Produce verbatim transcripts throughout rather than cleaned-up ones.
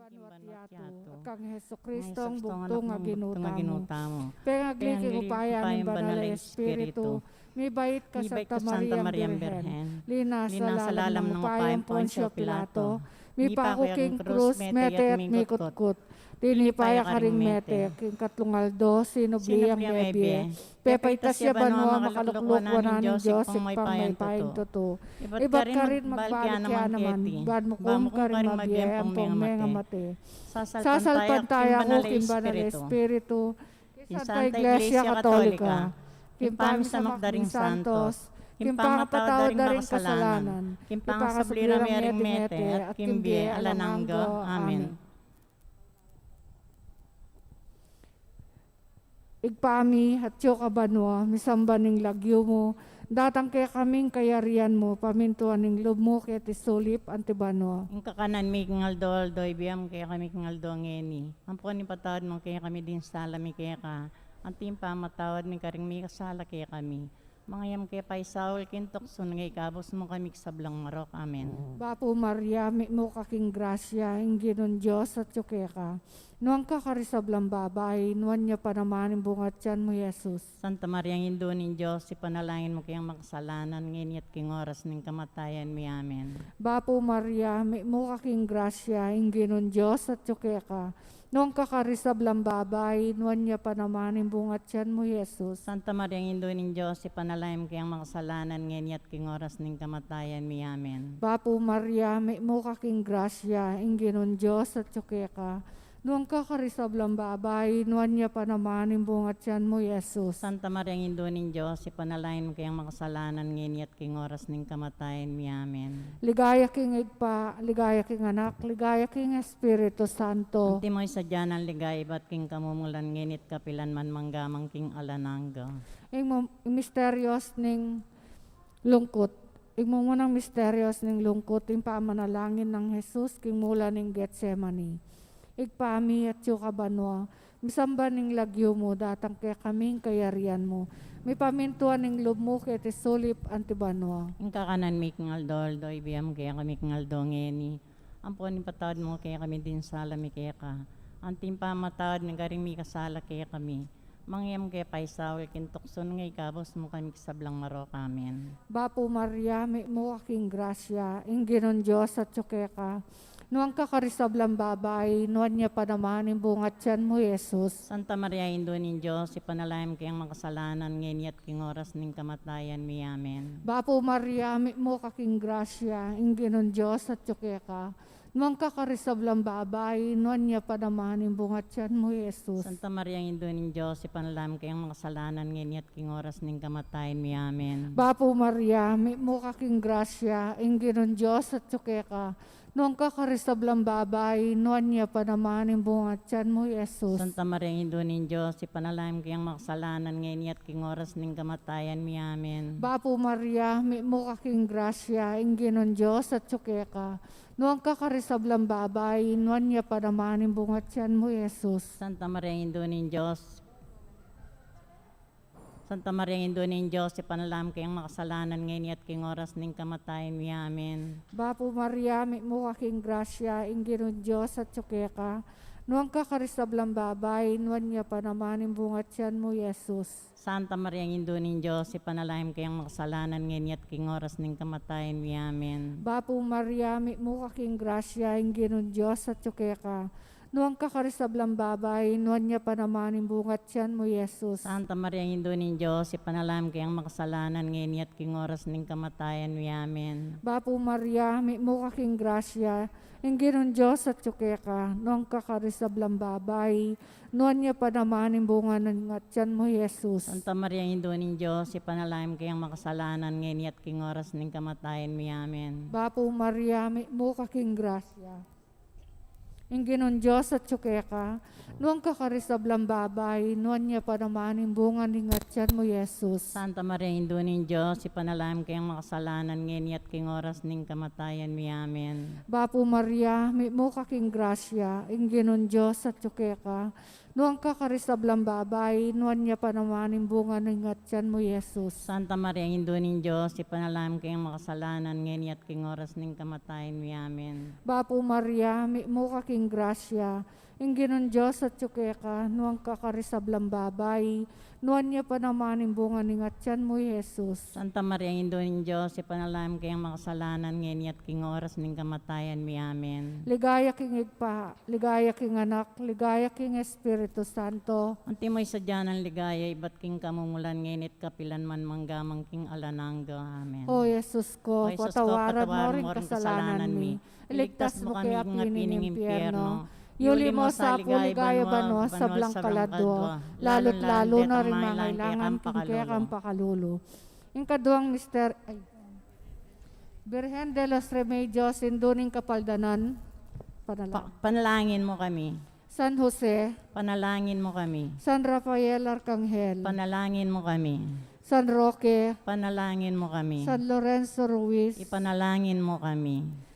Banua at yatu, at kang Jesucristo, bugtung a Ginu tamu. Pengagli king upaya ning Banal a Espiritu, mibait ka, Santa Mariang Birhen, linasa lalam ning upaya nang Poncio Pilato, mipaku king krus, mete at mikutkut. Tinipa ya karing mete, king katlung aldo sinubli yang mebie. Pepaitas ya banua, makalukluk wanan ning Dios ing pamagpapayang tutu. Ibat karin magbalik ya naman, ban mukung karing mabie ampong mengamate. Sasalpantaya ku king Banal a Espiritu, king Santa Iglesia Katolika, king pamisamak da ring santos, king pangapatawad da ring kasalanan, king pangasubli ra mi ring mete, at king bie alang angga. Amen. Ibpa mi, atsu ka banua, misamban ing lagyu mu, datang kekami ing kayarian mu, pamintuan ing lub mu keti sulip anti banua. Ing kakanan mi king aldo-aldo ibie mu kekami king aldo ngeni. Ampon ipatawad mu kekami ding sala mi keka, anti ing pamamatawad mi karing mikasala kekami. Manga e mu ke paisaul king tuksu, nune ikabus mu kami king sablang marok. Amen. Bapu Maria, mitmu ka king grasya, ing Ginung Dios atyu keka. Nuan ka karing sablang babai, nuan ya pa naman ing bunga tian mu, Jesus. Santa Maria, Indu ning Dios, ipanalangin mu keng makasalanan, ngeni at king oras ning kamatayan mi. Amen. Bapu Maria, mitmu ka king grasya, ing Ginung Dios atyu keka. Nuan ka karing sablang babai, nuan ya pa naman ing bunga tian mu, Jesus. Santa Maria, Indu ning Dios, ipanalangin mu keng makasalanan, ngeni at king oras ning kamatayan mi. Amen. Bapu Maria, mitmu ka king grasya, ing Ginung Dios atyu keka. Nuan ka karing sablang babai, nuan ya pa naman ing bunga tian mu, Jesus. Santa Maria, Indu ning Dios, ipanalangin mu keng makasalanan, ngeni at king oras ning kamatayan mi. Amen. Ligaya king Ibpa, ligaya king Anak, ligaya king Espiritu Santo. Antimo ing sadya nang ligaya ibat king kamumulan, ngeni at kapilan man, mangga man king alang angga. Ing mum-, ing misterios ning lungkut. Ing mumunang misterios ning lungkut, ing pamanalangin nang Jesus king mula ning Getsemani. Ibpa mi, atyu ka banua, misamban ing lagyu mu, datang kekami ing kayarian mu, mipamintuan ing lub mu keti sulip anti banua. Ing kakanan mi king aldo-aldo ibie mu kekami king aldo ngeni. Ampon ipatawad mu kekami ding sala mi keka, anti ing pamamatawad mi karing mikasala kekami. Manga e mu ke paisaul king tuksu, nune ikabus mu kami king sablang marok. Amen. Bapu Maria, mitmu ka king grasya, ing Ginung Dios atyu keka. Nuan ka karing sablang babai, nuan ya pa naman ing bunga tian mu, Jesus. Santa Maria, Indu ning Dios, ipanalangin mu keng makasalanan, ngeni at king oras ning kamatayan mi. Amen. Bapu Maria, mitmu ka king grasya, ing Ginung Dios atyu keka. Nuan ka karing sablang babai, nuan ya pa naman ing bunga tian mu, Jesus. Santa Maria, Indu ning Dios, ipanalangin mu keng makasalanan, ngeni at king oras ning kamatayan mi. Amen. Bapu Maria, mitmu ka king grasya, ing Ginung Dios atyu keka. Nuan ka karing sablang babai, nuan ya pa naman ing bunga tian mu, Jesus. Santa Maria, Indu ning Dios, ipanalangin mu keng makasalanan, ngeni at king oras ning kamatayan mi. Amen. Bapu Maria, mitmu ka king grasya, ing Ginung Dios atyu keka. Nuan ka karing sablang babai, nuan ya pa naman ing bunga tian mu, Jesus. Santa Maria, Indu ning Dios. Santa Maria, Indu ning Dios, ipanalangin mu keng makasalanan, ngeni at king oras ning kamatayan mi. Amen. Bapu Maria, mitmu ka king grasya, ing Ginung Dios atyu keka. Nuan ka karing sablang babai, nuan ya pa naman ing bunga tian mu, Jesus. Santa Maria, Indu ning Dios, ipanalangin mu keng makasalanan, ngeni at king oras ning kamatayan mi. Amen. Bapu Maria, mitmu ka king grasya, ing Ginung Dios atyu keka. Nuan ka karing sablang babai, nuan ya pa naman ing bunga tian mu, Jesus. Santa Maria, Indu ning Dios, ipanalangin mu keng makasalanan, ngeni at king oras ning kamatayan mi. Amen. Bapu Maria, mitmu ka king grasya, ing Ginung Dios atyu keka. Nuan ka karing sablang babai, nuan ya pa naman ing bunga ning atian mu, Jesus. Santa Maria, Indu ning Dios, ipanalangin mu keng makasalanan, ngeni at king oras ning kamatayan mi. Amen. Bapu Maria, mitmu ka king grasya, ing Ginung Dios atyu keka. Nuan ka karing sablang babai, nuan ya pa naman ing bunga ning atian mu, Jesus. Santa Maria, Indu ning Dios, ipanalangin mu keng makasalanan, ngeni at king oras ning kamatayan mi. Amen. Bapu Maria, mitmu ka king grasya, ing Ginung Dios atyu keka. Nuan ka karing sablang babai, nuan ya pa naman ing bunga ning atian mu, Jesus. Santa Maria, Indu ning Dios, ipanalangin mu keng makasalanan, ngeni at king oras ning kamatayan mi. Amen. Bapu Maria, mitmu ka king grasya, ing Ginung Dios atyu keka, nuan ka karing sablang babai, nuan ya pa naman ing bunga ning atian mu, Jesus. Santa Maria, Indu ning Dios, ipanalangin mu keng makasalanan, ngeni at king oras ning kamatayan mi. Amen. Ligaya king Ibpa, ligaya king Anak, ligaya king Espiritu Santo. Antimo ing sadya nang ligaya, ibat king kamumulan, ngeni at kapilan man, mangga man king alang angga. Amen. O Jesus ko, O Jesus ko, patawaran mo ring kasalanan mi. Iligtas mo kami king api ning impyerno. Yuli mo sa pu king ligaya banua sablang kaladua, lalu-lalu na ring mangailangan king kekang pakalulu. Ing kaduang mister-, ay. Birhen de los Remedios, Indu ning Kapaldanan, panalangin. Pa-, panalangin mo kami. San Jose, panalangin mo kami. San Rafael Arcangel, panalangin mo kami. San Roque, panalangin mo kami. San Lorenzo Ruiz, ipanalangin mo kami.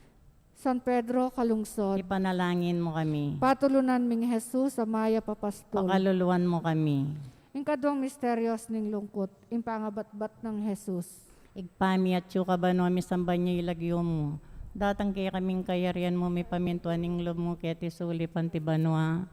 San Pedro Calungsod, ipanalangin mo kami. Patulunan ming Jesus a mayap a pastul, pakaluluan mo kami. Ing kaduang misteryos ning lungkut, ing pangabatbat nang Jesus. Ibpa mi, atsu ka banua, misamban ya ing lagyu mu. Datang kekami ing kayarian mu, mipamintuan ing lub mu keti sulip anti banua.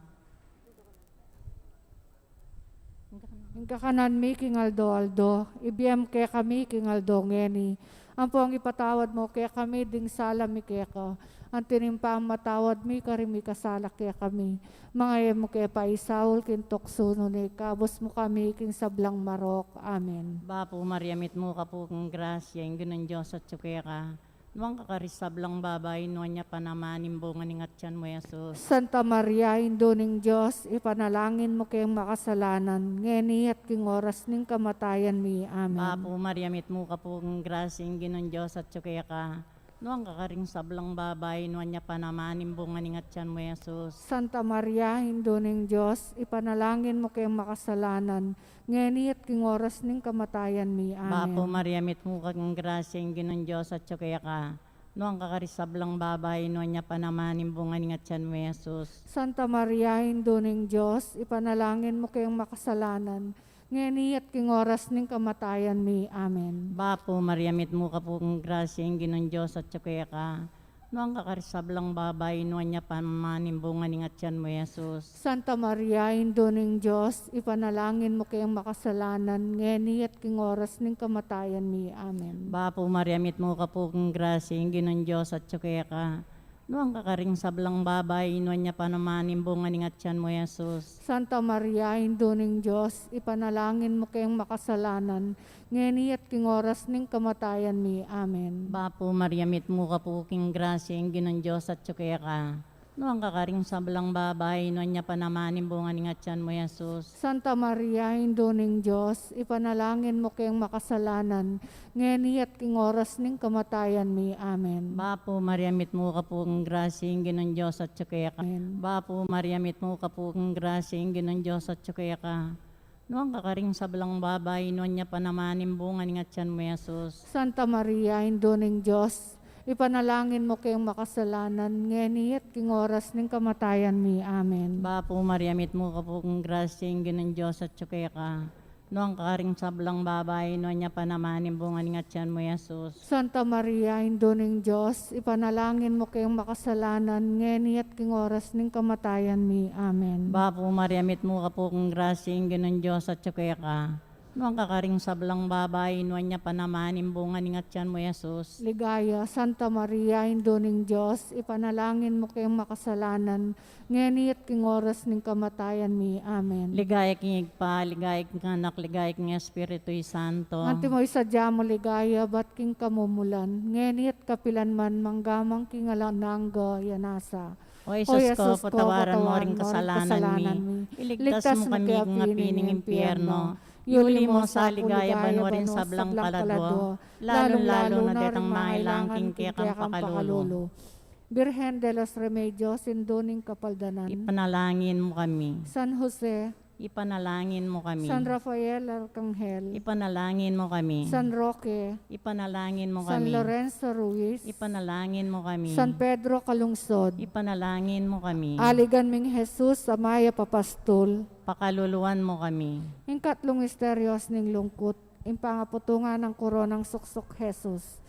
Ing kakanan mi king aldo-aldo, ibie mu kekami king aldo ngeni. Ampong ipatawad mu kekami ding sala mi keka, anti ning pamamatawad mi karing mikasala kekami. Manga e mu ke paisaul king tuksu, nune ikabus mu kami king sablang marok. Amen. Bapu Maria, mitmu ka pu king grasya, ing Ginung Dios atyu keka. Nuan ka karing sablang babai, nuan ya pa naman ing bunga ning atian mu, Jesus. Santa Maria, Indu ning Dios, ipanalangin mu keng makasalanan, ngeni at king oras ning kamatayan mi. Amen. Bapu Maria, mitmu ka pu king grasya, ing Ginung Dios atyu keka. Nuan ka karing sablang babai, nuan ya pa naman ing bunga ning atian mu, Jesus. Santa Maria, Indu ning Dios, ipanalangin mu keng makasalanan, ngeni at king oras ning kamatayan mi. Amen. Bapu Maria, mitmu ka king grasya, ing Ginung Dios atyu keka. Nuan ka karing sablang babai, nuan ya pa naman ing bunga ning atian mu, Jesus. Santa Maria, Indu ning Dios, ipanalangin mu keng makasalanan, ngeni at king oras ning kamatayan mi. Amen. Bapu Maria, mitmu ka pu king grasya, ing Ginung Dios atyu keka. Nuan ka karing sablang babai, nuan ya pa naman ing bunga ning atian mu, Jesus. Santa Maria, Indu ning Dios, ipanalangin mu keng makasalanan, ngeni at king oras ning kamatayan mi. Amen. Bapu Maria, mitmu ka pu king grasya, ing Ginung Dios atyu keka. Nuan ka karing sablang babai, nuan ya pa naman ing bunga ning atian mu, Jesus. Santa Maria, Indu ning Dios, ipanalangin mu keng makasalanan, ngeni at king oras ning kamatayan mi. Amen. Bapu Maria, mitmu ka pu king grasya, ing Ginung Dios atyu keka. Nuan ka karing sablang babai, nuan ya pa naman ing bunga ning atian mu, Jesus. Santa Maria, Indu ning Dios, ipanalangin mu keng makasalanan, ngeni at king oras ning kamatayan mi. Amen. Bapu Maria, mitmu ka pu king grasya, ing Ginung Dios atyu keka. Amen. Bapu Maria, mitmu ka pu king grasya, ing Ginung Dios atyu keka. Nuan ka karing sablang babai, nuan ya pa naman ing bunga ning atian mu, Jesus. Santa Maria, Indu ning Dios, ipanalangin mu keng makasalanan, ngeni at king oras ning kamatayan mi. Amen. Bapu Maria, mitmu ka pu king grasya, ing Ginung Dios atyu keka. Nuan ka karing sablang babai, nuan ya pa naman ing bunga ning atian mu, Jesus. Santa Maria, Indu ning Dios, ipanalangin mu keng makasalanan, ngeni at king oras ning kamatayan mi. Amen. Bapu Maria, mitmu ka pu king grasya, ing Ginung Dios atyu keka. Nuan ka karing sablang babai, nuan ya pa naman ing bunga ning atian mu, Jesus. Ligaya, Santa Maria, Indu ning Dios, ipanalangin mu keng makasalanan, ngeni at king oras ning kamatayan mi. Amen. Ligaya king Ibpa, ligaya king Anak, ligaya king Espiritu Santo. Antimo ing sadya mu ligaya, ibat king kamumulan, ngeni at kapilan man, mangga man king alang angga. Amen. O Jesus ko, patawaran mo ring kasalanan mi. Iligtas mo kami king api ning impyerno. Yuli mo sa king ligaya banua ring sablang kaladua, lalung-lalu na detang mangailangan king kekang pakalulu. Birhen de los Remedios, Indu ning Kapaldanan, ipanalangin mo kami. San Jose, Ipanalangin mo kami. San Rafael Arkanghel. Ipanalangin mo kami. San Roque. Ipanalangin mo San kami. Lorenzo Ruiz. Ipanalangin mo kami. San Pedro Calungsod. Ipanalangin mo kami. Aligan ming Jesus a mayap a pastul. Pakaluluan mo kami. Ing katlung misterios ning lungkut, ing pangaputungan nang koronang suksuk Jesus.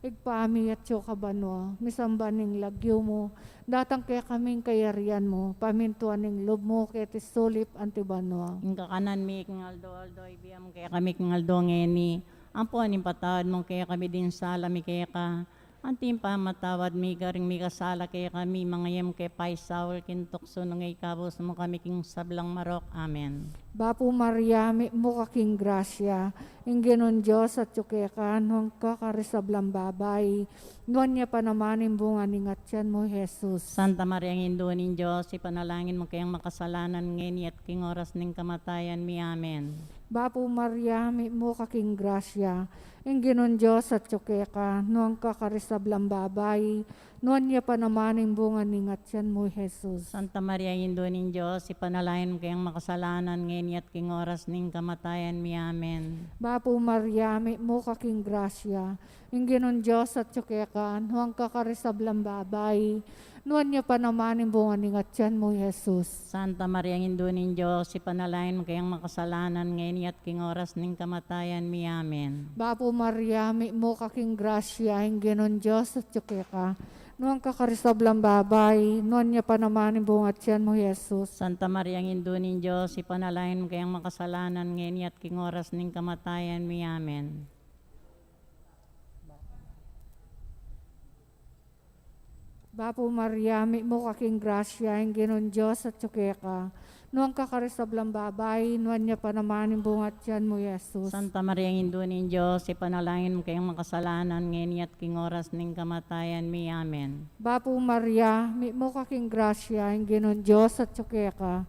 Ibpa mi, atsu ka banua, misamban ing lagyu mu, datang kekami ing kayarian mu, pamintuan ing lub mu keti sulip anti banua. Ing kakanan mi king aldo-aldo, ibie mu kekami king aldo ngeni, ampon ipatawad mu kekami ding sala mi keka, anti ing pamamatawad mi karing mikasala kekami, manga e mu ke paisaul king tuksu, nune ikabus mu kami king sablang marok. Amen. Bapu Maria, mitmu ka king grasya, ing Ginung Dios atyu keka, nuan ka karing sablang babai, nuan ya pa naman ing bunga ning atyan mu, Jesus. Santa Maria, Indu ning Dios, ipanalangin mu keng makasalanan, ngeni at king oras ning kamatayan mi. Amen. Bapu Maria, mitmu ka king grasya, ing Ginung Dios atyu keka, nuan ka karing sablang babai, nuan ya pa naman ing bunga ning atyan mu, Jesus. Santa Maria, Indu ning Dios, ipanalangin mu keng makasalanan, ngeni at king oras ning kamatayan mi. Amen. Bapu Maria, mitmu ka king grasya, ing Ginung Dios atyu keka, nuan ka karing sablang babai, nuan ya pa naman ing bunga ning atyan mu, Jesus. Santa Maria, Indu ning Dios, ipanalangin mu keng makasalanan, ngeni at king oras ning kamatayan mi. Amen. Bapu Maria, mitmu ka king grasya, ing Ginung Dios atyu keka, nuan ka karing sablang babai, nuan ya pa naman ing bunga atyan mu, Jesus. Santa Maria, Indu ning Dios, ipanalangin mu keng makasalanan, ngeni at king oras ning kamatayan mi. Amen. Bapu Maria, mitmu ka king grasya, ing Ginung Dios atyu keka, nuan ka karing sablang babai, nuan ya pa naman ing bunga atyan mu, Jesus. Santa Maria, Indu ning Dios, ipanalangin mu keng makasalanan, ngeni at king oras ning kamatayan mi. Amen. Bapu Maria, mitmu ka king grasya, ing Ginung Dios atyu keka,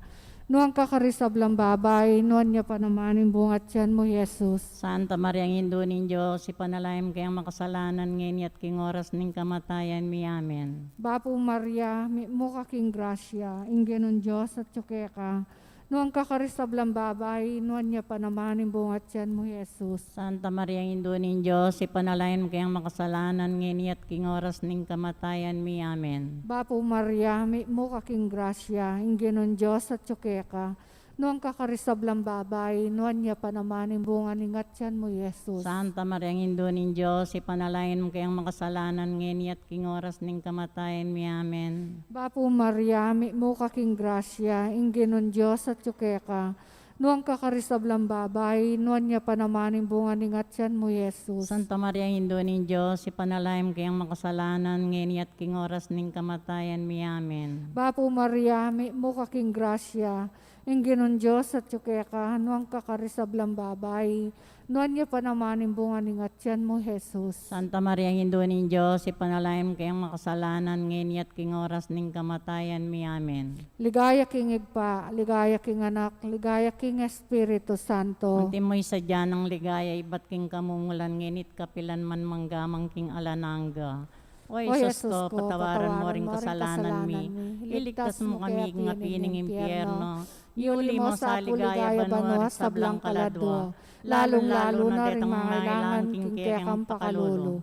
nuan ka karing sablang babai, nuan ya pa naman ing bunga atyan mu, Jesus. Santa Maria, Indu ning Dios, ipanalangin mu keng makasalanan, ngeni at king oras ning kamatayan mi. Amen. Bapu Maria, mitmu ka king grasya, ing Ginung Dios atyu keka, nuan ka karing sablang babai, nuan ya pa naman ing bunga atyan mu, Jesus. Santa Maria, Indu ning Dios, ipanalangin mu keng makasalanan, ngeni at king oras ning kamatayan mi. Amen. Bapu Maria, mitmu ka king grasya, ing Ginung Dios atyu keka, nuan ka karing sablang babai, nuan ya pa naman ing bunga ning atyan mu, Jesus. Santa Maria, Indu ning Dios, ipanalangin mu keng makasalanan, ngeni at king oras ning kamatayan mi. Amen. Bapu Maria, mitmu ka king grasya, ing Ginung Dios atyu keka, nuan ka karing sablang babai, nuan ya pa naman ing bunga ning atyan mu, Jesus. Santa Maria, Indu ning Dios, ipanalangin mu keng makasalanan, ngeni at king oras ning kamatayan mi. Amen. Bapu Maria, mitmu ka king grasya, ing Ginung Dios atyu keka, nuan ka karing sablang babai, nuan ya pa naman ing bunga ning atyan mu, Jesus. Santa Maria, Indu ning Dios, ipanalangin mu keng makasalanan, ngeni at king oras ning kamatayan mi. Amen. Ligaya king Ibpa, ligaya king Anak, ligaya king Espiritu Santo. Antimo ing sadya nang ligaya ibat king kamumulan, ngeni't kapilan man, mangga man king alang angga. O Jesus ko, patawaran mo ring kasalanan mi, iligtas mo kami king api ning impyerno, iuli mo sa ligaya banua ring sablang kaladua, lalung-lalu na ring mangailangan king kekang pakalulu.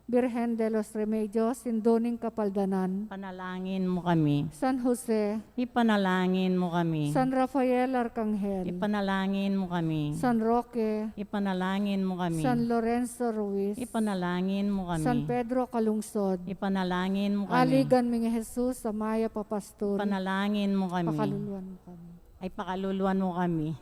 Birhen de los Remedios, Indu ning Kapaldanan. Ipanalangin mo kami. San Jose. Ipanalangin mo kami. San Rafael Arkanghel. Ipanalangin mo kami. San Roque. Ipanalangin mo kami. San Lorenzo Ruiz. Ipanalangin mo kami. San Pedro Calungsod. Ipanalangin mo kami. Aligan ming Jesus a mayap a pastul. Ipanalangin mo kami. Pakaluluan mo kami. Ay, pakaluluan mo kami.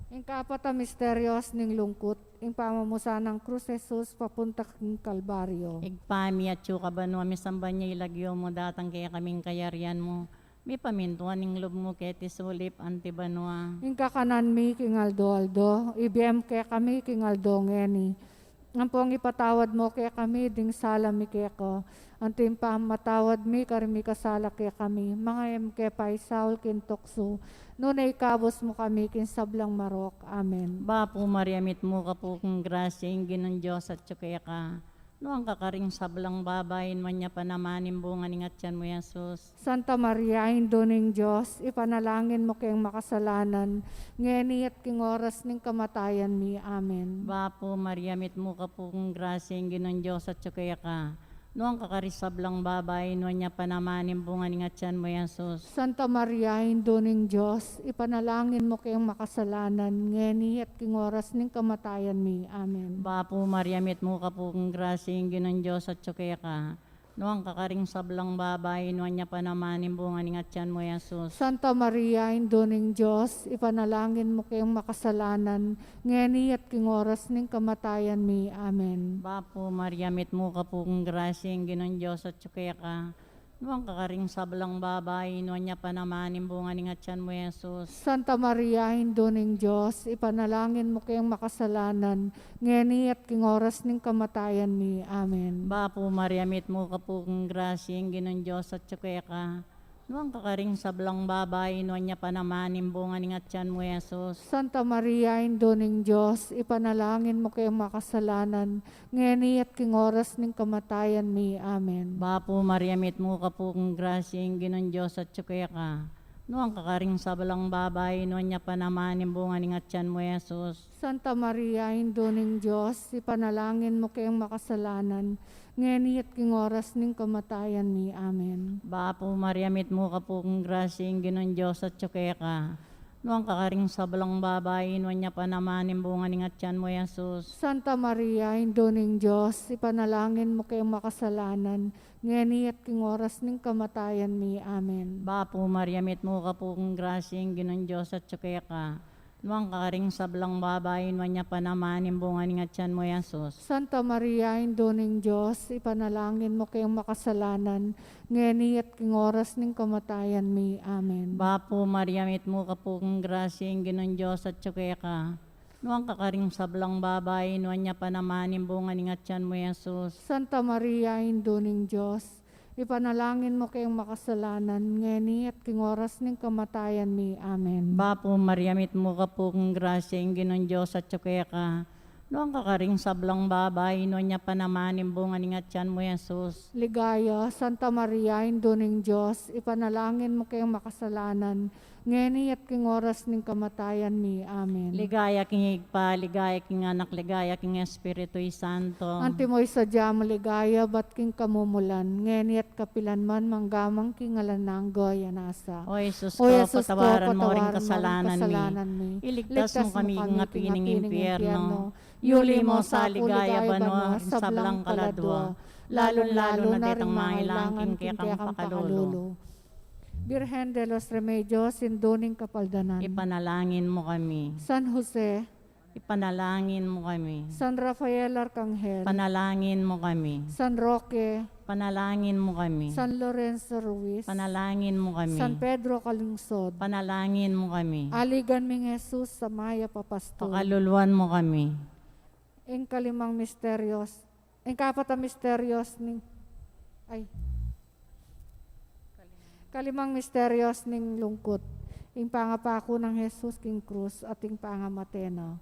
Ing kapat a misterios ning lungkut, ing pamamusan nang krus Jesus papunta king Kalbaryo. Ibpa mi, atsu ka banua, misamban ya ing lagyu mu, datang kekami ing kayarian mu, mipamintuan ing lub mu keti sulip anti banua. Ing kakanan mi king aldo-aldo, ibie mu kekami king aldo ngeni. Ampong ipatawad mu kekami ding sala mi keka, anti ing pamamatawad mi karing mikasala kekami, manga e mu ke paisaul king tuksu, nune ikabus mu kami king sablang marok. Amen. Bapu Maria, mitmu ka pu king grasya, ing Ginung Dios atyu keka. Nuan ka karing sablang babai, nuan ya pa naman ing bunga ning atian mu, Jesus. Santa Maria, Indu ning Dios, ipanalangin mu keng makasalanan, ngeni at king oras ning kamatayan mi. Amen. Bapu Maria, mitmu ka pu king grasya, ing Ginung Dios atyu keka. Nuan ka karing sablang babai, nuan ya pa naman ing bunga ning atian mu, Jesus. Santa Maria, Indu ning Dios, ipanalangin mu keng makasalanan, ngeni at king oras ning kamatayan mi. Amen. Bapu Maria, mitmu ka pu king grasya, ing Ginung Dios atyu keka. Nuan ka karing sablang babai, nuan ya pa naman ing bunga ning atian mu, Jesus. Santa Maria, Indu ning Dios, ipanalangin mu keng makasalanan, ngeni at king oras ning kamatayan mi. Amen. Bapu Maria, mitmu ka pu king grasya, ing Ginung Dios atyu keka. Nuan ka karing sablang babai, nuan ya pa naman ing bunga ning atian mu, Jesus. Santa Maria, Indu ning Dios, ipanalangin mu keng makasalanan, ngeni at king oras ning kamatayan mi. Amen. Bapu Maria, mitmu ka pu king grasya, ing Ginung Dios atyu keka. Nuan ka karing sablang babai, nuan ya pa naman ing bunga ning atian mu, Jesus. Santa Maria, Indu ning Dios, ipanalangin mu keng makasalanan, ngeni at king oras ning kamatayan mi. Amen. Bapu Maria, mitmu ka pu king grasya, ing Ginung Dios atyu keka. Nuan ka karing sablang babai, nuan ya pa naman ing bunga ning atian mu, Jesus. Santa Maria, Indu ning Dios, ipanalangin mu keng makasalanan, ngeni at king oras ning kamatayan mi. Amen. Bapu Maria, mitmu ka pu king grasya, ing Ginung Dios atyu keka. Nuan ka karing sablang babai, nuan ya pa naman ing bunga ning atian mu, Jesus. Santa Maria, Indu ning Dios, ipanalangin mu keng makasalanan, ngeni at king oras ning kamatayan mi. Amen. Bapu Maria, mitmu ka pu king grasya, ing Ginung Dios atyu keka. Nuan ka karing sablang babai, nuan ya pa naman ing bunga ning atian mu, Jesus. Santa Maria, Indu ning Dios, ipanalangin mu keng makasalanan, ngeni at king oras ning kamatayan mi. Amen. Bapu Maria, mitmu ka pu king grasya, ing Ginung Dios atyu keka. Nuan ka karing sablang babai, nuan ya pa naman ing bunga ning atian mu, Jesus. Santa Maria, Indu ning Dios, ipanalangin mu keng makasalanan, ngeni at king oras ning kamatayan mi. Amen. Bapu Maria, mitmu ka pu king grasya, ing Ginung Dios atyu keka. Nuan ka karing sablang babai, nuan ya pa naman ing bunga ning atian mu, Jesus. Ligaya, Santa Maria, Indu ning Dios, ipanalangin mu keng makasalanan, ngeni at king oras ning kamatayan mi. Amen. Ligaya king Ibpa, ligaya king Anak, ligaya king Espiritu Santo. Antimo ing sadya mung ligaya ibat king kamumulan, ngeni at kapilan man, mangga man king alang angga. Amen. O Jesus ko, patawaran mu ring kasalanan mi. Iligtas mu kami king api ning impyerno. Yuli mu sa king ligaya banua ring sablang kaladua, lalung-lalu na detang mangailangan king kekang pakalulu. Birhen de los Remedios, Indu ning Kapaldanan. Ipanalangin mu kami. San Jose. Ipanalangin mu kami. San Rafael Arcangel. Ipanalangin mu kami. San Roque. Ipanalangin mu kami. San Lorenzo Ruiz. Ipanalangin mu kami. San Pedro Calungsod. Ipanalangin mu kami. Aligan ming Jesus a mayap a pastul. Pakaluluan mu kami. Ing kalimang misterios, ing kapat a misterios ning, ay. Kalimang misterios ning lungkut, ing pangapaku nang Jesus king krus at ing pangamate na.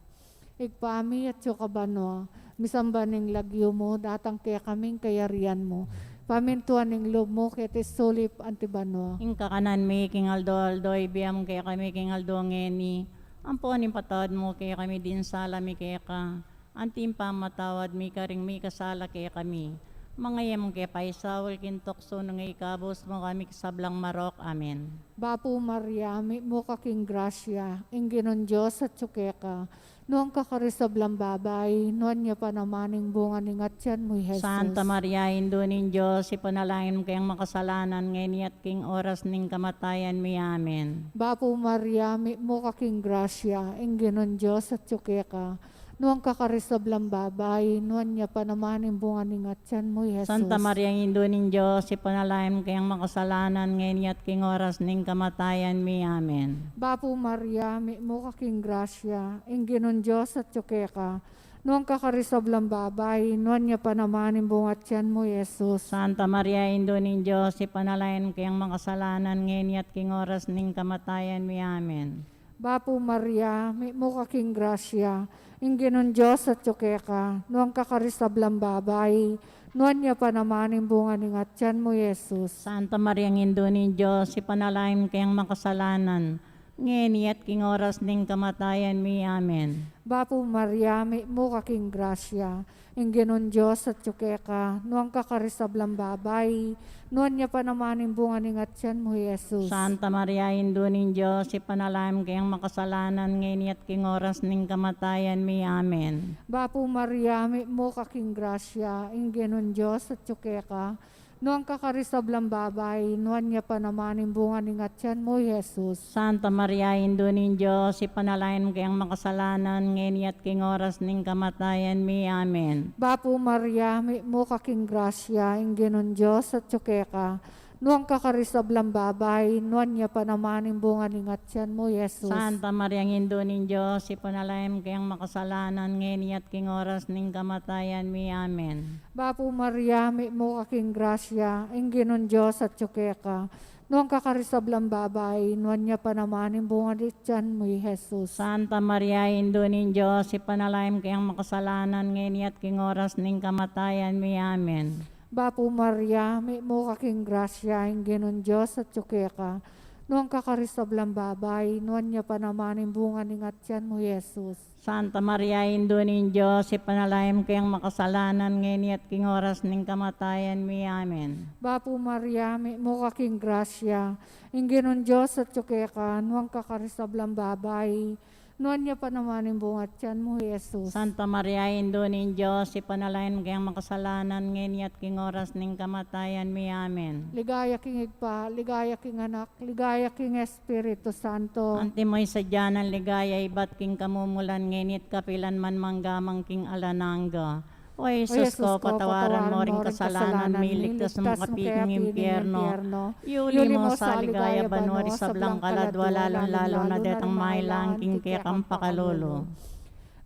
Ibpa mi, atsu ka banua, misamban ing lagyu mu, datang kekami ing kayarian mu, pamintuan ing lub mu keti sulip anti banua. Ing kakanan mi king aldo-aldo ibie mu kekami king aldo ngeni, ampon ipatawad mu kekami ding sala mi keka, anti ing pamamatawad mi karing mikasala kekami. Manga e mu ke paisaul king tuksu, nune ikabus mu kami king sablang marok. Amen. Bapu Maria, mitmu ka king grasya, ing Ginung Dios atsu keka. Nuan ka karing sablang babai, nuan ya pa naman ing bunga ning atian mu, i Jesus. Santa Maria, Indu ning Dios, ipanalangin mu keng makasalanan, ngeni at king oras ning kamatayan mi. Amen. Bapu Maria, mitmu ka king grasya, ing Ginung Dios atsu keka. Nuan ka karing sablang babai, nuan ya pa naman ing bunga ning atian mu, i Jesus. Santa Maria, Indu ning Dios, ipanalangin mu keng makasalanan, ngeni at king oras ning kamatayan mi. Amen. Bapu Maria, mitmu ka king grasya, ing Ginung Dios atsu keka. Nuan ka karing sablang babai, nuan ya pa naman ing bunga ning atian mu, i Jesus. Santa Maria, Indu ning Dios, ipanalangin mu keng makasalanan, ngeni at king oras ning kamatayan mi. Amen. Bapu Maria, mitmu ka king grasya, ing Ginung Dios atyu keka, nuan ka karing sablang babai, nuan ya pa naman ing bunga ning atian mu, Jesus. Santa Maria, Indu ning Dios, ipanalangin mu kaming makasalanan, ngeni at king oras ning kamatayan mi. Amen. Bapu Maria, mitmu ka king grasya, ing Ginung Dios atyu keka, nuan ka karing sablang babai, nuan ya pa naman ing bunga ning atian mu, Jesus. Santa Maria, Indu ning Dios, ipanalangin mu kaming makasalanan, ngeni at king oras ning kamatayan mi. Amen. Bapu Maria, mitmu ka king grasya, ing Ginung Dios atyu keka, nuan ka karing sablang babai, nuan ya pa naman ing bunga ning atian mu, Jesus. Santa Maria, Indu ning Dios, ipanalangin mu kaming makasalanan, ngeni at king oras ning kamatayan mi. Amen. Bapu Maria, mitmu ka king grasya, ing Ginung Dios atyu keka, nuan ka karing sablang babai, nuan ya pa naman ing bunga ning atian mu, Jesus. Santa Maria, Indu ning Dios, ipanalangin mu kaming makasalanan, ngeni at king oras ning kamatayan mi. Amen. Bapu Maria, mitmu ka king grasya, ing Ginung Dios atyu keka, nuan ka karing sablang babai, nuan ya pa naman ing bunga ning atian mu, Jesus. Santa Maria, Indu ning Dios, ipanalangin mu kaming makasalanan, ngeni at king oras ning kamatayan mi. Amen. Bapu Maria, mitmu ka king grasya, ing Ginung Dios atyu keka, nuan ka karing sablang babai, nuan ya pa naman ing bunga ning atian mu, Jesus. Santa Maria, Indu ning Dios, ipanalangin mu kaming makasalanan, ngeni at king oras ning kamatayan mi. Amen. Bapu Maria, mitmu ka king grasya, ing Ginung Dios atyu keka, nuan ka karing sablang babai, nuan ya pa naman ing bunga ning atian mu, Jesus. Santa Maria, Indu ning Dios, ipanalangin mu kaming makasalanan, ngeni at king oras ning kamatayan mi. Amen. Ligaya king Ibpa, ligaya king Anak, ligaya king Espiritu Santo. Antimo ing sadya nang ligaya ibat king kamumulan, ngeni at kapilan man, mangga man king alang angga. O Jesus ko, patawaran mo ring kasalanan mi, iligtas mu kami king impyerno. Iuli mu sa ligaya banua ring sablang kaladua, lalung-lalu na detang mangailangan king kekang pakalulu.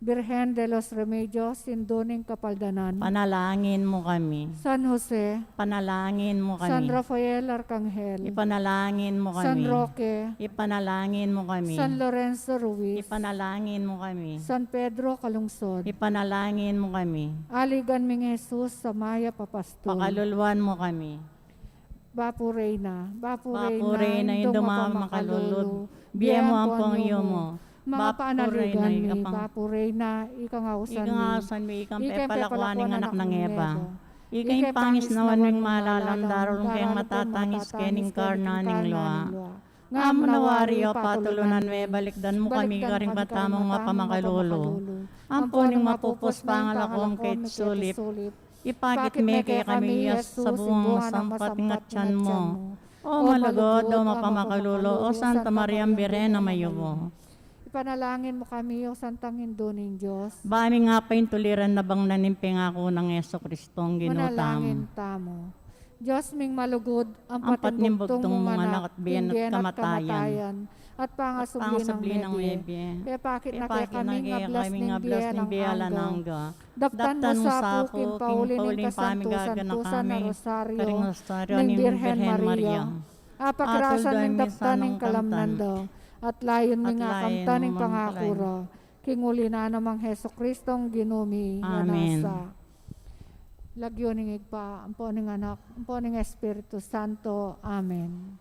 Birhen de los Remedios, Indu ning Kapaldanan. Panalangin mu kami. San Jose. Panalangin mu kami. San Rafael Arkanghel. Ipanalangin mu kami. San Roque. Ipanalangin mu kami. San Lorenzo Ruiz. Ipanalangin mu kami. San Pedro Calungsod. Ipanalangin mu kami. Aligan ming Jesus a mayap a pastul. Pakaluluan mu kami. Bapu Reyna, Bapu Reyna, Indu mamakalulu, bie mu ampong yumu. Bapu Reyna, Bapu Reyna, ikang ausan mi, ikang pepalakuan ning anak nang Eva. Ika ing pangisnawan ming malalam, darul keng matatangis keni king karna ning lua. Ngamu na wari, O patulunan me, balikdan mu kami karing mata mung mapamakalulu. Ampon ing mapupus pangalako keti sulip, ipakit me kekami, Jesus, ing bunga nang masampat ning atian mu. O malugud, o mapamakalulu, o Santa Maria, Birhen a mayumu. Ipanalangin mu kami, O Santang Indu ning Dios. Ba ming apaintuliran na bangnan ing pengaku nang Jesucristong Ginu tamu. Manalangin tamu. Dios ming malugud, ampat ning bugtung mung anak, king bie at kamatayan, at pangasubli nang mebie, pepakit na kekami ing ablas ning bie alang angga. Daptan mu sa pu king pauli ning kasantusantusan a rosaryo ning Birhen Maria. Apakirasan ming daptan ing kalamnan da, at layun ming akamtan ing pangaku ra. King uli na nang Jesucristong Ginu mi. Amen. Lagyu ning Ibpa, ampo ning Anak, ampo ning Espiritu Santo. Amen.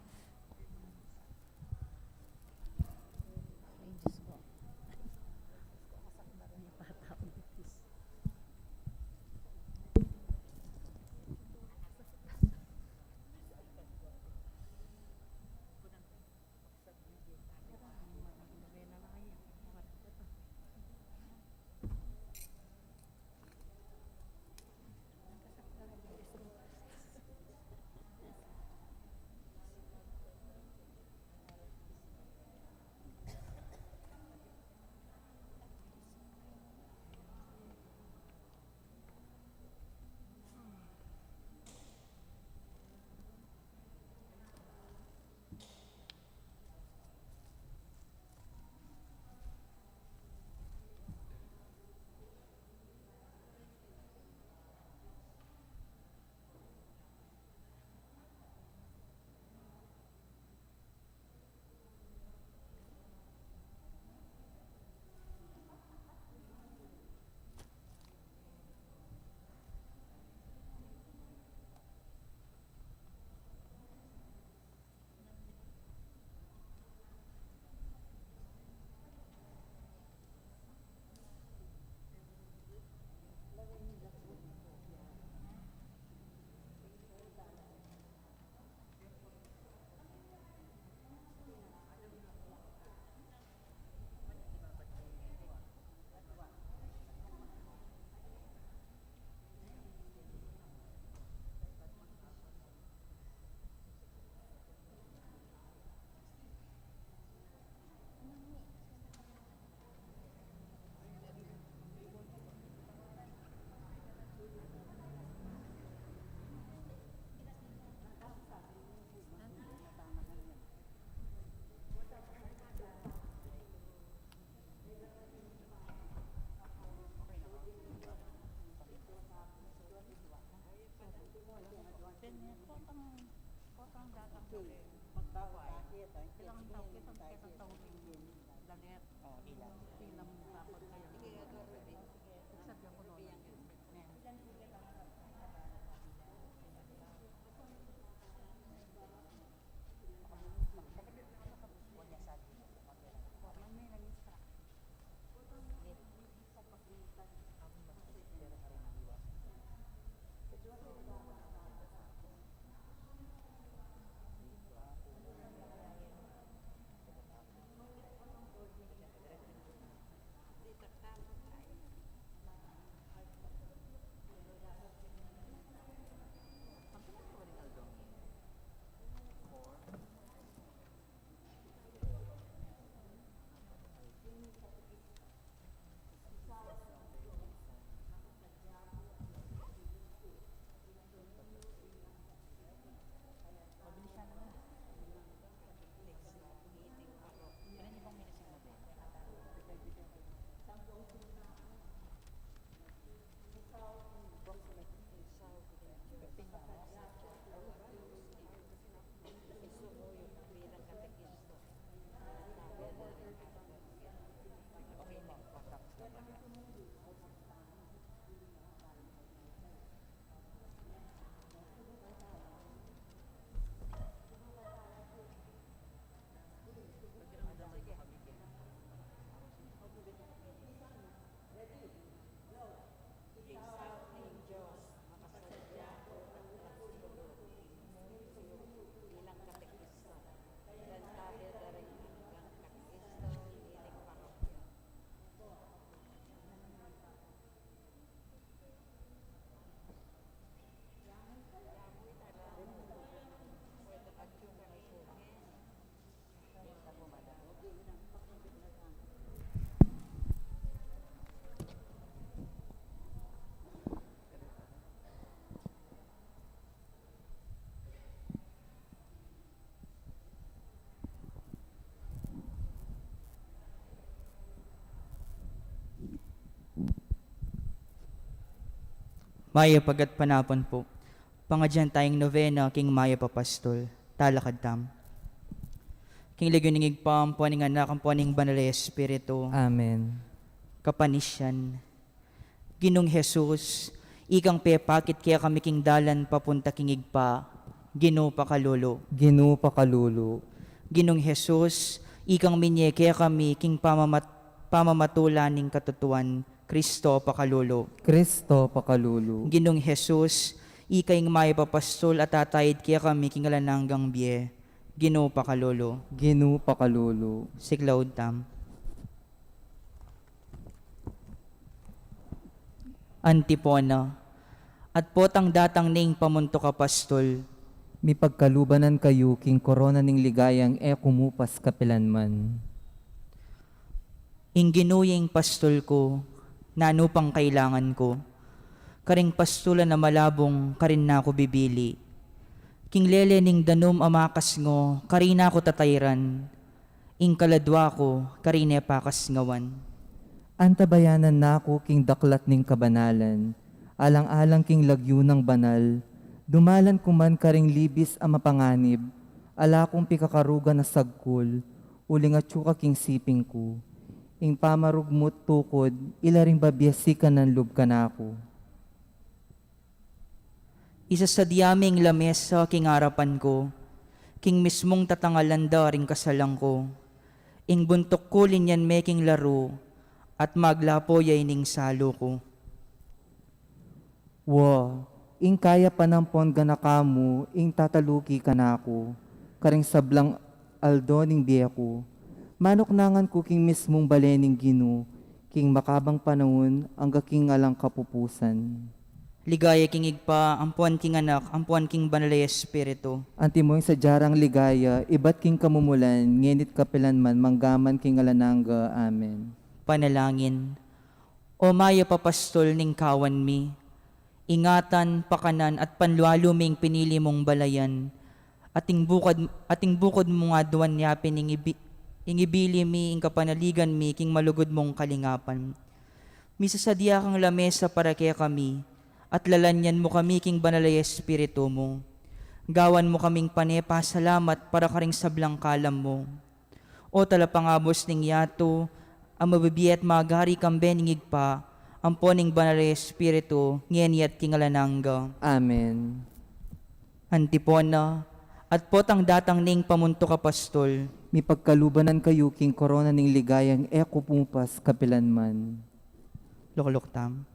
Potang datang na rin. Potang datang na rin. Potang datang na rin. Lanet. Oh, ilan? Ilan dapat kaya? Sabi ako, Lola. Mayap a gatpanapun pu. Pangadyan taya ing novena king Mayap a Pastul. Talakad tamu. King lagyu ning Ibpa, ampo ning Anak, ampo ning Banal a Espiritu. Amen. Kapanisyan. Ginung Jesus, ikang pepakit kekami king dalan papunta king Ibpa, Ginu pakalulu. Ginu pakalulu. Ginung Jesus, ikang minye kekami king pamamat-, pamamatula ning katutuan, Kristo pakalulu. Kristo pakalulu. Ginung Jesus, ika ing Mayap a Pastul a tatayid kekami king alang anggang bie, Ginu pakalulu. Ginu pakalulu. Siklaud tamu. Antipona. At potang datang ning pamuntuk a pastul. Mipagkaluban na kayu king korona ning ligayang e kumupas kapilanman. Ing Ginu ya ing pastul ku, nanu pang kailangan ku? Karing pastulan a malabung, karin na ku bibili. King lele ning danum a makasngo, karin na ku tatayran. Ing kaladua ku, karin ne pakasngawan. Antabayanan na ku king daklat ning kabanalan, alang-alang king lagyu nang banal, dumalan ku man karing libis a mapanganib, ala kung pikakarugan a sagkul, uling atyu ka king siping ku. Ing pamarugmut tukud, ila ring babie sikanan lub kanaku. Isasadya mi ing lamesa king arapan ku, king mismung tatangalan da ring kasalan ku. Ing buntuk ku linyan me king laru, at maglapo ya ining salu ku. Wa, ing kaya pa nampon ganaka mu ing tataluki kanaku, karing sablang aldo ning bie ku. Manuknangan ku king mismung bale ning Ginu, king makabang panaun angga king alang kapupusan. Ligaya king Ibpa, ampuan king Anak, ampuan king Banal a Espiritu. Antimo ing sadya rang ligaya, ibat king kamumulan, ngeni't kapilanman, manggaman king alang angga. Amen. Panalangin. O Mayap a Pastul ning kawan mi, ingatan, pakanan, at panlualu mi ing pinili mung balayan, at ing bukod, at ing bukod mung aduan ya pin ing ibi-, ing ibili mi ing kapanaligan mi king malugud mung kalingapan. Misasadya kang lamesa para kekami, at lalanyan mu kami king Banal a Espiritu mu. Gawan mu kaming pane pasalamat para karing sablang kalam mu. O talapangabus ning yatu, a mabibie at magari kambe ning Ibpa, ampo ning Banal a Espiritu, ngeni at king alang angga. Amen. Antipona, at potang datang ning pamuntuk a pastol. Mipagkalubanan kayu king korona ning ligayang e ku pumupas kapilanman. Lukluk tamu.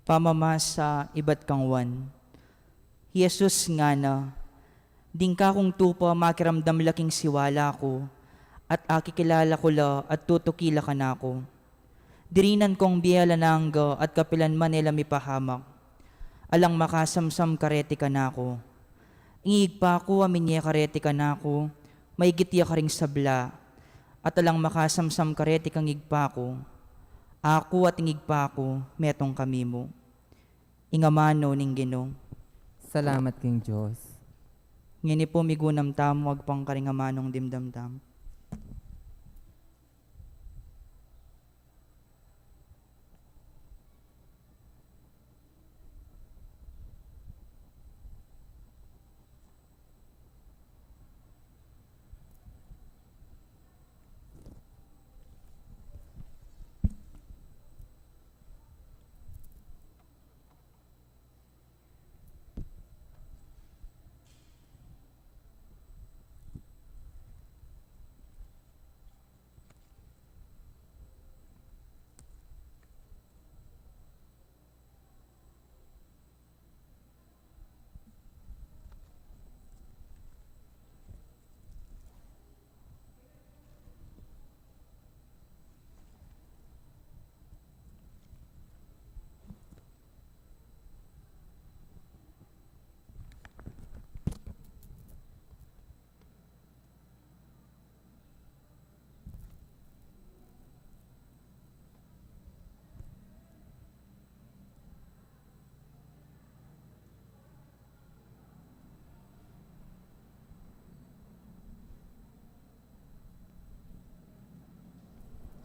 Pamamasa ibat kang Juan. Jesus ngana, ding kakung tupa makiramdam la king siwala ku, at akikilala ku la at tutuki la kanaku. Dirinan kung bie alang angga at kapilanman e la mipahamak. Alang makasamsam kareti kanaku. Ing Ibpa ku a minye kareti kanaku, maigit ya karing sabla, at alang makasamsam kareti kang Ibpa ku. Aku at ing Ibpa ku, metung kami mu. Ing amanu ning Ginu. Salamat king Dios. Ngeni pu migunam tamu agpang karing amanung dimdam tamu.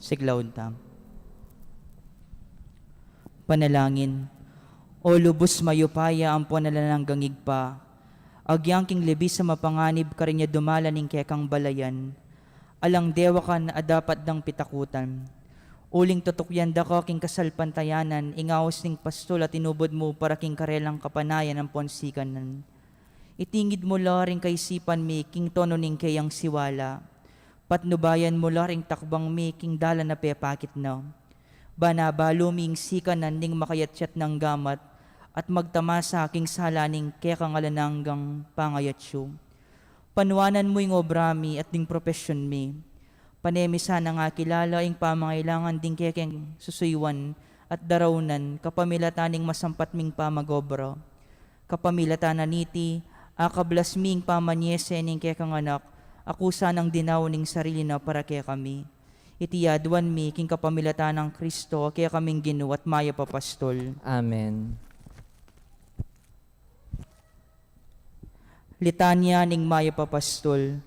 Siklaud tamu. Panalangin. O lubus mayupaya ampon alang anggang Ibpa, agyang king libis a mapanganib karin ya dumalan ing kekang balayan, alang dewakan a dapat dang pitakutan. Uling tutukyan da ka king kasalpantayanan ing aus ning pastol a tinubud mu para king karelang kapanayan ampon sikanan. Itingid mu la ring kaisipan mi king tonu ning keyang siwala. Patnubayan mu la ring takbang mi king dalan a pepakit na. Ban abalu mi ing sikanan ning makayatyat nang gamat at magtamasa king sala ning kekang alang anggang pangayatsu. Panuanan mu ing obra mi at ding propesyun mi. Pane mi sanang akilala ing pamangailangan ding kekeng susuyuan at daraunan kapamilatan ning masampat ming pamag-obra. Kapamilatan na niti, akablas mi ing pamanyese ning kekang Anak, a kusa nang dinaun ing sarili na para kekami. Iti aduan mi king kapamilatan nang Kristo, a kekaming Ginu at Mayap a Pastol. Amen. Litanya ning Mayap a Pastol.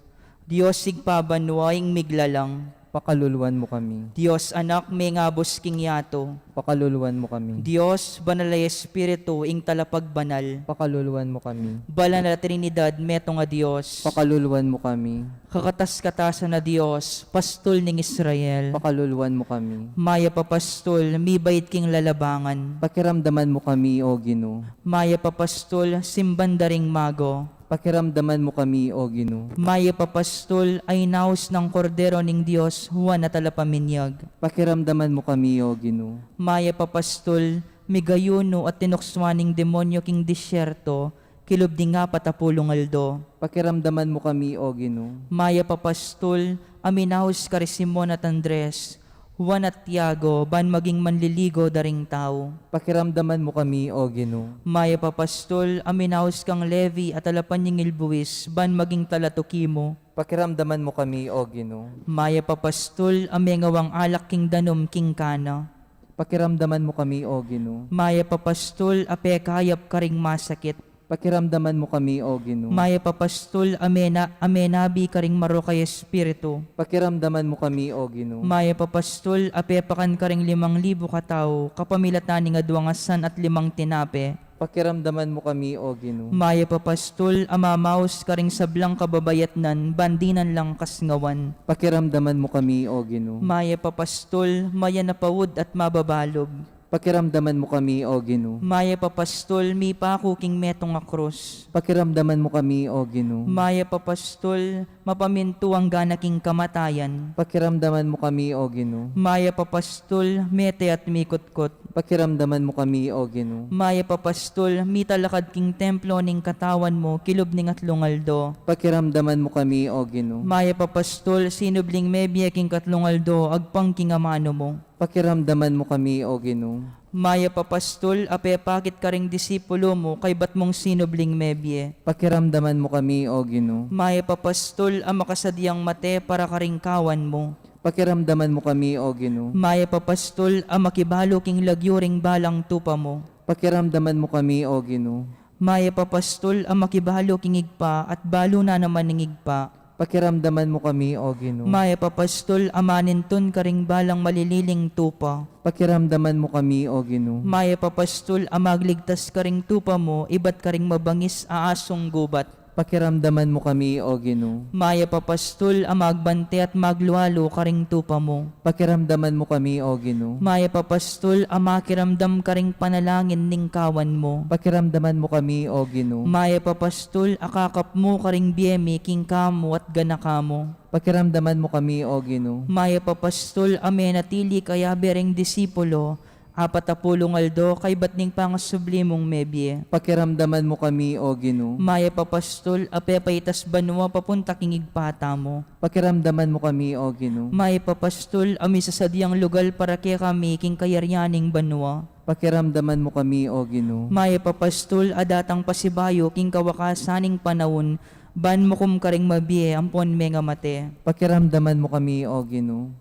Dios Ibpa banua ing miglalang. Pakaluluan mu kami. Dios Anak mengabus king yatu. Pakaluluan mu kami. Dios Banal a Espiritu ing talapagbanal. Pakaluluan mu kami. Banal a Trinidad metung a Dios. Pakaluluan mu kami. Kakatas-katasan a Dios, Pastol ning Israel. Pakaluluan mu kami. Mayap a Pastol, mibait king lalabangan. Pakiramdaman mu kami, O Ginu. Mayap a Pastol, simban da ring mago. Pakiramdaman mu kami, O Ginu. Mayap a Pastol, a inaus nang Kordero ning Dios, Juan a Talapaminyag. Pakiramdaman mu kami, O Ginu. Mayap a Pastol, migayunu at tinuksuan ning demonyo king disyerto, kilub ding apat a pulung aldo. Pakiramdaman mu kami, O Ginu. Mayap a Pastol, a minaus kari Simon at Andres, Juan at Tiago, ban maging manliligo da ring tau. Pakiramdaman mu kami, O Ginu. Mayap a pastul a minaus kang Levi at alapan ning ilbuis, ban maging talatuki mu. Pakiramdaman mu kami, O Ginu. Mayap a pastul a mengawang alak king danum king Cana. Pakiramdaman mu kami, O Ginu. Mayap a pastul a pekayap karing masakit. Pakiramdaman mu kami, O Ginu. Mayap a pastul a mena-, a menabi karing marok a espiritu. Pakiramdaman mu kami, O Ginu. Mayap a pastul a pepakan karing limang libu katau, kapamilatan ning adwang asan at limang tinape. Pakiramdaman mu kami, O Ginu. Mayap a pastul a mamaus karing sablang kababayatnan, ban dinan lang kasngawan. Pakiramdaman mu kami, O Ginu. Mayap a pastul, mayan a paud at mababalub. Pakiramdaman mu kami, O Ginu. Mayap a pastul, mipaku king metung a krus. Pakiramdaman mu kami, O Ginu. Mayap a pastul, mapamintu anggana king kamatayan. Pakiramdaman mu kami, O Ginu. Mayap a pastul, mete at mikutkut. Pakiramdaman mu kami, O Ginu. Mayap a pastul, mitalakad king templo ning katawan mu, kilub ning atlung aldo. Pakiramdaman mu kami, O Ginu. Mayap a pastul, sinubling mebie king katlung aldo, agpang king amanu mu. Pakiramdaman mu kami, O Ginu. Mayap a pastul a pepakit karing disipulu mu, kaybat mung sinubling mebie. Pakiramdaman mu kami, O Ginu. Mayap a pastul a makasadyang mate para karing kawan mu. Pakiramdaman mu kami, O Ginu. Mayap a pastul a makibalu king lagyu ring balang tupa mu. Pakiramdaman mu kami, O Ginu. Mayap a pastul a makibalu king Ibpa at balu na naman ning Ibpa. Pakiramdaman mu kami, O Ginu. Mayap a pastul a manintun karing balang malililing tupa. Pakiramdaman mu kami, O Ginu. Mayap a pastul a magligtas karing tupa mu, ibat karing mabangis a asung gubat. Pakiramdaman mu kami, O Ginu. Mayap a pastul a magbante at maglualu karing tupa mu. Pakiramdaman mu kami, O Ginu. Mayap a pastul a makiramdam karing panalangin ning kawan mu. Pakiramdaman mu kami, O Ginu. Mayap a pastul a kakap mu karing bie mi king kamu at ganaka mu. Pakiramdaman mu kami, O Ginu. Mayap a pastul a menatili kayabe ring disipulo, apat a pulung aldo kaybat ning pangasubli mung mebie. Pakiramdaman mu kami, O Ginu. Mayap a pastul a pepaitas banua papunta king Ibpa tamu. Pakiramdaman mu kami, O Ginu. Mayap a pastul a misasadyang lugal para kekami king kayarian ning banua. Pakiramdaman mu kami, O Ginu. Mayap a pastul a datang pasibayu king kawakasan ning panaun, ban mukum karing mabie ampon mengamate. Pakiramdaman mu kami, O Ginu.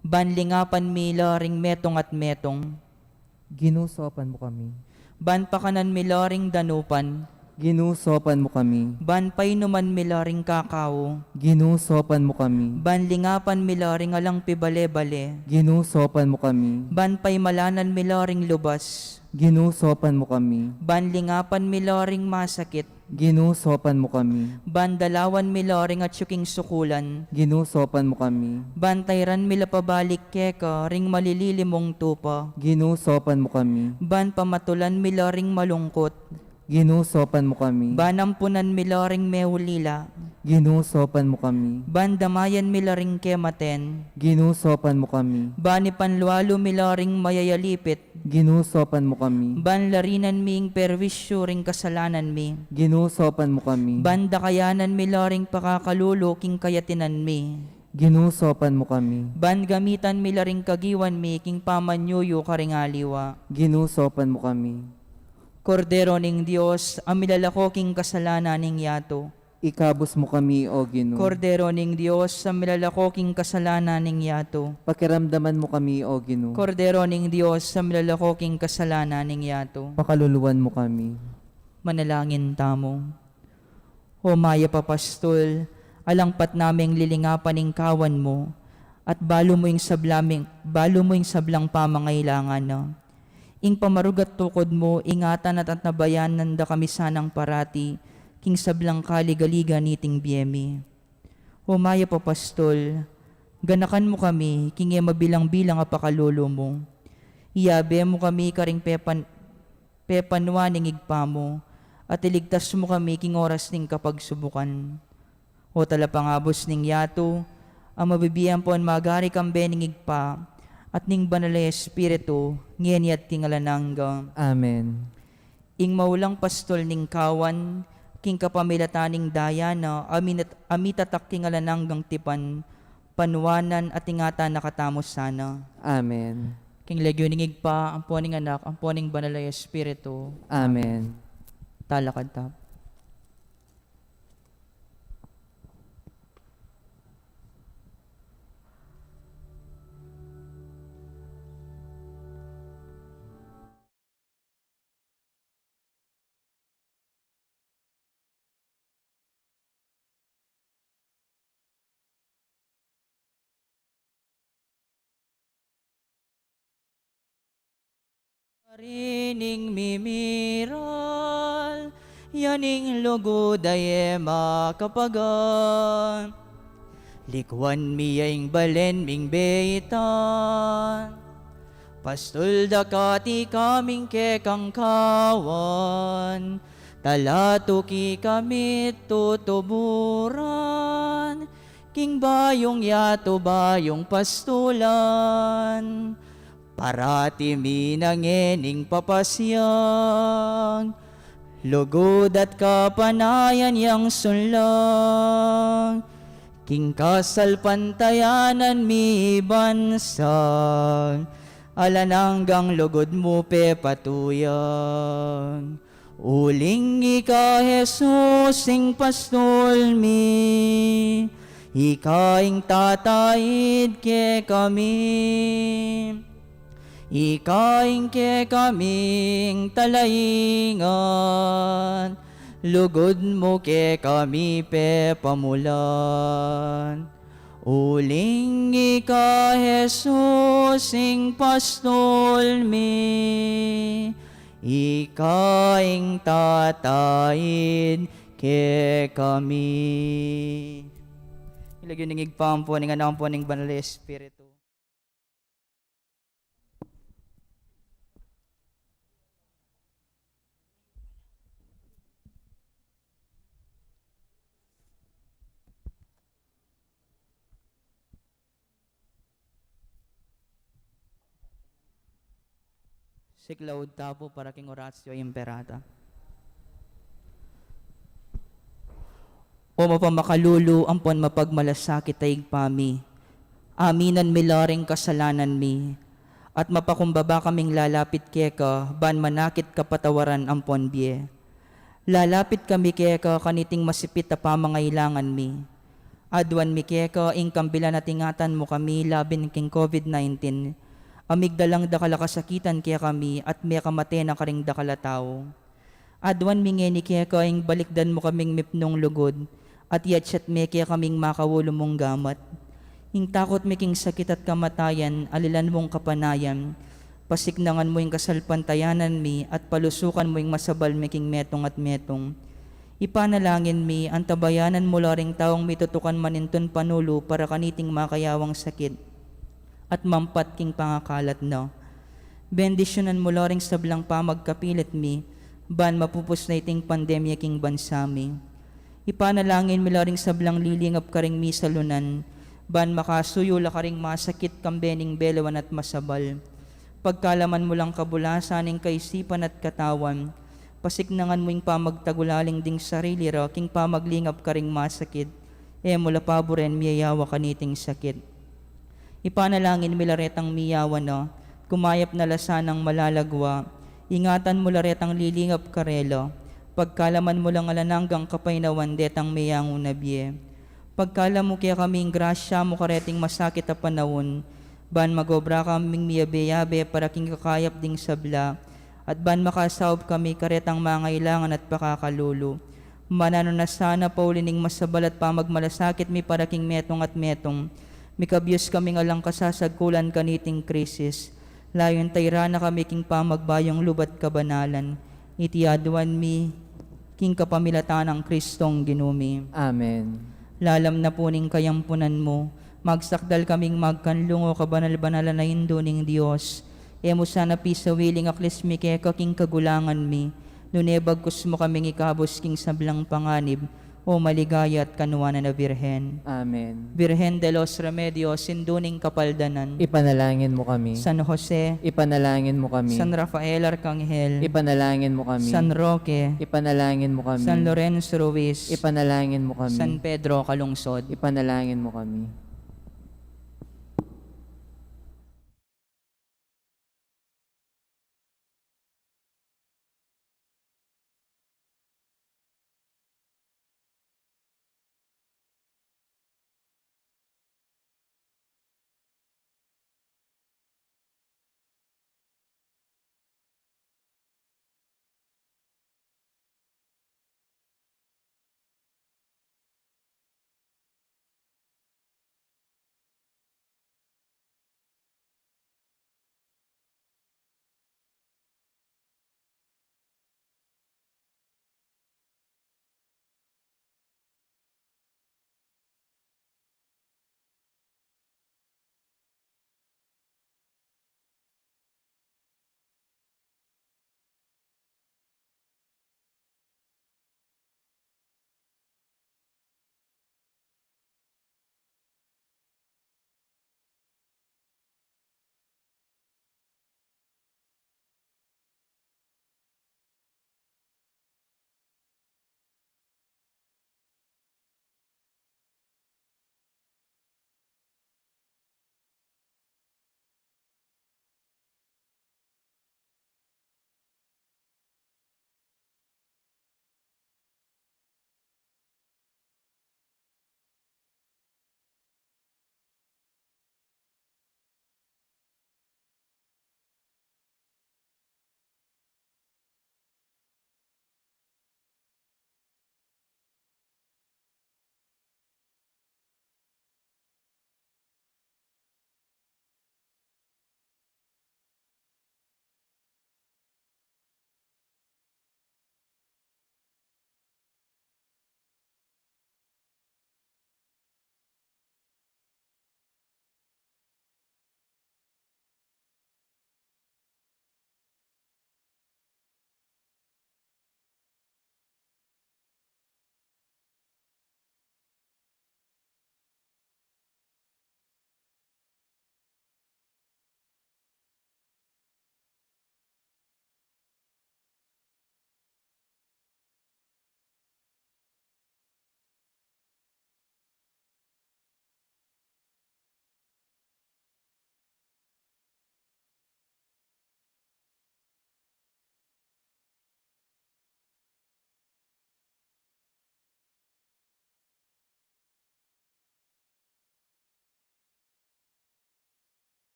Ban lingapan mi la ring metung at metung. Ginu, saupan mu kami. Ban pakanan mi la ring danupan. Ginu, saupan mu kami. Ban painuman mi la ring kakau. Ginu, saupan mu kami. Ban lingapan mi la ring alang pibale-bale. Ginu, saupan mu kami. Ban paimalanan mi la ring lubas. Ginu, saupan mu kami. Ban lingapan mi la ring masakit. Ginu, saupan mu kami. Ban dalawan mi la ring atyu king sukulan. Ginu, saupan mu kami. Ban tairan mi la pabalik keka ring malililimung tupa. Ginu, saupan mu kami. Ban pamatulan mi la ring malungkut. Ginu, saupan mu kami. Ban ampunan mi la ring meulila. Ginu, saupan mu kami. Ban damayan mi la ring kematen. Ginu, saupan mu kami. Ban ipanlualu mi la ring mayayalipit. Ginu, saupan mu kami. Ban larinan mi ing perwisyu ring kasalanan mi. Ginu, saupan mu kami. Ban dakayanan mi la ring pakakalulu king kayatinan mi. Ginu, saupan mu kami. Ban gamitan mi la ring kagiwan mi king pamanyuyu karing aliwa. Ginu, saupan mu kami. Kordero ning Dios, a milalako king kasalanan ning yatu. Ikabus mu kami, O Ginu. Kordero ning Dios, a milalako king kasalanan ning yatu. Pakiramdaman mu kami, O Ginu. Kordero ning Dios, a milalako king kasalanan ning yatu. Pakaluluan mu kami. Manalangin tamu. O mayap a pastul, alang patnaming lilingapan ing kawan mu, at balu mu ing sablaming, balu mu ing sablang pamangailangan na. Ing pamarugat tukud mu, ingatan at antabayanan da kami sanang parati, king sablang kaligaligan niting bie mi. O mayap a pastul, ganakan mu kami, king e mabilang-bilang a pakalulu mu. Iyabe mu kami karing pepan-, pepanuan ning Ibpa mu, at iligtas mu kami king oras ning kapagsubukan. O talapangabus ning yatu, a mabibie ampon magari kambe ning Ibpa, at ning Banal a Espiritu, ngeni at king alang angga. Amen. Ing maulang pastul ning kawan, king kapamilatan ning daya na, a minat-, a mitatak king alang anggang tipan, panuanan at ingatan na katamu sana. Amen. King lagyu ning Ibpa, ampo ning Anak, ampo ning Banal a Espiritu. Amen. Talakad ta. Karining mimiral, yaning lugud a e makapagan. Likuan mi ya ing balen ming beitan. Pastul da ka ti kaming kekang kawan. Talatuki kami tutuburan. King bayung yatu bayung pastulan. Parati mi na ngening papasyag, lugud at kapanayan yang sunlang, king kasalpantayanan mi bansag, alang anggang lugud mu pepatuyag. Uling ika, Jesus, ing pastul mi, ika ing tataid kekami, ika ing kekaming talaingat, lugud mu kekami pepamulan. Uling ika, Jesus, ing pastul mi, ika ing tataid kekami. King lagyu ning Ibpa, ampo ning Anak, ampo ning Banal a Espiritu. Siklaud ta pu para king Oratio Imperata. O mapamakalulu ampon mapagmalasakit a Ibpa mi, aminan mi la ring kasalanan mi, at mapakumbaba kaming lalapit keka ban manakit kapatawaran ampon bie. Lalapit kami keka kaniting masipit a pamangailangan mi. Aduan mi keka ing kambilan at ingatan mu kami labi king COVID nineteen, a migdalang dakal a kasakitan kekami at mekamate na karing dakal a tau. Aduan mi ngeni keka ing balikdan mu kaming mipnung lugud, at yatsat me kekaming makaulu mung gamat. Ing takut mi king sakit at kamatayan, alilan mung kapanayan, pasiknangan mu ing kasalpantayanan mi, at palusukan mu ing masabal mi king metung at metung. Ipanalangin mi, antabayanan mu la ring taung mitutukan manintun panulu para kaniting makayawang sakit at mampat king pangakalat na. Bendisyunan mu la ring sablang pamagkapilit mi, ban mapupus na iting pandemya king bansa mi. Ipanalangin mi la ring sablang lilingap karing misalunan, ban makasuyu la karing masakit kambe ning belawan at masabal. Pagkalaman mu lang kabulasan ning kaisipan at katawan, pasiknangan mu ing pamagtagulaling ding sarili ra king pamaglingap karing masakit, e mu la paburen miyayawa kaniting sakit. Ipanalangin mi la retang miyawa na, kumayap na la sanang malalagwa, ingatan mu la retang lilingap karela, pagkalaman mu lang alang anggang kapaynawan detang meyangu na bie. Pagkalam mu kekami ing grasya mu kareting masakit a panaun, ban magobra kaming miyabe-yabe para king kakayap ding sabla, at ban makasaup kami karetang mangailangan at pakakalulu. Mananu na sana pauli ning masabal at pamagmalasakit mi para king metung at metung, mikabyus kaming alang kasasagkulan kaniting krisis, layun tairan na kami king pamagbayung lub at kabanalan. Iti aduan mi king kapamilatan nang Kristong Ginu mi. Amen. Lalam na pu ning kayampunan mu, magsakdal kaming magkanlung, o kabanal-banalan a Indu ning Dios. E mu sana pisawili ing aklis mi keka king kagulangan mi, nune bagkus mu kaming ikabus king sablang panganib, o maligaya at kanuanan a Birhen. Amen. Birhen de los Remedios, Indu ning Kapaldanan. Ipanalangin mu kami. San Jose. Ipanalangin mu kami. San Rafael Arkanghel. Ipanalangin mu kami. San Roque. Ipanalangin mu kami. San Lorenzo Ruiz. Ipanalangin mu kami. San Pedro Calungsod. Ipanalangin mu kami.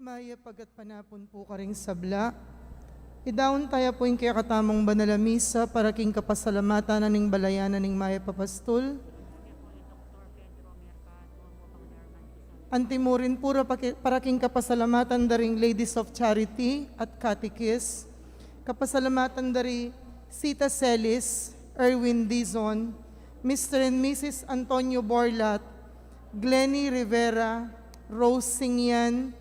Mayap a gatpanapun pu karing sabla. Idaun taya pu ing kekatamung banal a misa para king kapasalamatan na ning balayan na ning mayap a pastul. Antimurin pu ra paki-, para king kapasalamatan da ring Ladies of Charity at Catechist. Kapasalamatan da ri Sita Celis, Erwin Dizon, Mister and Missus Antonio Borlat, Glenny Rivera, Rose Singyan,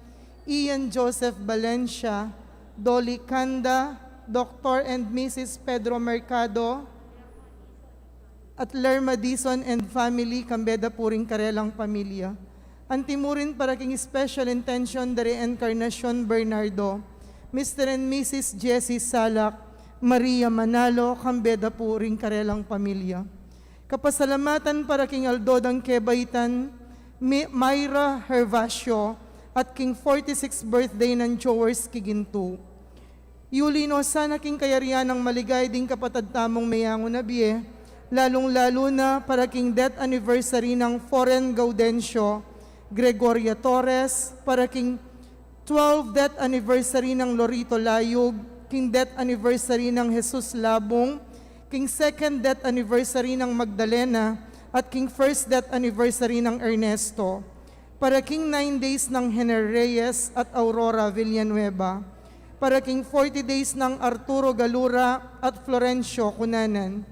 Ian Joseph Valencia, Dolly Canda, Doktor and Missus Pedro Mercado, at Lerma Dizon and family, kambe da pu ring karelang pamilya. Antimurin para king special intention da ri Encarnacion Bernardo, Mister and Missus Jessie Salak, Maria Manalo, kambe da pu ring karelang pamilya. Kapasalamatan para king aldo dang kebaitan, Mi-, Myra Hervacio, at king forty-sixth birthday nang Jowers Kigintu. Yuli no sana king kayarian nang maligaya ding kapatad tamung meyangu na bie, lalung-lalu na para king death anniversary nang Foren Gaudencio, Gregoria Torres, para king twelve death anniversary nang Lorito Layug, king death anniversary nang Jesus Labung, king second death anniversary nang Magdalena, at king first death anniversary nang Ernesto. Para king nine days nang Hener Reyes at Aurora Villanueva. Para king forty days nang Arturo Galura at Florencio Cunanan.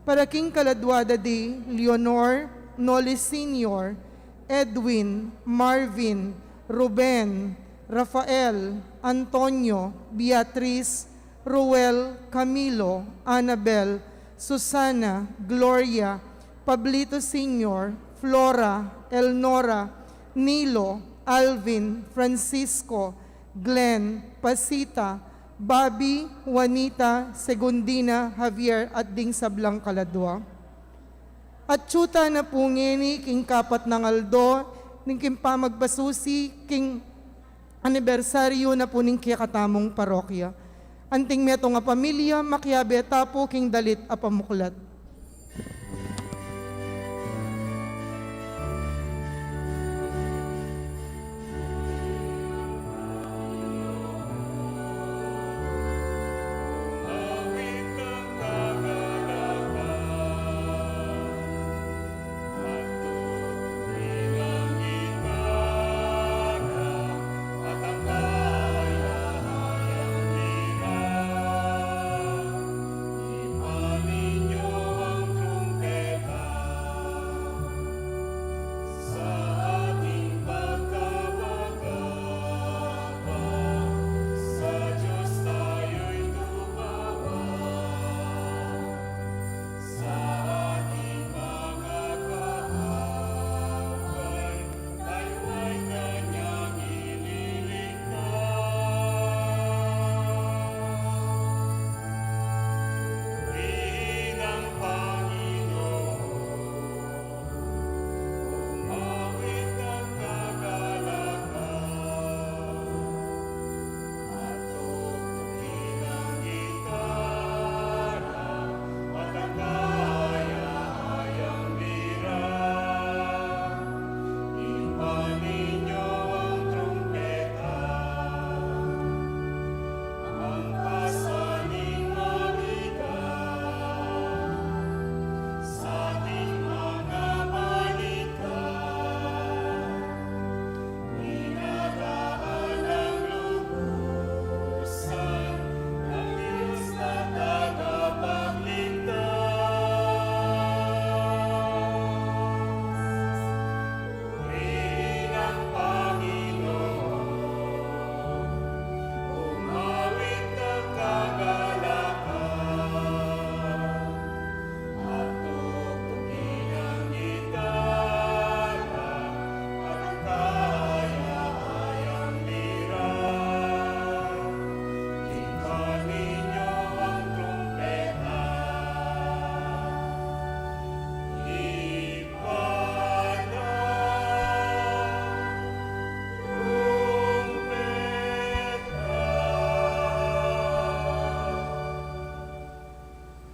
Para king kaladua da di Leonor, Noli Senior, Edwin, Marvin, Ruben, Rafael, Antonio, Beatriz, Ruel, Camilo, Annabel, Susana, Gloria, Pablito Senior, Flora, Elnora, Nilo, Alvin, Francisco, Glenn, Pasita, Bobby, Juanita, Segundina, Javier, at ding sablang kaladua. At atyu tana pu ngeni king kapat nang aldo ning king pamagpasusi king anibersaryu na pu ning kekatamung parokya. Anting metung a pamilya, makiabe ta pu king dalit a pamuklat.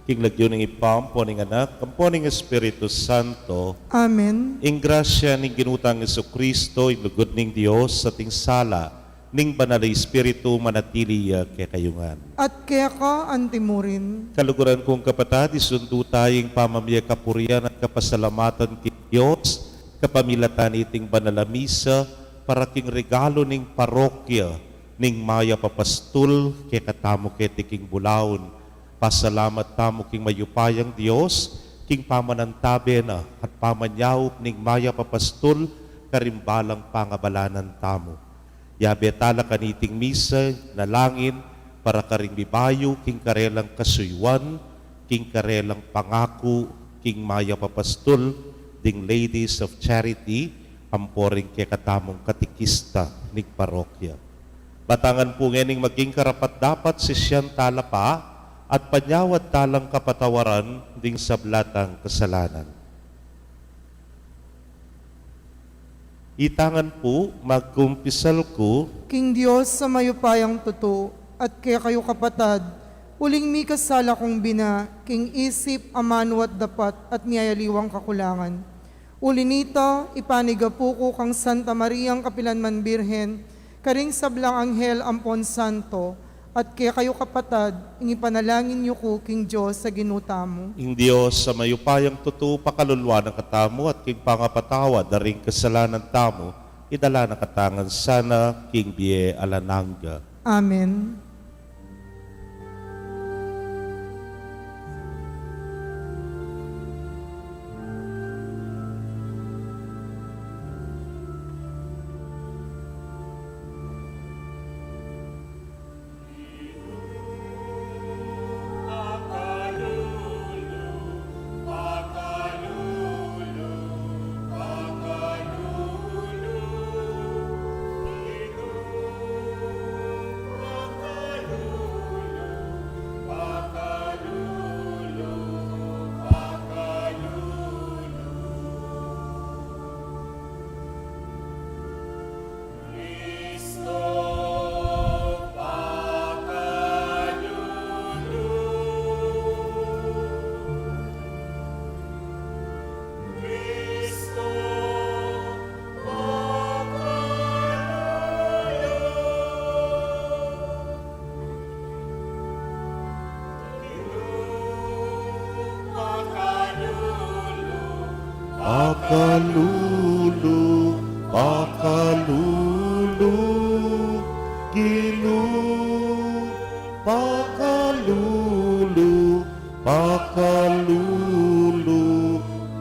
King lagyu ning Ibpa, ampo ning Anak, ampo ning Espiritu Santo. Amen. Ing grasya ning Ginu tang Jesucristo, ing lugud ning Dios, at ing sala ning Banal a Espiritu, manatili ya kekayu ngan. At keka antimurin. Kaluguran kung kapatad, isundu taya ing pamamie kapurian at kapasalamatan king Dios, kapamilatan niting banal a misa, para king regalo ning parokya ning Mayap a Pastul kekatamu keti king bulaun. Pasalamat tamu king mayupayang Dios, king pamanantabe na at pamanyaup ning Mayap a Pastul karing balang pangabalanan tamu. Yabe tala kaniting misa nalangin para karing mibayu king karelang kasuyuan, king karelang pangaku king Mayap a Pastul, ding Ladies of Charity, ampo ring kekatamung katikista ning parokya. Batangan pu ngening maging karapat-dapat sisian tala pa at panyawad talang kapatawaran ding sabla tang kasalanan. Itangan pu, magkumpisal ku king Dios a mayupayang tutu, at kekayu kapatad, uling mikasala kung bina, king isip, amanu at dapat, at miyayaliwang kakulangan. Uli nita, ipanigapu ku kang Santa Mariang kapilanman Birhen, karing sablang anghel ampon santo, at kekayu kapatad, ing ipanalangin yu ku king Dios a Ginu tamu. Ing Dios a mayupayang tutu pakaluluan na katamu at king pangapatawad da ring kasalanan tamu, idala na katamu ngan sana king bie alang angga. Amen. Pakalulu, pakalulu, Ginu, pakalulu, pakalulu,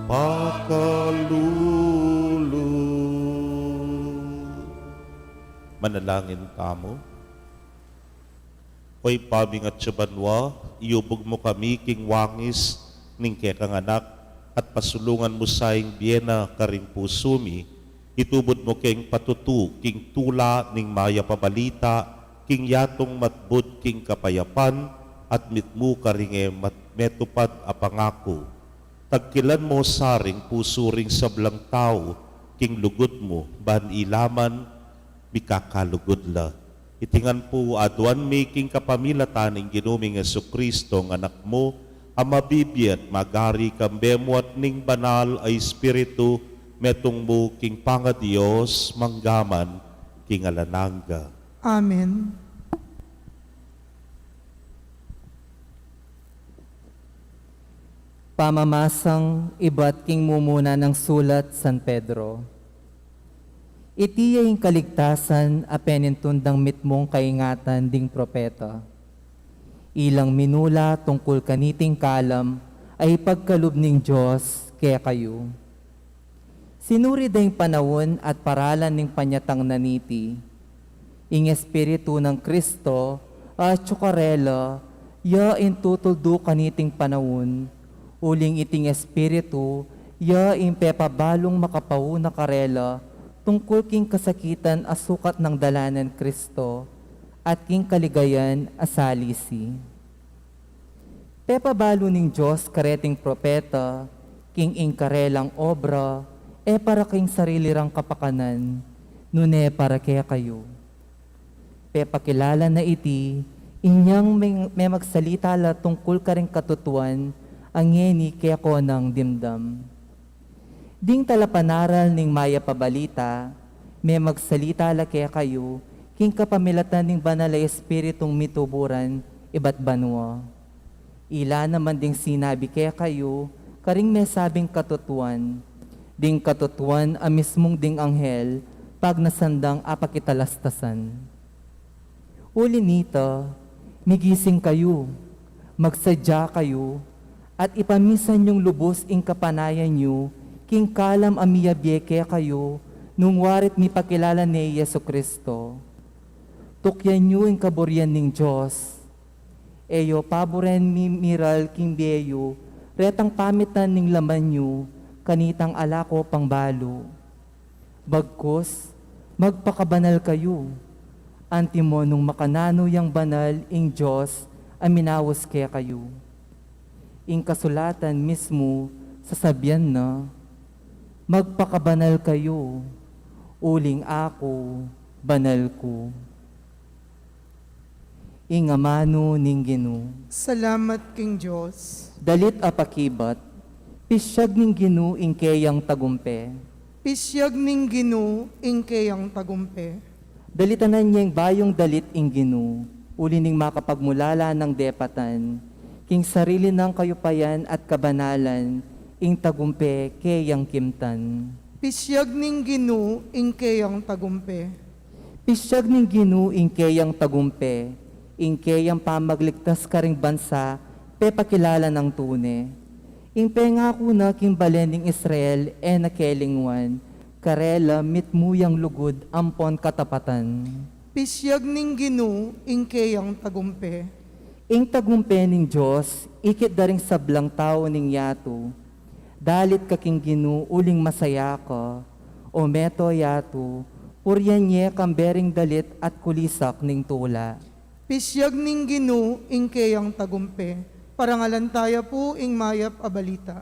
pakalulu. Manalangin tamu. O Ibpa ming atsu banua, iyubug mu kami king wangis ning kekang Anak, at pasulungan mu sa ing bie na karing pusu mi, itubud mu keng patutu king tula ning Mayap a Balita, king yatung matbud king kapayapan, at mitmu karing e mat-, metupad a pangaku. Tagkilan mu sa ring pusu ring sablang tau king lugud mu, ban ila man mikakalugud la. Iti ngan pu aduan mi king kapamilatan ning Ginu ming Jesucristo, ing Anak mu, a mabibie at magari kambe mu at ning Banal a Espiritu, metung mu king pangaDios, mangga man king alang angga. Amen. Pamamasang ibat king mumuna nang sulat San Pedro. Iti ya ing kaligtasan a penintun dang mitmung kaingatan ding propeta. Ilang minula tungkul kaniting kalam a ipagkalub ning Dios kekayu. Sinuri da ing panaun at paralan ning panyatang na niti. Ing Espiritu nang Kristo atyu karela, ya ing tutuldu kaniting panaun, uling iting Espiritu ya ing pepabalung makapauna karela tungkul king kasakitan a sukat nang dalanan Kristo at king kaligayan a salisi. Pepabalu ning Dios kareting propeta, king ing karelang obra, e para king sarili rang kapakanan, nune para kekayu. Pepakilala na iti, inyang me-, memagsalita la tungkul karing katutuan, a ngeni keko nang dimdam. Ding talapanaral ning Mayap a Balita, memagsalita la kekayu king kapamilatan ning Banal a Espiritung mituburan ibat banua. Ila naman ding sinabi kekayu karing mesabing katutuan, ding katutuan a mismung ding anghel pagnasan dang apakitalastasan. Uli nita, migising kayu, magsadya kayu, at ipamisan yung lubus ing kapanayan yu king kalam a miyabie kekayu nung warit mipakilala ne i Jesucristo. Tukyan yu ing kaburian ning Dios. E yu paburen mimiral king bie yu retang pamitan ning laman yu kanitang ala ko pang balu. Bagkus, magpakabanal kayu, antimo nung makananu yang banal ing Dios a minaus kekayu. Ing kasulatan mismu sasabian na, "Magpakabanal kayu, uling aku banal ku." Ing amanu ning Ginu. Salamat king Dios. Dalit a pakibat, pisyag ning Ginu ing keyang tagumpe. Pisyag ning Ginu ing keyang tagumpe. Dalitanan yeng bayung dalit ing Ginu, uli ning makapagmulala nang depatan king sarili nang kayupayan at kabanalan ing tagumpe keyang kimtan. Pisyag ning Ginu ing keyang tagumpe. Pisyag ning Ginu ing keyang tagumpe, ing keyang pamagligtas karing bansa pepakilala nang tune. Ing pengaku na king balen ning Israel e na kelingwan, karela mitmu yang lugud ampon katapatan. Pisyag ning Ginu ing keyang tagumpe. Ing tagumpe ning Dios ikit da ring sablang tau ning yatu. Dalit ka king Ginu uling masaya ka, o meto yatu, purian ye kambe ring dalit at kulisak ning tula. Pisyag ning Ginu ing keyang tagumpe. Parangalan taya pu ing mayap a balita.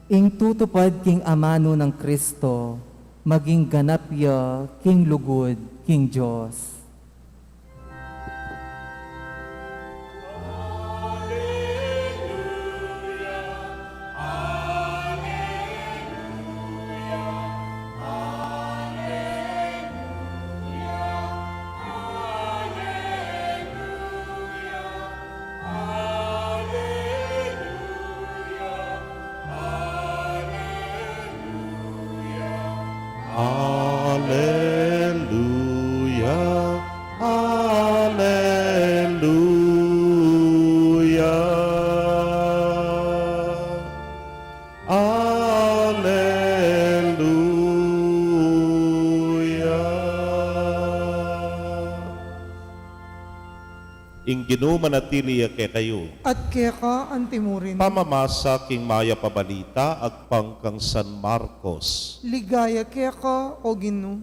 Ing tutupad king amanu nang Kristo, maging ganap ya king lugud king Dios. Aleluya, aleluya, aleluya. Ing Ginu manatili ya kekayu. At keka antimurin. Pamamasa king Mayap a Balita agpang kang San Marcos. Ligaya keka, o Ginu.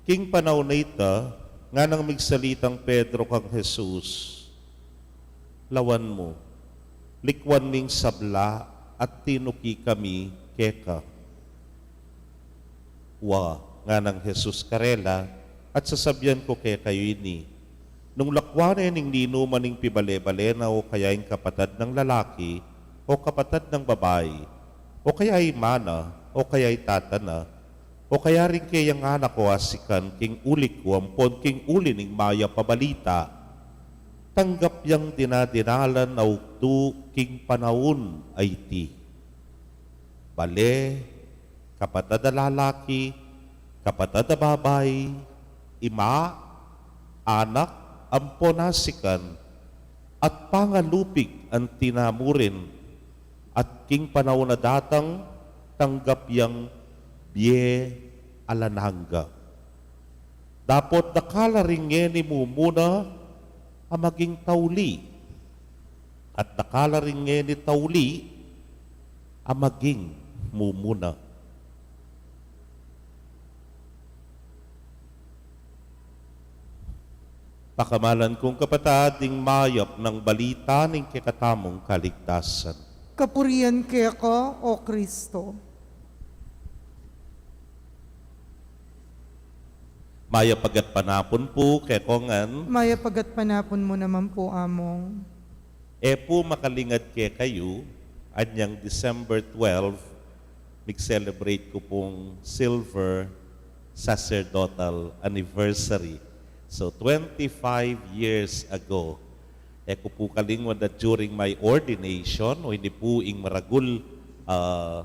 King panaun a ita, nganang migsalitang Pedro kang Jesus, "Lawan mu, likwan ming sabla at tinuki kami keka." "Wa," nganang Jesus karela, "at sasabian ku kekayu ini, nung lakwan ne ning ninuman ing pibale-bale na o kaya ing kapatad nang lalaki o kapatad nang babai, o kaya i ima na, o kaya i tata na, o kaya ring keyang anak o asikan king uli ku ampon king uli ning Mayap a Balita, tanggap yang dinadinalan a ukdu king panaun a iti. Bale, kapatad a lalaki, kapatad a babai, ima, anak, ampon asikan, at pangalupig anti na mu rin, at king panaun a datang, tanggap yang bie alang angga. Dapot dakal la ring ngeni mumuna a maging tauli, at dakal la ring ngeni tauli a maging mumuna. Pakamalan kung kapatad, ing mayap nang balita ning kekatamung kaligtasan. Kapurian keka, O Kristo. Mayap a gatpanapun pu kekongan. Mayap a gatpanapun mu naman pu, Among. E pu makalingad kekayu, anyang December twelve, mig-celebrate ku pung silver sacerdotal anniversary. So, twenty-five years ago, e ku pu kalingwan that during my ordination, o ini pu ing maragul, ah,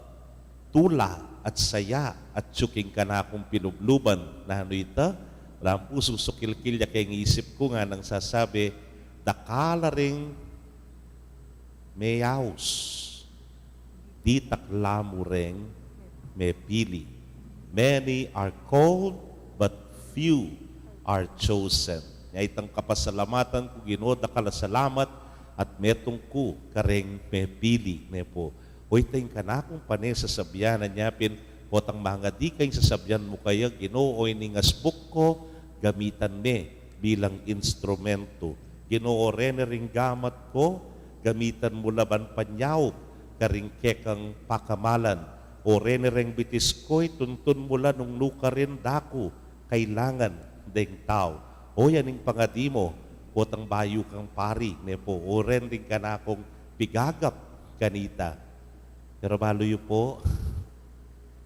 tula at saya atyu king kanakung pilubluban. Nanu ita? Wala pu, susukilkil ya keng isip ku, nganang sasabi, dakal la ring meyaus, ditak la mu reng mepili. Many are called, but few are chosen. Nya itang kapasalamatan ku, Ginu, dakal a salamat at metung ku kareng mepili, ne pu. O ita ing kanakung pane sasabian, nya pin, potang mangadi ka, ing sasabian mu kaya, Ginu, o ining asbuk ku, gamitan me bilang instrumentu. Ginu, o reni ring gamat ku, gamitan mu la ban panyaup karing kekang pakamalan. O reni reng bitis ku, ituntun mu la nung nukarin da ku kailangan deng tau. O yan ing pangadi mu, potang bayu kang pari, ne pu, o ren ding kanakung pigagap kanita. Pero balu yu pu,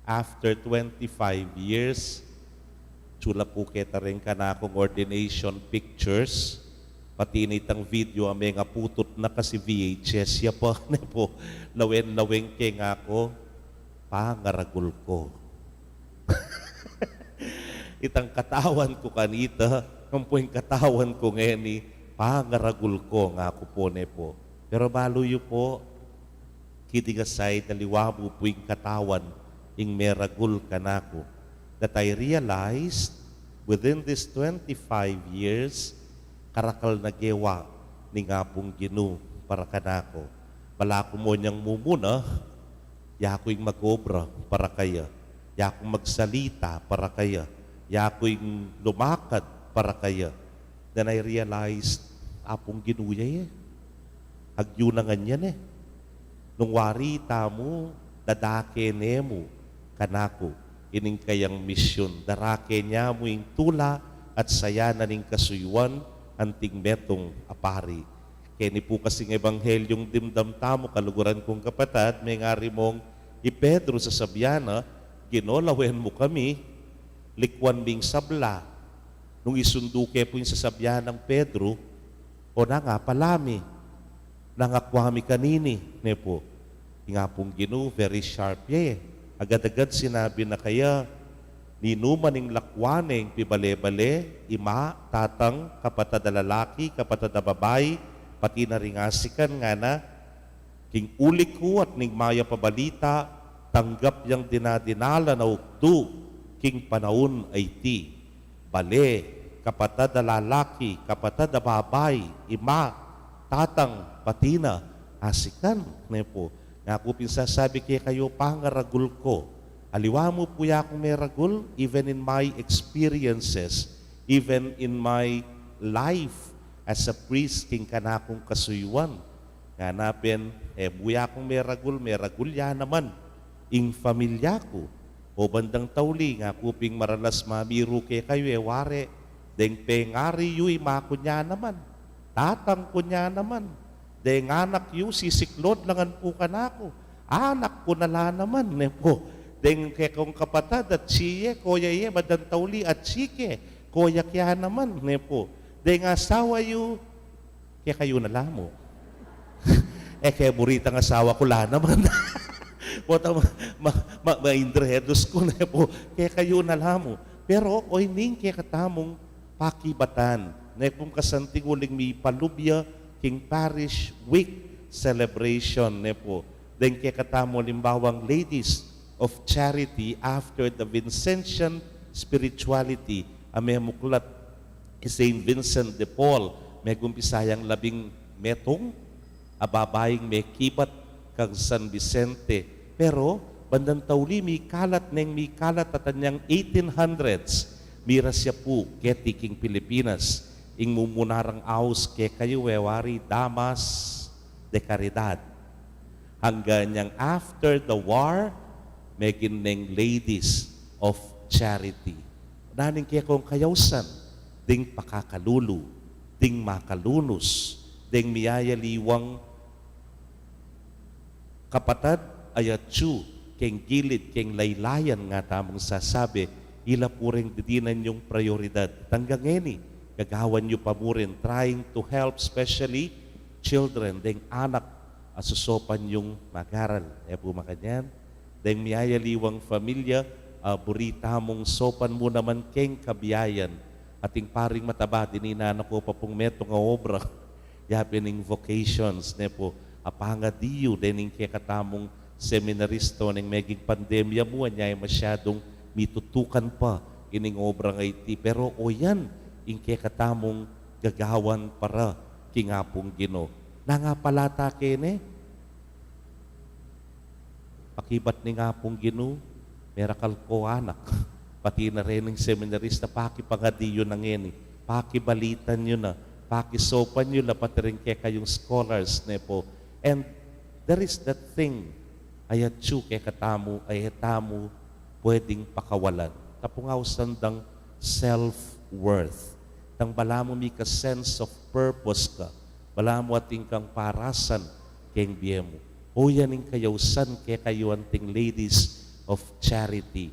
after twenty-five years, atyu la pu keta reng kanakung ordination pictures, pati na itang video a mengaputut na kasi V H S ya pa, ne pu, lawen-lawen ke ngaku, pangaragul ku. Itang katawan ku kanita, ampo ing katawan ku ngeni, pangaragul ku, ngaku pu, ne pu. Pero balu yu pu, kidding aside, aliwa mu pu ing katawan ing meragul kanaku. That I realized, within these twenty-five years, karakal na gewa ning Apung Ginu para kanaku. Balaku mu nyang mumuna, yaku ing mag-obra para kaya, yaku ing magsalita para kaya, yaku ing lumakad para kaya. Then I realized, Apung Ginu ya e. Agyu na ngan yan e. Nung wari tamu, dadake ne mu kanaku ining kayang misyun. Darake ne mu ing tula at saya na ning kasuyuan anting metung a pari. Keni pu kasing ebanghelyung dimdam tamu, kaluguran kung kapatad, mengari mung i Pedro sasabian na, Ginu, lawen mu kami, likuan ming sabla. Nung isundu ke pu ing sasabian nang Pedro, o nangapala mi, nangakua mi kanini, ne pu. Ing Apung Ginu, very sharp ya e. Agad-agad sinabi na kaya, ninuman ing lakwan neng pibale-bale, ima, tatang, kapatad a lalaki, kapatad a babai, pati na ring asikan, ngana, king uli ku at ning mayap a balita, tanggap yang dinadinalan a ukdu king panaun a iti. Bale, kapatad a lalaki, kapatad a babai, ima, tatang, pati na asikan, ne pu. Ngaku pin sasabi kekayu, pangaragul ku. Aliwa mu pu ya kung meragul, even in my experiences, even in my life as a priest king kanakung kasuyuan. Ngana pin, e mu ya kung meragul, meragul ya naman ing familia ku. O bandang tauli, ngaku ping maralas mamiru kekayu e wari, deng pengari yu ima ku nya naman, tatang ku nya naman, deng anak yu, sisiklod la ngan pu kanaku, anak ku na la naman, ne pu. Deng kekong kapatad, atsi ye, koya ye, bandang tauli, atsi ke, koya ke ya naman, ne pu. Deng asawa yu, kekayu na la mu. E ke buritang asawa ku la naman. Potang ma, ma, ma, maindredos ku, ne pu, kekayu na la mu. Pero, o ining kekatamung pakibatan, ne pung kasanting uling mipalub ya king Parish Week celebration, ne pu. Deng kekatamu alimbawang ladies, of charity after the Vincentian spirituality. A memuklat i Saint Vincent de Paul, megumpisa yang labing metung a babaing mekibat kang San Vicente. Pero bandang tauli mikalat neng mikalat at anyang eighteen hundreds, miras ya pu keti king Pilipinas. Ing mumuna rang aus kekayu e wari Damas de Caridad. Anggang yang after the war, meging neng Ladies of Charity. Naning kekong kayausan, ding pakakalulu, ding makalunus, ding miyayaliwang kapatad, ayatsu, keng gilid, keng laylayan nga tamung sasabi, ila pu reng didinan yung prioridad. Anggang ngeni, gagawan yu pa murin, trying to help, especially children, deng anak a susopan yung mag-aral. E pu makanyan? Deng miyayaliwang familia, a, buri tamung sopan mu naman keng kabiayan. Ating paring mataba, dininan na ku pa pung metung a obra. Yapin ing vocations, ne pu, a pangadi yu, dening kekatamung seminarista, neng meging pandemya mu, anya e masyadung mitutukan pa ining obra nga iti. Pero oyan ing kekatamung gagawan para king Apung Ginu. Nangapalata ke ne, pakibat ning Apung Ginu, merakal ko anak, pati na rening seminarista, pakipangadi yu na ngeni, pakibalitan yu na, pakisopan yu la pati ring kekayung scholars, ne pu. And there is that thing, ayatsu kekatamu, a e tamu pwedeng pakawalan. Tapung ausan dang self-worth. Tang balamu mika sense of purpose ka, balamu atin kang parasan keng bie mu. Oyan ing kayausan kekayu anting Ladies of Charity,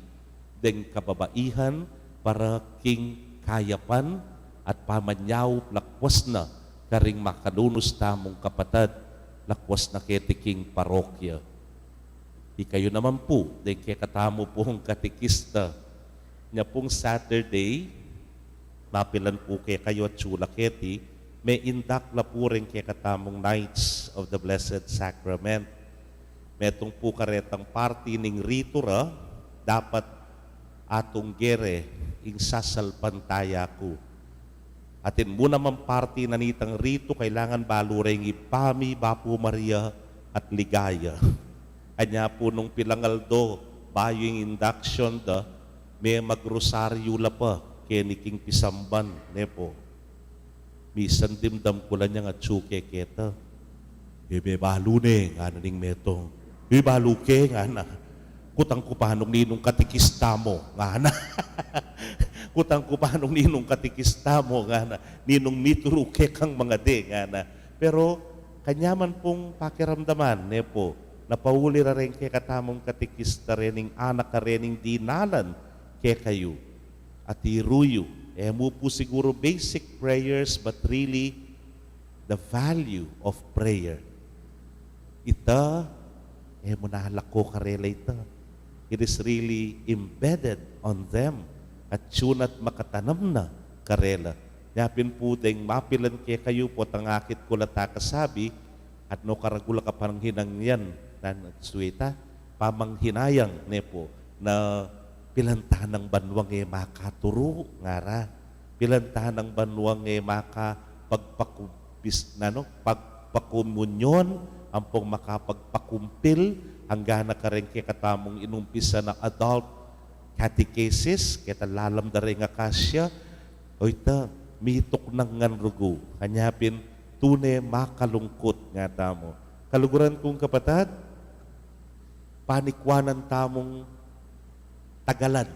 deng kababaihan para king kayapan at pamanyaup lakwas na karing makalunus tamung kapatad, lakwas na keti king parokya. Ikayu naman pu, deng kekatamu pung katekista, nya pung Saturday, mapilan pu kekayu atsu la keti, me-induct la pu reng kekatamung Knights of the Blessed Sacrament. Metung pu karetang parti ning ritu ra, dapat atung gere ing sasalpantaya ku. Atin mu naman parti na nitang ritu, kailangan balu reng Ibpa mi, Bapu Maria, at Ligaya. Anya pu nung pilang aldo, bayu ing induction da, me magrosaryu la pa keni king pisamban, ne pu. Misan dimdam ku la nyang atsu ke keta. E, me balu ne, ngana ning metung. E, balu ke, ngana. Kutang ku pa nung ninung katekista mu, ngana. Kutang ku pa nung ninung katekista mu, ngana. Ninung mituru ke kang mangadi, ngana. Pero kanyaman pung pakiramdaman, ne pu, na pauli ra reng kekatamung katekista rening anak a rening dinalan kekayu. At iru yu, e mu pu siguru basic prayers, but really the value of prayer. Ita, e mu na lako karela ita. It is really embedded on them. At suna at makatanam na karela. Nya pin pu deng mapilan kekayu pu, tang akit ku la ta kasabi, at no karagul a kapanghinang yan, nan suita, pamanghinayang ne pu, na pilan ta nang banwang e makaturu, ngara. Pilan ta nang banwang e makapagpakubis-, nanu, pagpakomunyon, ampong makapagpakumpil, angga na kareng kekatamung inumpisa na adult catechesis, keta lalam da reng akasya, o ita, mituknang ngan rugu, anya pin tune makalungkut ngatamu. Kaluguran kung kapatad, panikwanan tamung tagalan.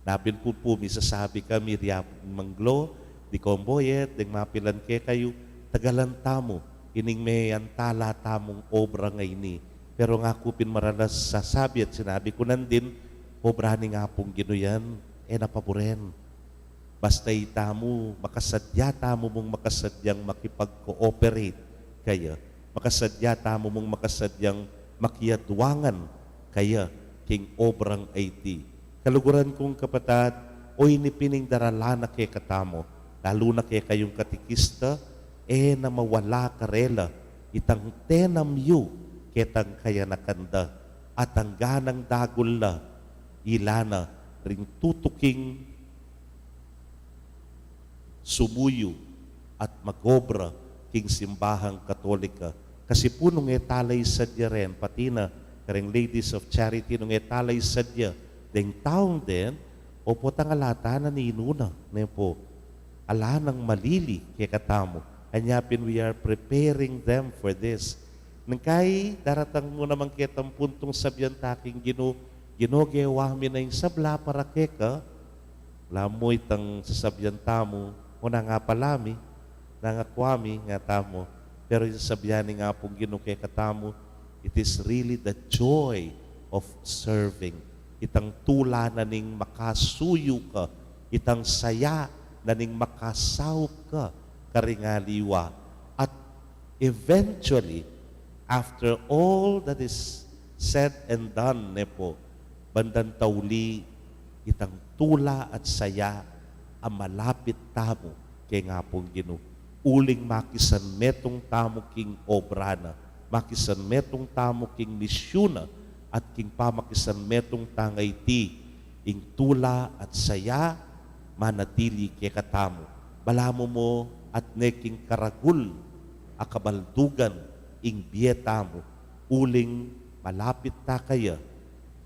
Napin pu pu, misasabi kami ria Mang Glo, di Komboyet, deng mapilan kekayu, tagalan tamu ining me antala tamung obra ngeni. Pero ngaku pin maralas sasabi at sinabi ku nandin, obra ning Apung Ginu yan, e na paburen. Basta itamu, makasadya tamu mung makasadyang makipag-cooperate kaya. Makasadya tamu mung makasadyang makiadwangan kaya king obrang iti. Kaluguran kung kapatad, o ini pin ing daralan na kekatamu, lalu na kekayung katekista, e na mawala karela itang tenam yu ketang kayanakan da. at anggang dagul la, ila na ring tutuking sumuyu at magobra king simbahang Katolika. Kasi pu nung e ta la isadya rin, pati na karing Ladies of Charity, nung e ta la isadya deng taung den, o potang ala ta na ninuna, ne pu. Ala nang malili kekatamu. Anya pin we are preparing them for this. Nung kai daratang mu naman ketang puntung sabyan ta king Ginu, Ginu, gewa mi na ing sabla para keka, lamu itang sasabyan tamu, o nangapala mi, nangakua mi, nga tamu. Pero ing sabyan ning Apung Ginu kekatamu, it is really the joy of serving. Itang tula na ning makasuyu ka, itang saya na ning makasaup ka karing aliwa. At eventually, after all that is said and done, ne pu, bandang tauli, itang tula at saya a malapit tamu keng Apung Ginu. Uling makisanmetung tamu king obra na, makisanmetung tamu king misyun na, at king pamakisanmetung tang iti, ing tula at saya manatili kekatamu. Balamu mu at ne king karagul a kabaldugan ing bie tamu, uling malapit ta kaya,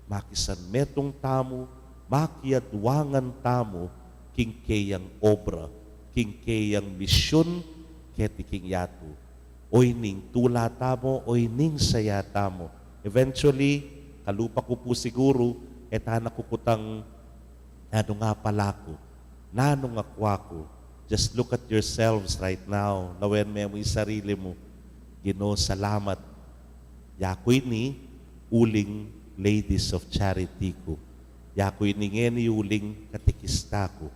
makisanmetung tamu, makiadwangan tamu king keyang obra, king keyang misyun keti king yatu. Oyni ing tula tamu, oyni ing saya tamu. Eventually, kalupa ku pu siguru, e ta na kukutang, "Nanu nga pala ku? Nanu nga akua ku?" Just look at yourselves right now. Lawen me mu ing sarili mu. "Ginu, salamat. Yaku ini uling Ladies of Charity ku. Yaku ini ngeni uling katekista ku.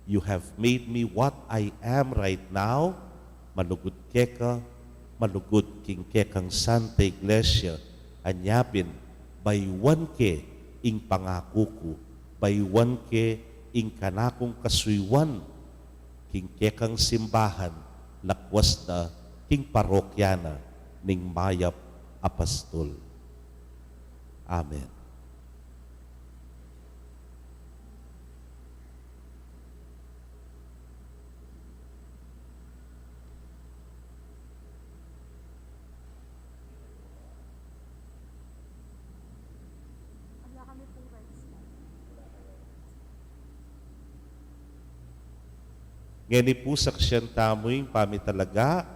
You have made me what I am right now, malugud keka, malugud king kekang Santa Iglesia, anya pin, bayuan ke ing pangaku ku, bayuan ke ing kanakung kasuyuan, king kekang simbahan, lakwas na king parokya na ning mayap a pastul." Amen. Ngeni pu, saksian tamu ing pamitalaga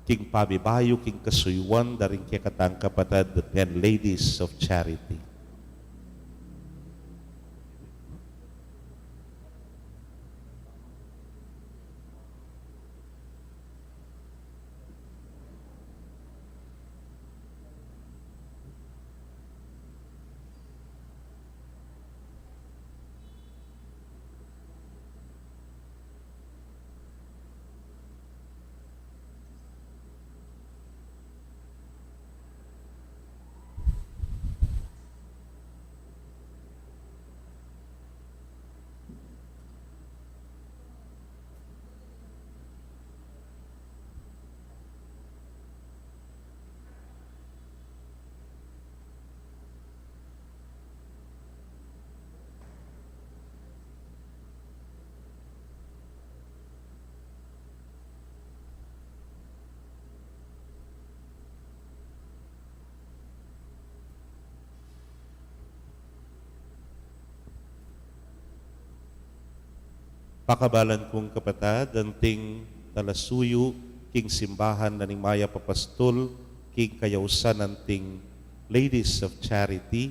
king pamibayu king kasuyuan da ring kekatang kapatad ngan Ladies of Charity. Pakabalan kung kapatad, anting talasuyu king simbahan na ning Mayap a Pastul king kayausan anting Ladies of Charity,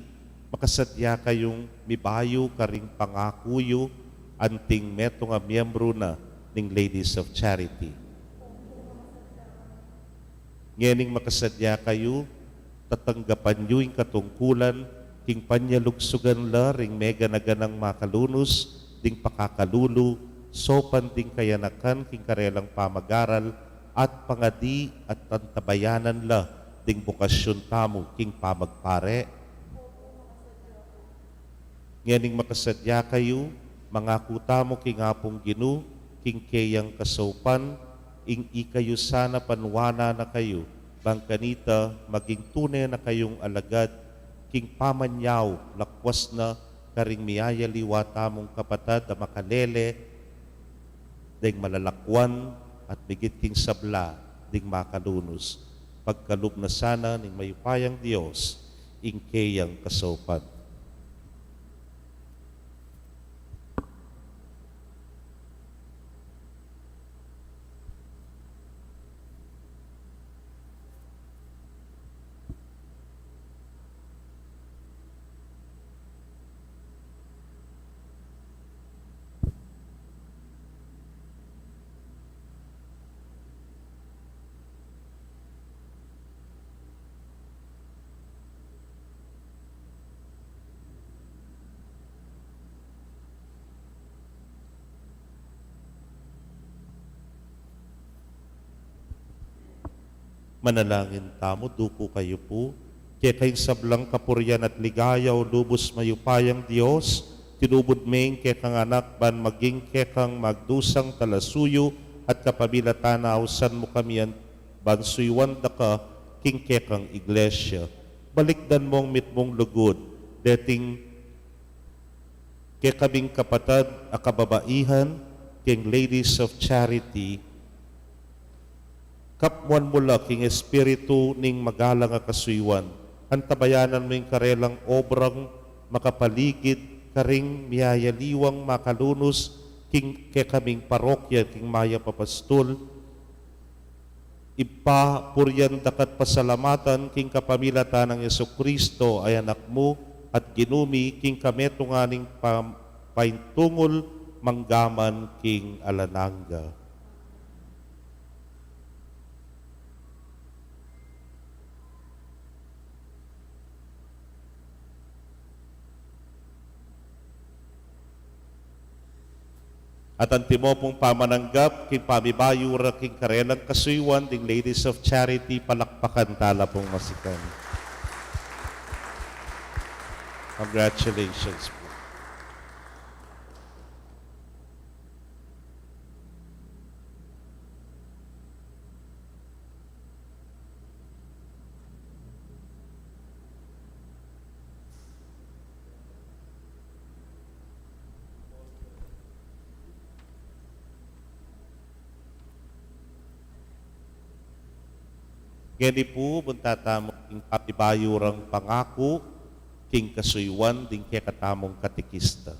makasadya kayung mibayu karing pangaku yu anting metung a miyembru na ning Ladies of Charity. Ngening makasadya kayu, tatanggapan yu ing katungkulan king panyalugsugan la ring meganaganang makalunus ding pakakalulu, saupan ding kayanakan king karelang pamagaral, at pangadi at antabayanan la ding bokasyun tamu king pamagpare. Ngening makasadya kayu, mangaku tamu king Apung Ginu, king keyang kasaupan, ing ikayu sana panuanan na kayu, bang kanita maging tune na kayung alagad, king pamanyaup lakwas na karing miyayaliwa tamung kapatad a makalele deng malalakuan at migit king sabla ding makalunus. Pagkalub na sana ning mayupayang Dios ing keyang kasaupan. Manalangin tamu, duku kayu pu. Keka ing sablang kapurian at ligaya, o lubus mayupayang Dios, tinubud me ing kekang Anak ban maging kekang magdusang talasuyu, at kapamilatan na ausan mu kami ban suyuan da ka king kekang Iglesia. Balikdan mung mitmung lugud deting kekaming kapatad a kababaihan king Ladies of Charity, kapmuan mu la king espiritu ning magalang a kasuyuan. Antabayanan mu ing karelang obrang makapaligid karing miyayaliwang makalunus king kekaming parokya king Mayap a Pastul. Ibpa, purian da ka't pasalamatan king kapamilatan nang Jesucristo a Anak mu at Ginu mi, king kametungan ning pa-, paintungul manggaman king alang angga. At antimo pung pamananggap king pamibayu ra king karelang kasuyuan ding Ladies of Charity, palakpakan tala pung masikan. Congratulations po. Ngeni pu, bunta tamu king pamibayu rang pangaku king kasuyuan ding kekatamung katekista.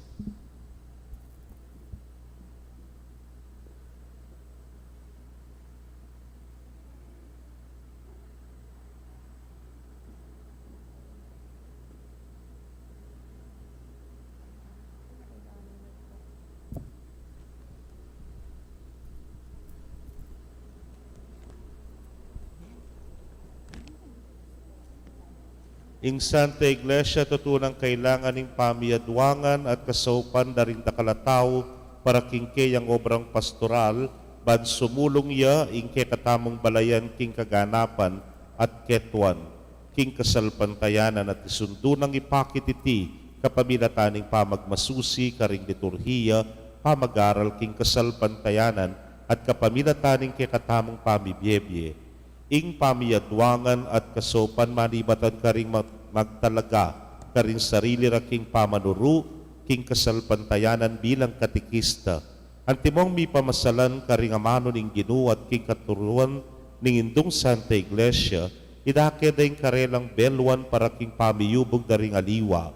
Ing Santa Iglesia tutu nang kailangan ning pamiadwangan at kasaupan da ring dakal a tau para king keyang obrang pastoral, ban sumulung ya ing kekatamung balayan king kaganapan at ketuan king kasalpantayanan at isundu nang ipakit iti kapamilatan ning pamagmasusi karing liturhiya, pamag-aral king kasalpantayanan at kapamilatan ning kekatamung pamibiebie. Ing pamiadwangan at kasaupan manibatan karing mag-, magtalaga karing sarili ra king pamanuru king kasalpantayanan bilang katekista. Antimong mipamasalan karing amanu ning Ginu at king katuruan ning Indung Santa Iglesia, idake da ing karelang beluan para king pamiyubug da ring aliwa.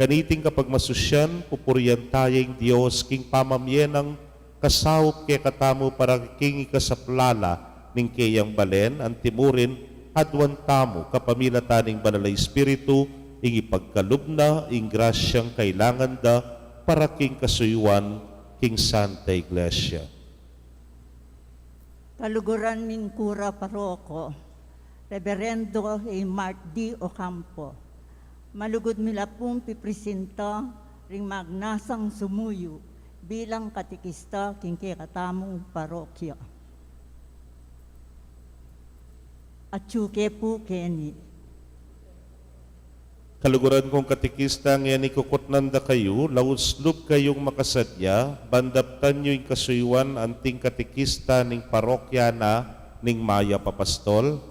Kaniting kapagmasusian, pupurian taya ing Dios king pamamie nang kasaup kekatamu para king ikasaplala ning keyang balen, antimurin aduan tamu kapamilatan ning Banal a Espiritu ing ipagkalub na ing grasyang kailangan da para king kasuyuan king Santa Iglesia. Kaluguran ming kura paroko, Reverendo A. Mark D. Ocampo, malugud mi la pung pipresinta ring magnasang sumuyu bilang katekista king kekatamung parokya. Atyu ke pu keni. Kaluguran kung katekista, ngeni kukutnan da kayu, laus lub kayung makasadya ban daptan yu ing kasuyuan anting katekista ning parokya na ning Mayap a Pastol.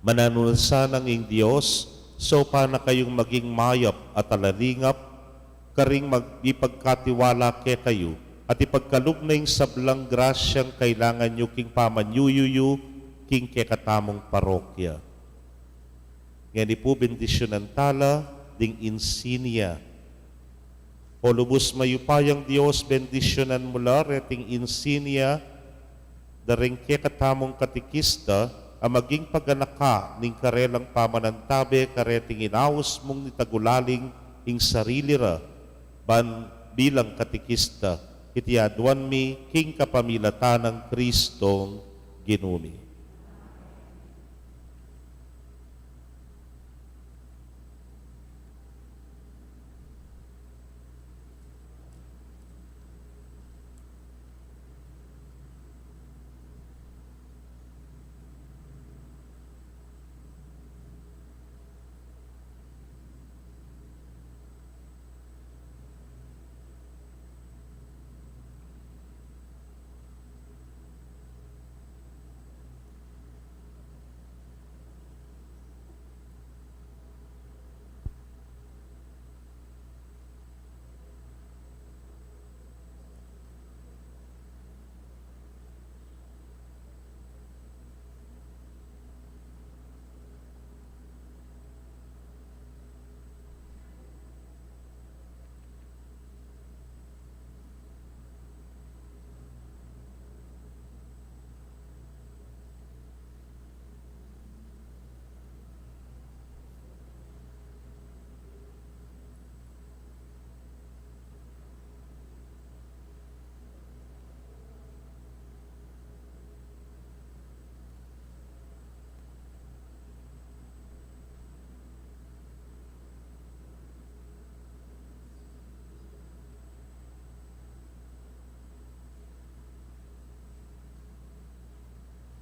Mananu na sanang ing Dios, saupan na kayung maging mayap at alalingap, karing mag-, ipagkatiwala kekayu, at ipagkalub na ing sablang grasyang kailangan yu king pamanyuyu yu king kekatamung parokya. Ngeni pu bendisyunan tala ding insinya. O lubus mayupayang Dios, bendisyunan mu la reting insinya da ring kekatamung katekista a maging paganaka ning karelang pamanantabe kareting inaus mung nitagulaling ing sarili ra ban bilang katekista. Iti aduan mi king kapamilatan nang Kristong Ginu mi.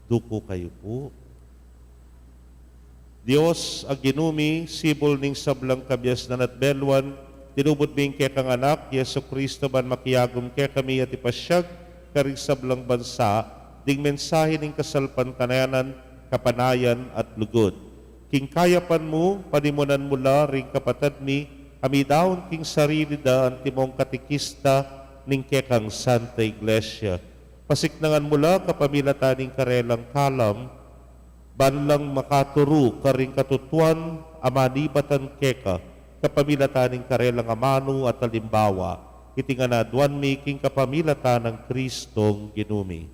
Duku kayu pu. Dios a Ginu mi, sibul ning sablang kabiasnan at beluan, tinubud mi ing kekang Anak, Jesucristo, ban makiagum kekami at ipasiag karing sablang bansa ding mensahe ning kasalpantayanan, kapanayan, at lugud. King kayapan mu, panimunan mu la ring kapatad mi a midaun king sarili da antimong katekista ning kekang Santa Iglesia. Pasiknangan mu la kapamilatan ning karelang kalam, ban lang makaturu karing katutuan a manibatan keka, kapamilatan ning karelang amanu at alimbawa. Iti ngan aduan mi king kapamilatan nang Kristong Ginu mi.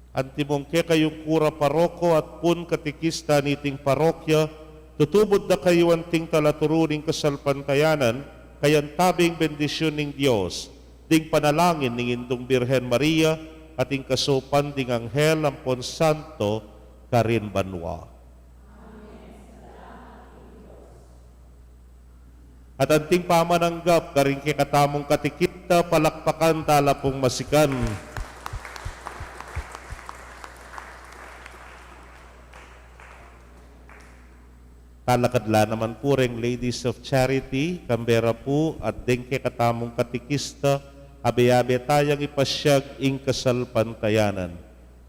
Antimong kekayung kura paroko at pun katekista niting parokya, tutubud da kayu anting talaturu ning kasalpantayanan, kayantabe ing bendisyun ning Dios, ding panalangin ning Indung Birhen Maria, at ing kasaupan ding anghel ampon santo karin banua. At anting pamananggap karing kekatamung katekista, palakpakan tala pung masikan. Talakad la naman pu reng Ladies of Charity, kambe ra pu at deng kekatamung katekista, abe-abe tayang ipasiag ing kasalpantayanan.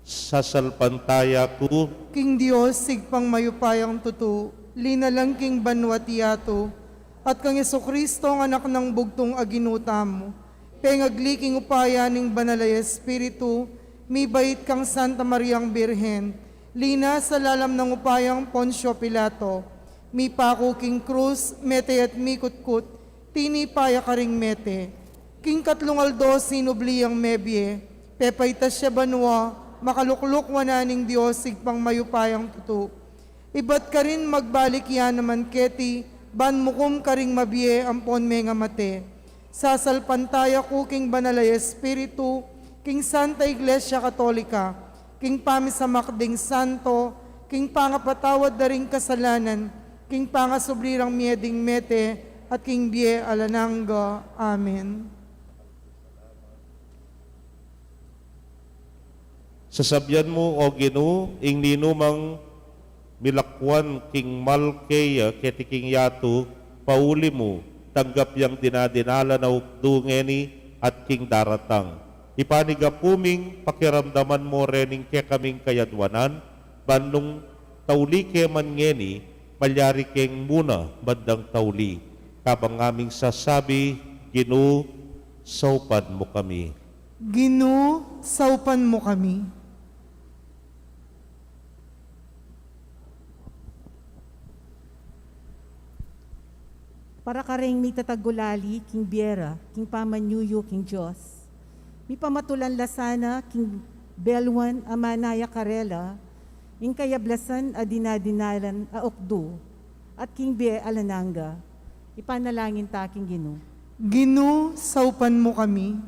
Sasalpantaya ku king Dios, Ibpang mayupayang tutu, linalang king banua at yatu, at kang Jesucristo, a Anak nang bugtung a Ginu tamu, pengagli king upaya ning Banal a Espiritu, mibait kang Santa Mariang Birhen, linasa lalam nang upayang Poncio Pilato, mipaku king krus, mete at mikutkut, tinipa ya karing mete. King katlung aldo sinubli yang mebie, pepaitas ya banua, makalukluk wanan ning Dios Ibpang mayupayang tutu. Ibat karin magbalik ya naman keti, ban mukum karing mabie ampon mengamate. Sasalpantaya ku king Banal a Espiritu, king Santa Iglesia Katolika, king pamisamak ding santo, king pangapatawad da ring kasalanan, king pangasubli rang mie ding mete, at king bie alang angga. Amen. Sasabian mu, O Ginu, ing ninumang milakwan king mal keya keti king yatu, pauli mu, tanggap yang dinadinalan a ukdu ngeni at king daratang. Ipanigapu ming pakiramdaman mu rening kekaming kayadwanan, ban nung tauli ke man ngeni, malyari keng muna bandang tauli. Kabang ngaming sasabi, Ginu, saupan mu kami. Ginu, saupan mu kami. Para kareng mitatagulali king bie ra, king pamanyuyu king Dios. Mipamatulan la sana king belwan a manaya karela, ing kayablasan a dinadinalan a ukdu, at king bie alang angga. Ipanalangin ta king Ginu. Ginu, saupan mu kami.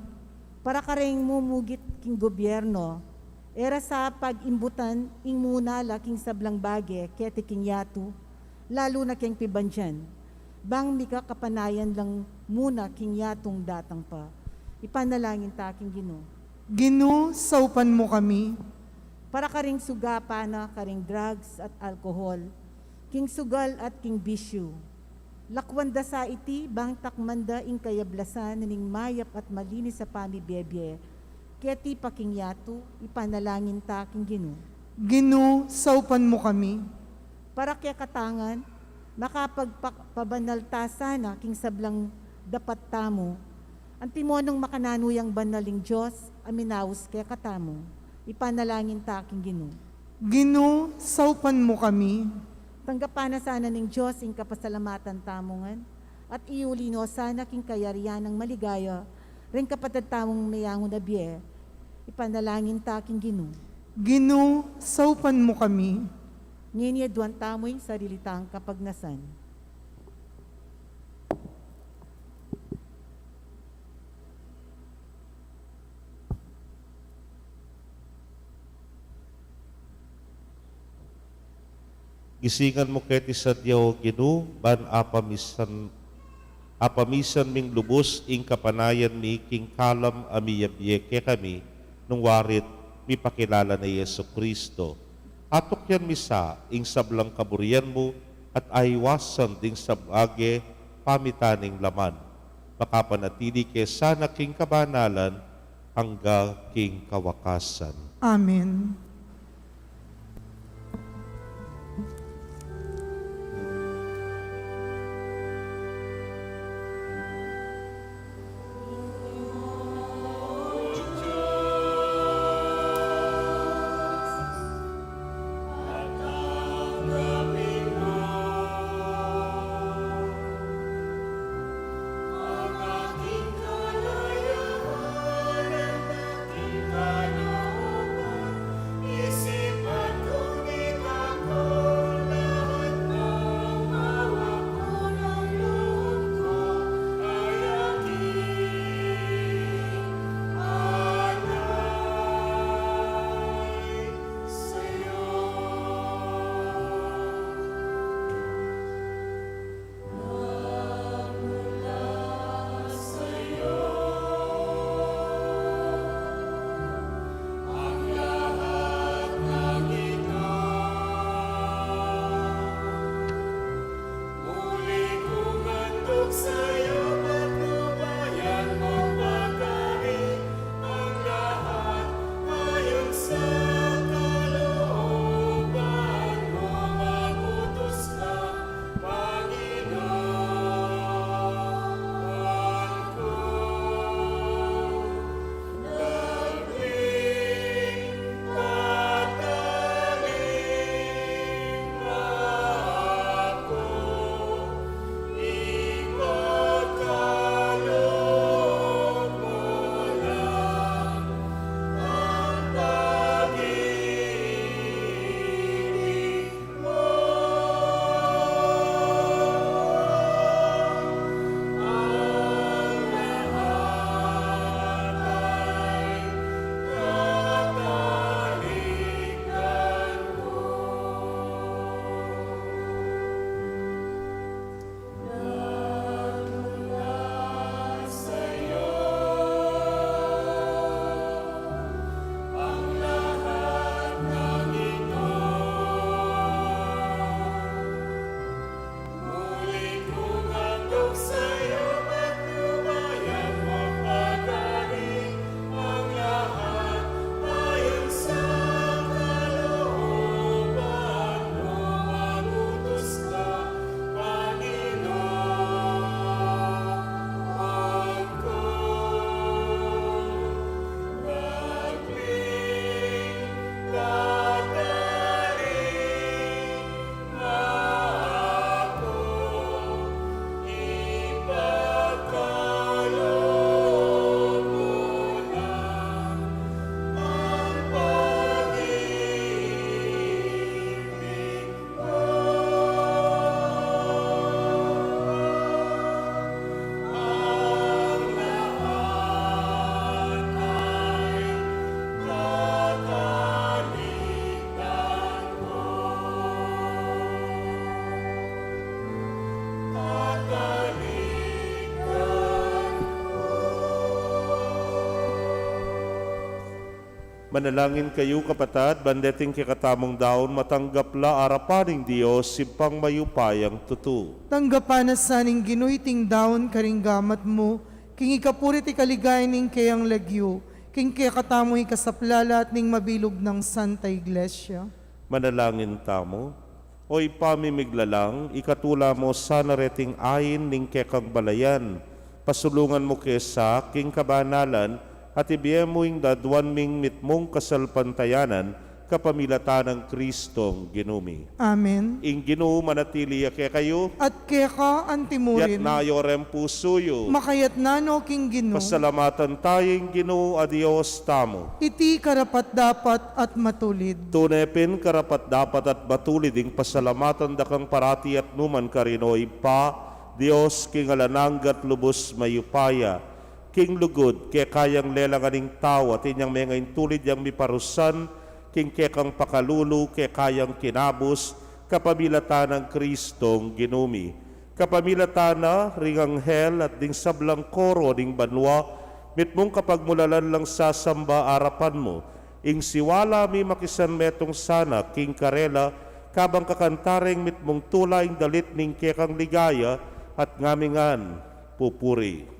Para kareng mumugit king gobyerno, e ra sa pag-imbutan ing muna la king sablang bage keti king yatu, lalu na keng pibandian. Bang mika kapanayan lang muna king yatung datang pa. Ipanalangin ta king Ginu. Ginu, saupan mu kami. Para karing suga pana karing drugs at alkohol, king sugal at king bisyu. Lakwan da sa iti bang takman da ing kayablasan ning mayap at malinis a pamibie-bie keti pa king yatu, ipanalangin ta king Ginu. Ginu, saupan mu kami. Para kekatang ngan, makapagpabanal ta sana king sablang dapat tamu. Antimo nung makananu yang banal ing Dios a minaus kekatamu. Ipanalangin ta king Ginu. Ginu, saupan mu kami. Tanggapan na sana ning Dios ing kapasalamatan tamu ngan, at iuli no sana king kayarian nang maligaya reng kapatad tamung meyangu na bie. Ipanalangin ta king Ginu. Ginu, saupan mu kami. Ngeni aduan tamu ing sarili tang kapagnasan. Gisingan mu keti sadya, O Ginu, ban apamisan, apamisan ming lubus ing kapanayan mi king kalam a miyabie kekami, nung warit mipakilala na i Jesu Cristo. Atukyan mi sa ing sablang kaburian mu at aiwasan ding sabage pamitan ning laman. Makapanatili ke sana king kabanalan angga king kawakasan. Amen. Manalangin kayu, kapatad, ban deting kekatamung daun matanggap la arapan ning Dios, Ibpang mayupayang tutu. Tanggapan na sa ning Ginu iting daun karing gamat mu, king ikapuri't ikaligaya ning keyang lagyu, king kekatamung ikasaplala at ning mabilug nang Santa Iglesia. Manalangin tamu. O Ibpa mi miglalang, ikatula mu sana reting ain ning kekang balayan. Pasulungan mu ke sa king kabanalan, at ibie mu ing daduan ming mitmung kasalpantayanan, kapamilatan nang Kristong Ginu mi. Amen. Ing Ginu manatili ya kekayu. At keka antimurin. Itas yu reng pusu yu. Makatas na no king Ginu. Pasalamatan taya ing Ginu a Dios tamu. Iti karapat-dapat at matulid. Tune pin karapat-dapat at matulid ing pasalamatan da kang parati at nukarin man, O Ibpa, Dios king alang angga at lubus mayupaya. King lugud keka yang lelangan ing tau, at inyang menga ing tulid yang miparusan king kekang pakalulu, keka yang kinabus, kapamilatan nang Kristong Ginu mi. Kapamilatan na ring anghel at ding sablang koro ning banua, mitmung kapagmulalan lang sasamba arapan mu. Ing siwala mi makisanmetung sana king karela, kabang kakanta reng mitmung tula ing dalit ning kekang ligaya, at ngamingan pupuri.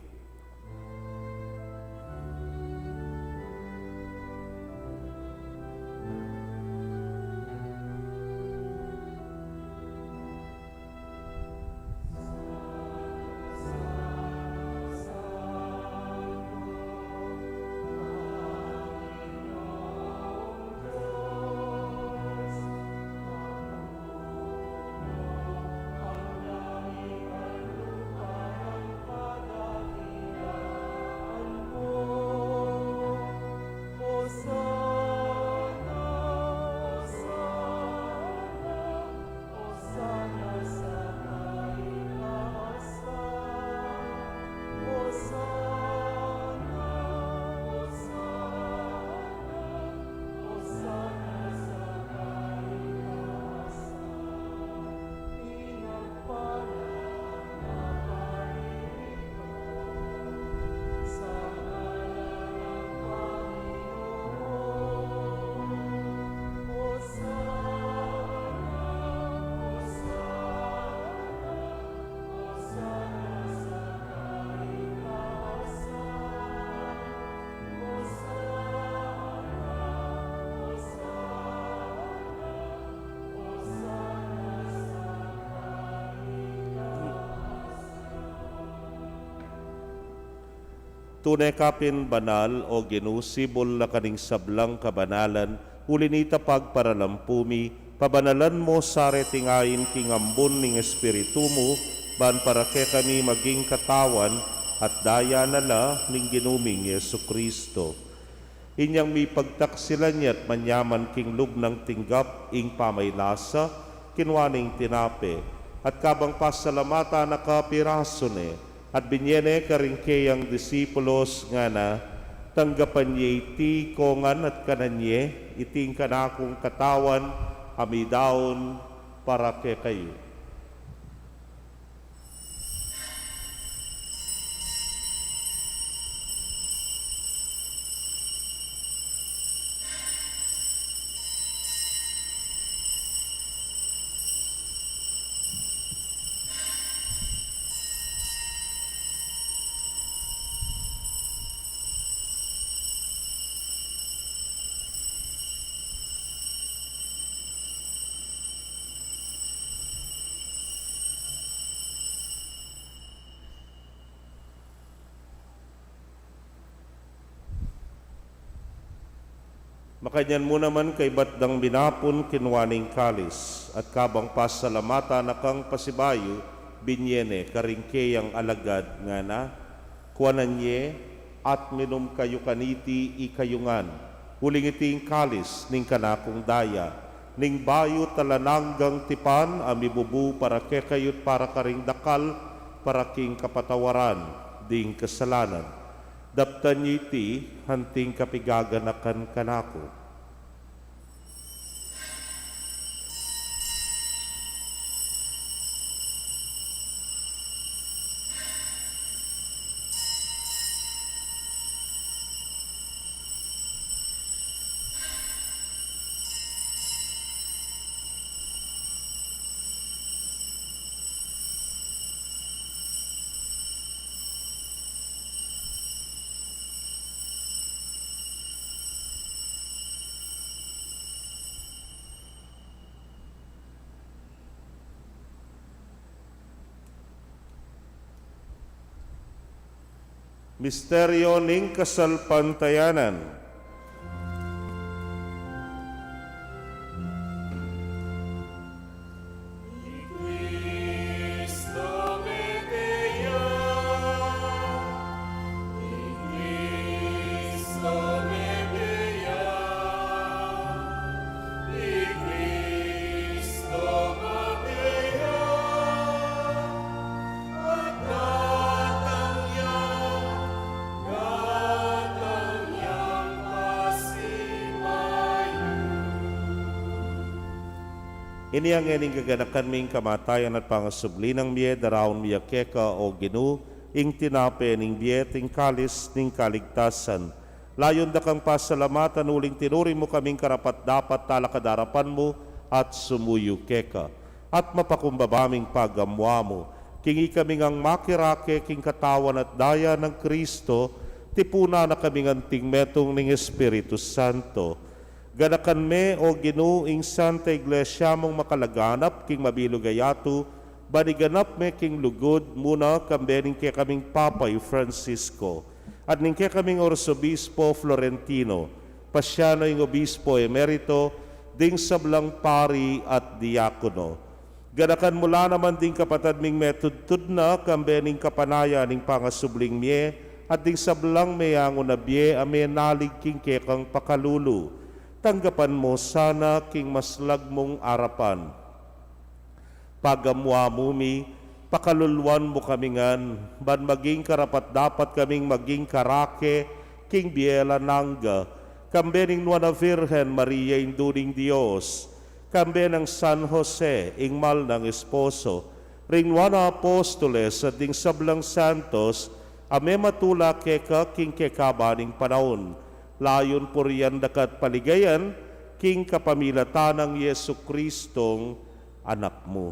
Tune ka pin banal, O Ginu, sibul la karing sablang kabanalan, uli nita pagparalampu mi, pabanalan mu sa reting ain king ambun ning Espiritu mu, ban para kekami maging katawan at daya na la ning Ginu ming Jesucristo. Inyang mipagtaksilan ya at manyaman king lub nang tinggap ing pamaylasa, kinua ne ing tinape, at kabang pasalamatan na ka, pirasu ne, at binye ne karing keyang disipulos, ngana: Tanggapan ye iti kongan at kanan ye, iti ing kanakung katawan a midaun para kekayu. Makanyan mu naman, kaybat dang minapun, kinua ne ing kalis, at kabang pasalamatan na kang pasibayu, binye ne karing keyang alagad, ngana: Kuanan ye at minum kayu kaniti, ikayu ngan, uling iti ing kalis ning kanakung daya, ning bayu at alang anggang tipan, a mibubu para kekayu't para karing dakal, para king kapatawaran ding kasalanan. Daptan ye iti anting kapigaganakan kanaku. Misteryo ning kasalpantayanan. Ini ngeni ing gaganakan mi, ing kamatayan at pangasubli nang mie, daraun mi ya keka, o Ginu, ing tinape ning bie at ing kalis ning kaligtasan. Layun da kang pasalamatan uling tinuring mu kaming karapat-dapat talakad king arapan mu at sumuyu keka. At mapakumbaba ming pagamuamu king ikami ngang makirake king katawan at daya nang Kristo, tipunan na kaming anting metung ning Espiritu Santo. Ganakan me, o Ginu, ing Santa Iglesia mung makalaganap king mabilug a yatu, ban iganap me king lugud mu na kambe ning kekaming Papa i Francisco, at ning kekaming Arsobispo Florentino, pasian no ing Obispo Emerito, ding sablang pari at diakono. Ganakan mu la naman ding kapatad ming metudtud na kambe ning kapanayan ning pangasubling mie, at ding sablang meangu na bie a menalig king kekang pakalulu. Tanggapan mu sana king maslag mung arapan. Pagamuamu mi, pakaluluan mu kami ngan, ban maging karapat-dapat kaming maging karake king bie alang angga, kambe ning Nuan a Virgen Maria, Indu ning Dios, kambe nang San Jose, ing mal nang esposo, ring Nuan a Apostoles, at ding sablang santos a mematula keka king kekaban ning panaun, layun purian da ka at paligayan, king kapamilatan nang Jesucristong Anak mu.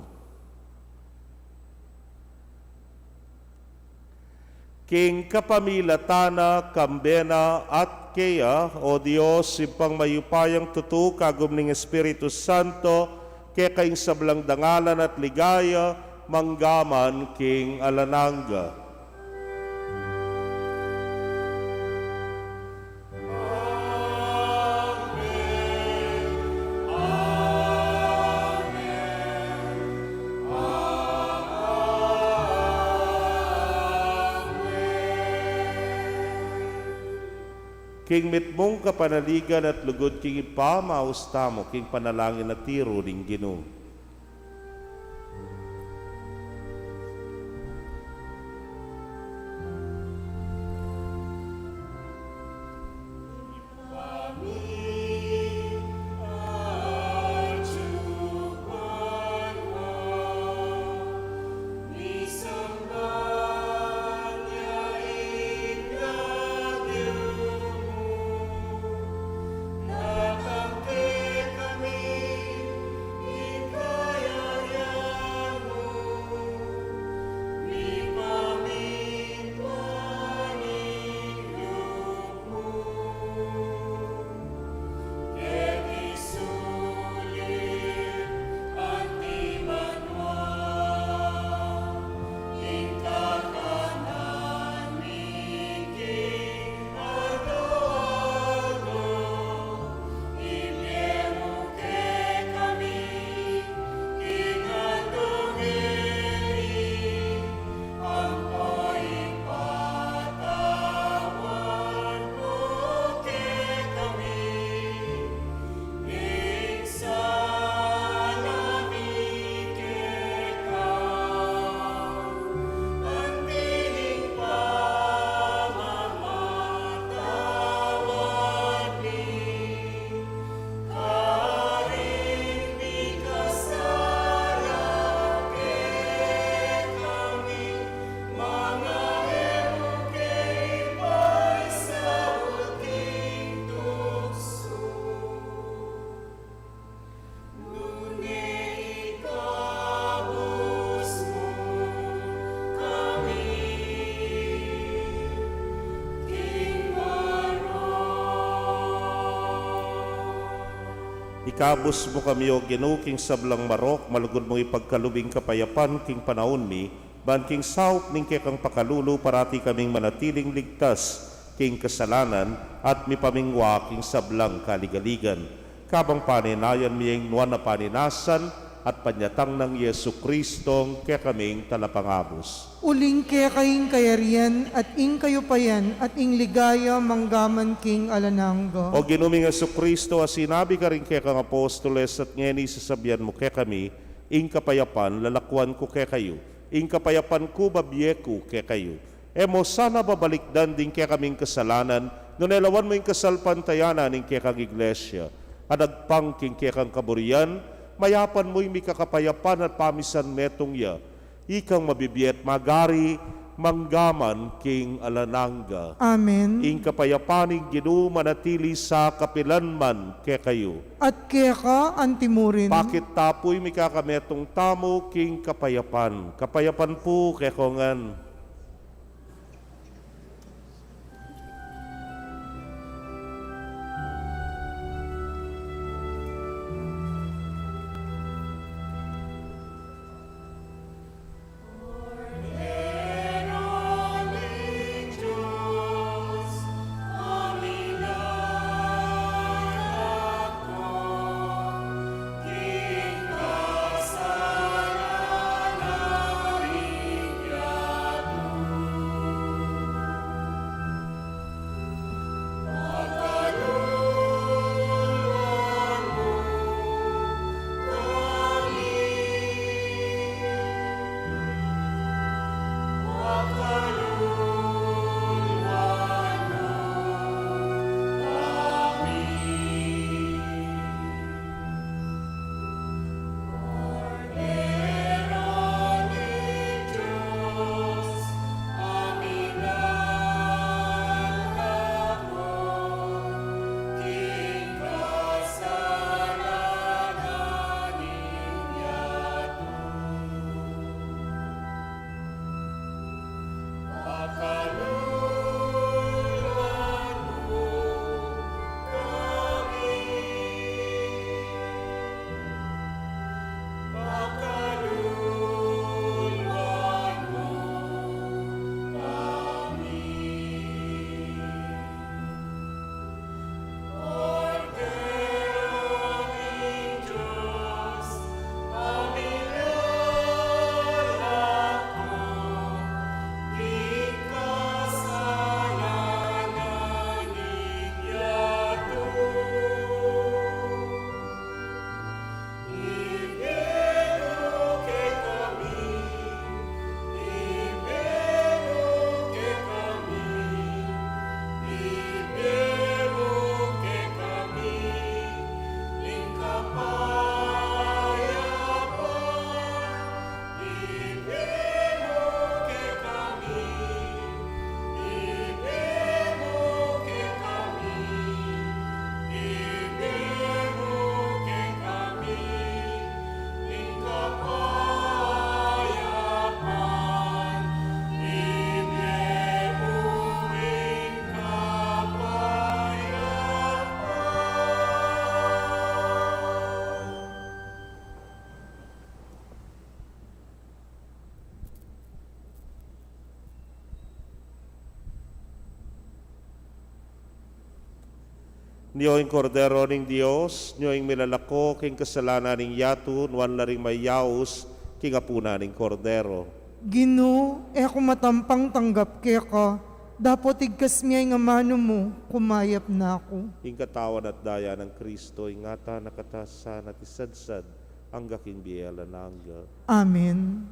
King kapamilatan na, kambe na, at keya, o Dios, Ibpang mayupayang tutu, kagum ning Espiritu Santo, keka ing sablang dangalan at ligaya, mangga man king alang angga. King mitmung kapanaligan at lugud king Ibpa, maus tamu king panalangin a tiru ning Ginu. Ikabus mu kami, O Ginu, king sablang marok, malugud mung ipagkalub ing kapayapan king panaun mi, Ban king saup ning kekang pakalulu, parati kaming manatiling ligtas king kasalanan at mipamingwa king sablang kaligaligan. Kabang panenayan mi ing nuan a paninasan at panyatang nang Jesucristong kekaming Talapangabus. Uling keka ing kayarian at ing kayupayan at ing ligaya manggaman king alang angga. O Ginu ming Jesucristo, a sinabi karing kekang apostoles, at ngeni sasabian mu kekami, ing kapayapan lalakuan ku kekayu, ing kapayapan ku babie ku kekayu. E mo sana babalikdan ding kekaming kasalanan, nune lawan mu ing kasalpantayanan ning kekang Iglesia, a dagpang king kekang kaburian, mayapan mu ing mikakapayapan at pamisan metung ya. Ikang mabibie at magari, manggaman king alang angga. Amen. Ing kapayapan ning Ginu manatili sa kapilan man kekayu. At keka antimurin. Pakit ta pu ing mikakametung tamu king kapayapan. Kapayapan pu kekongan. Nyo ing Kordero ning Dios, nyo ing milalako king kasalanan ning yatu, nuan la ring mayaus king apunan ning Kordero. Ginu, e ku matampang tanggap keka, dapot igkas me ing amanu mu, kumayap na ku. Ing katawan at daya nang Kristo, ingatan na katasan at isadsad angga king bie alang angga. Amen.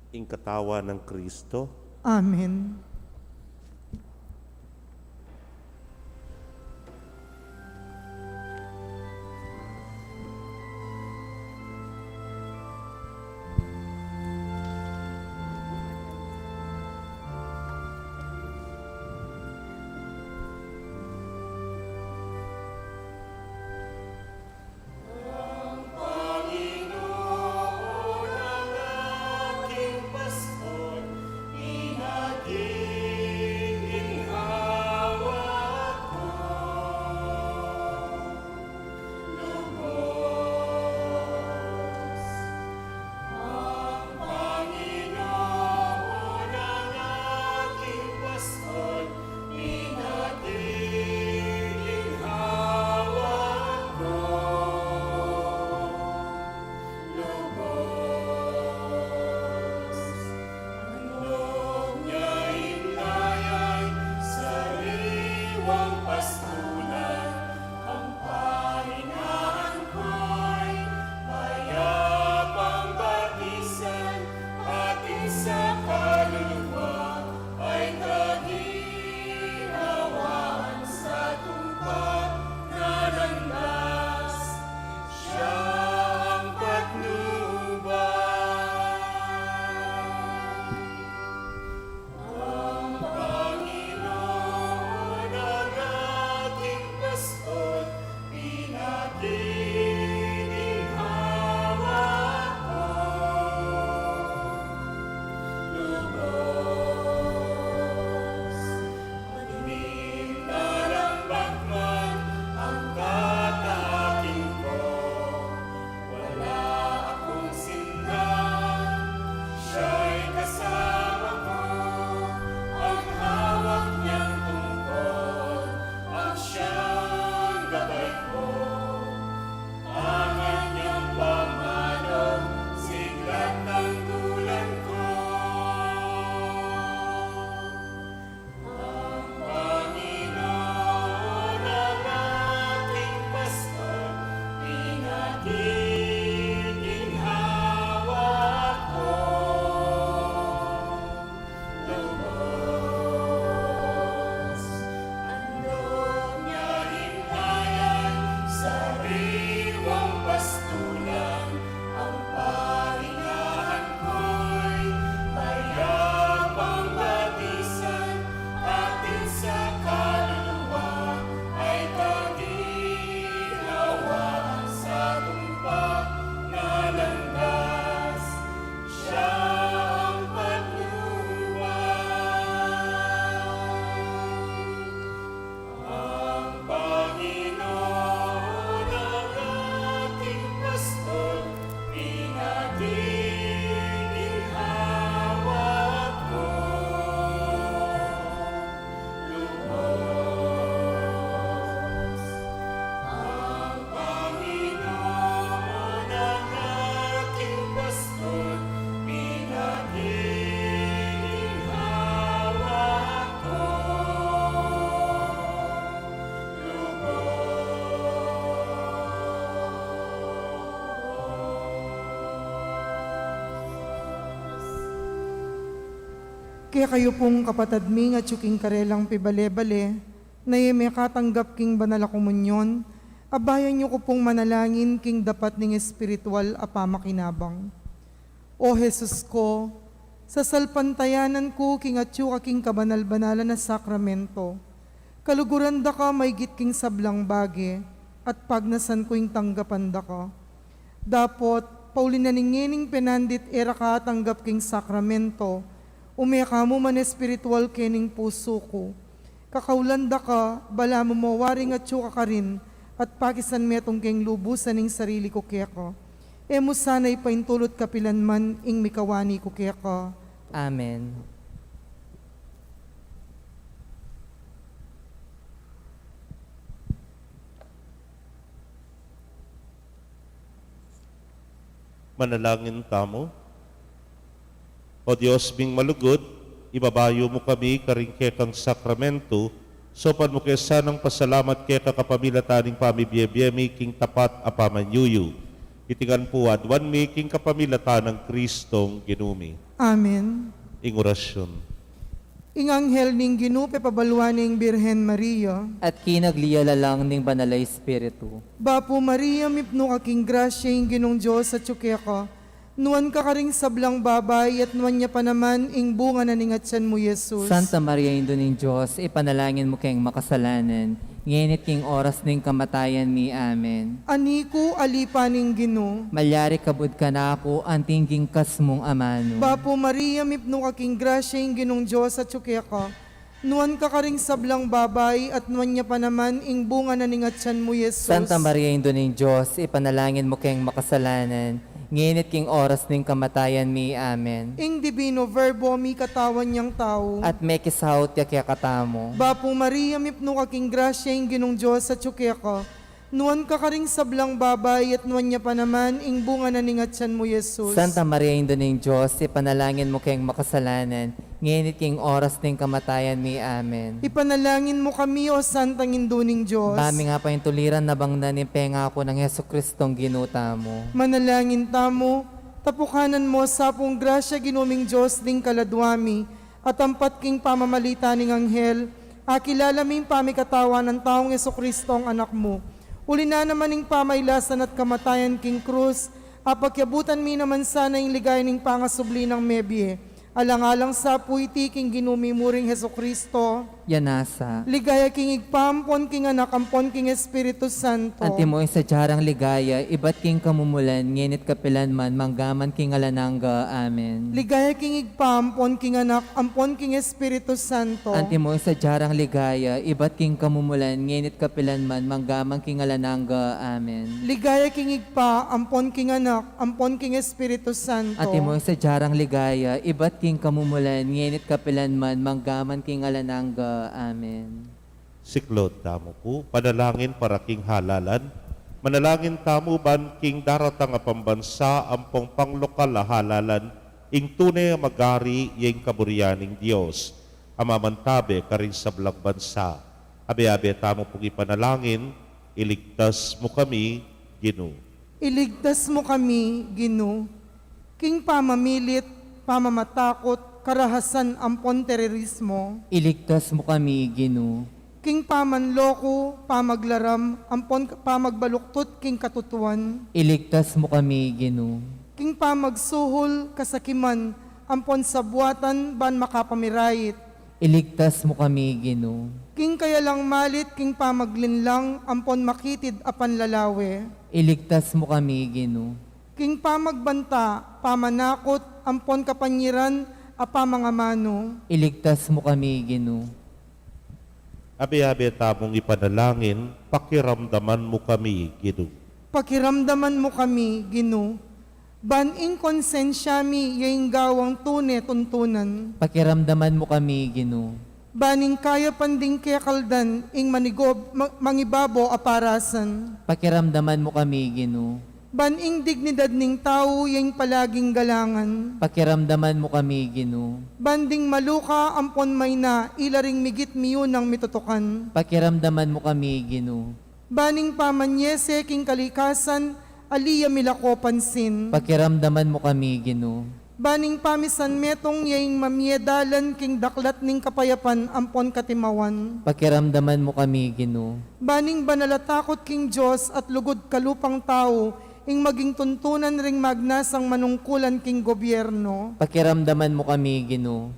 Ing katawan nang Kristo. Amen. Kekayu pung kapatad mi, ngan king karelang pibale-bale, na e mekatanggap king banal a komunyon, abayan yu ku pung manalangin king dapat ning espiritual a pamakinabang. O Jesus ku, sasalpantayanan ku king atyu ka king kabanal-banalan a sakramento. Kaluguran da ka maigit king sablang bage, at pagnasan ku ing tanggapan da ka. Dapot, pauli na ning ngening penandit e ra ka atanggap king sakramento, ume ka mu man espiritual kening pusu ku. Kakaulan da ka, balamu mo waring atyu ka karin, at pakisan metung keng lubusan ing sarili ku keka. E mu sana ipaintulut kapilan man ing mikawani ku keka. Amen. Manalangin tamu. O Dios ming malugud, ibaba yu mu kami karing kekang sakramento, saupan mu ke sanang pasalamat keka kapamilatan ning pamibie-bie mi king tapat a pamanyuyu. Iti ngan pu aduan mi king kapamilatan nang Kristong Ginu mi. Amen. Ing orasyon. Ing anghel ning Ginu pepabaluan ne ing Birhen Maria. At kinagli ya la lang ning Banal a Espiritu. Bapu Maria, mipnu ka king grasya, ing Ginung Dios atyu keka. Nuan ka karing sablang babai, at nuan ya pa naman ing bunga na ning atyan mu, Jesus. Santa Maria, Indu ning Dios, ipanalangin mu keng makasalanan, ngeni at king oras ning kamatayan mi. Amen. Ani ku, ali pa ning Ginu. Malyari kabud kanaku anting gingkas mung amanu. Bapu Maria, mipnu ka king grasya, ing Ginung Dios atyu keka. Nuan ka karing sablang babai, at nuan ya pa naman ing bunga na ning atyan mu, Jesus. Santa Maria, Indu ning Dios, ipanalangin mu keng makasalanan, ngeni at king oras ning kamatayan mi. Amen. Ing Divino Verbo mikatawan yang tau. At mekisaut ya kekatamu. Bapu Maria, mipnu ka king grasya, ing Ginung Dios atyu keka. Nuan ka karing sablang babai, at nuan ya pa naman ing bunga na ning atyan mu, Jesus. Santa Maria, Indu ning Dios, ipanalangin mu keng makasalanan, ngeni at king oras ning kamatayan mi. Amen. Ipanalangin mu kami, O Santang Indu ning Dios. Ba mi nga paintuliran na bang na ning pengaku nang Jesucristong Ginu tamu. Manalangin tamu. Tapukanan mu sa pung grasya, Ginu ming Dios, ding kaladua mi, at ampat king pamamalita ning anghel, akilala ming pamikatawan nang taung Jesucristong Anak mu. Uli na naman ning pamailasan at kamatayan king krus, apakyabutan mi naman sana ing ligaya ning pangasubli nang mebie. Alang-alang sa pu iti king Ginu mi muring Jesucristo. Ya nasa. Ligaya king Ibpa ampon king Anak ampon king Espiritu Santo. Antimo ing sadya rang ligaya, ibat king kamumulan, ngeni at kapilan man, manggaman king alang angga. Amen. Ligaya king Ibpa ampon king Anak ampon king Espiritu Santo. Antimo ing sadya rang ligaya, ibat king kamumulan, ngeni at kapilan man, manggaman king alang angga. Amen. Ligaya king Ibpa ampon king Anak ampon king Espiritu Santo. Antimo ing sadya rang ligaya, ibat king kamumulan, ngeni at kapilan man, manggaman king alang angga. Amen. Siklaud tamu pu, panalangin para king halalan. Manalangin tamu ban king daratang a pambansa ampong panglokal a halalan, ing tune a magari ya ing kaburian ning Dios a mamantabe karing sablang bansa. Abe-abe tamu pung ipanalangin, iligtas mu kami, Ginu. Iligtas mu kami, Ginu, king pamamilit, pamamatakut, karahasan ampon terorismo. Iligtas mu kami, Ginu. King pamanloko, pamaglaram, ampon pamagbaluktut king katutuan. Iligtas mu kami, Ginu. King pamagsuhul, kasakiman, ampon sabuatan ban makapamirait. Iligtas mu kami, Ginu. King kayalang malit, king pamaglinlang, ampon makitid a panlalawe. Iligtas mu kami, Ginu. King pamagbanta, pamanakut, ampon kapanyiran a pamangamanu. Iligtas mu kami, Ginu. Abe-abe tamung ipanalangin, pakiramdaman mu kami, Ginu. Pakiramdaman mu kami, Ginu. Ban ing konsensya mi ya ing gawang tune tuntunan. Pakiramdaman mu kami, Ginu. Ban ing kayapan ding kekaldan ing manigob, ma-, mangibabo a parasan. Pakiramdaman mu kami, Ginu. Ban ing dignidad ning tau ya ing palaging galangan. Pakiramdaman mu kami, Ginu. Ban ding maluka ampon mayna ila ring migit miyunang mitutukan. Pakiramdaman mu kami, Ginu. Ban ing pamanyese king kalikasan ali ya milako pansin. Pakiramdaman mu kami, Ginu. Ban ing pamisan metung ya ing mamie dalan king daklat ning kapayapan ampon katimawan. Pakiramdaman mu kami, Ginu. Ban ing banal a takut king Dios at lugud kalupang tau, ing maging tuntunan ring magnasang manungkulan king gobyerno. Pakiramdaman mu kami, Ginu.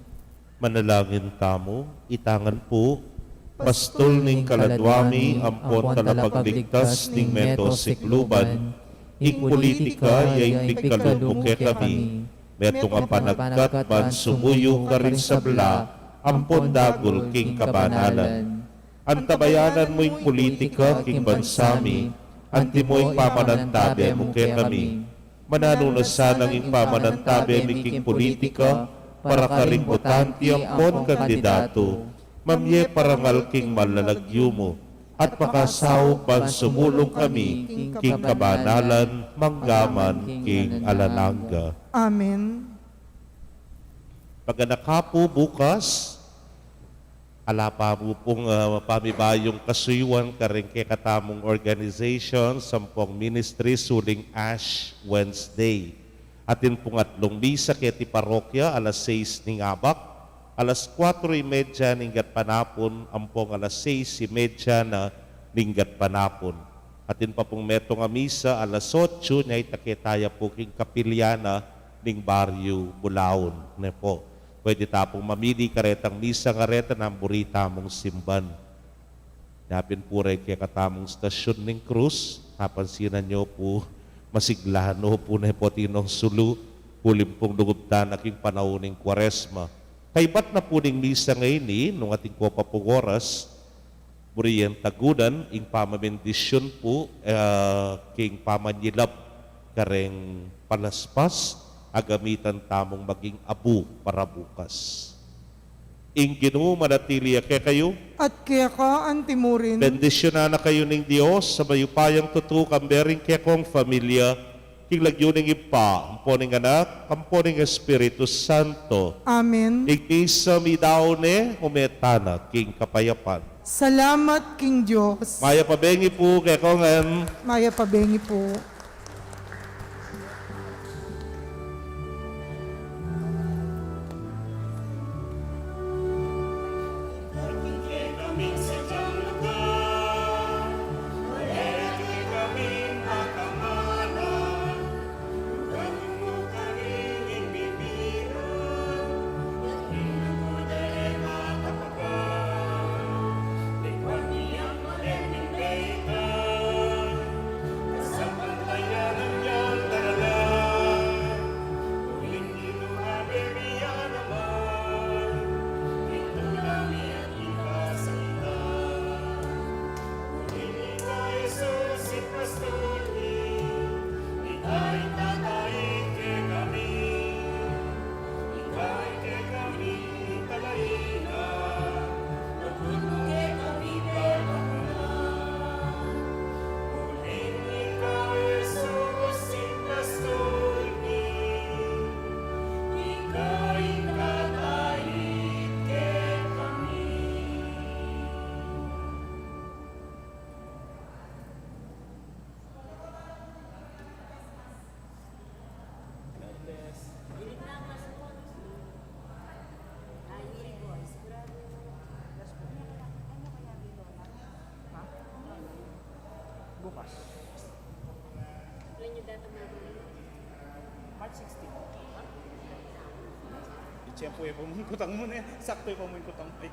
Manalangin tamu. Itangan pu, pastul ning kaladwa mi ampon talapagligtas ning meto sikluban, ing pulitika ya ing pigkalub mu kekami. Metung a panagkat ban sumuyu karing sabla ampon dagul king kabanalan. Antabayanan mu ing pulitika king bansa mi, antimo ing pamanantabe mu kekami. Mananu na sanang ing pamanantabe mi king pulitika para karing botante ampon kandidatu, mamie parangal king malalagyu mu, at makasaup ban sumulung kami king kabanalan manggaman king alang angga. Amen. Paganaka pu bukas, ala pa mu pung, ah, pamibayung kasuyuan karing kekatamung organization, sampung ministry, uling Ash Wednesday. Atin pung atlung misa keti parokya, alas sais ning abak, alas kuatro y media ning gatpanapun, ampong alas sais y media na ning gatpanapun. Atin pa pung metung a misa, alas otso, nya ita ketaya pu king kapilya na ning baryu Bulaon, ne pu. Pwede ta pung mamili karetang misa ngan reta nang buri tamung simban. Yapin pu reng kekatamung stasyon ning krus, napansinan yu pu, masigla no pu ne pu atin nong sulu, uling pung lugud ta na king panaun ning Kuaresma. Kaybat na pu ning misa ngeni, nung atin ku pa pung oras, buri yeng tagunan ing pamabendisyun pu, eh, king pamanyilap kareng palaspas a gamitan tamung maging abu para bukas. Ing Ginu manatili ya kekayu. At keka antimurin. Bendisyunan na kayu ning Dios a mayupayang tutu, kambe ring kekong familia, king lagyu ning Ibpa, ampo ning Anak, ampo ning Espiritu Santo. Amen. Ing misa meyari ne, ume tana king kapayapan. Salamat king Dios. Mayap a bengi pu kekongan. Mayap a bengi pu. Bukas. March sixteen. Itse pu e pamungkutang mu ne. Saktu e pamungkutang mu. Ay.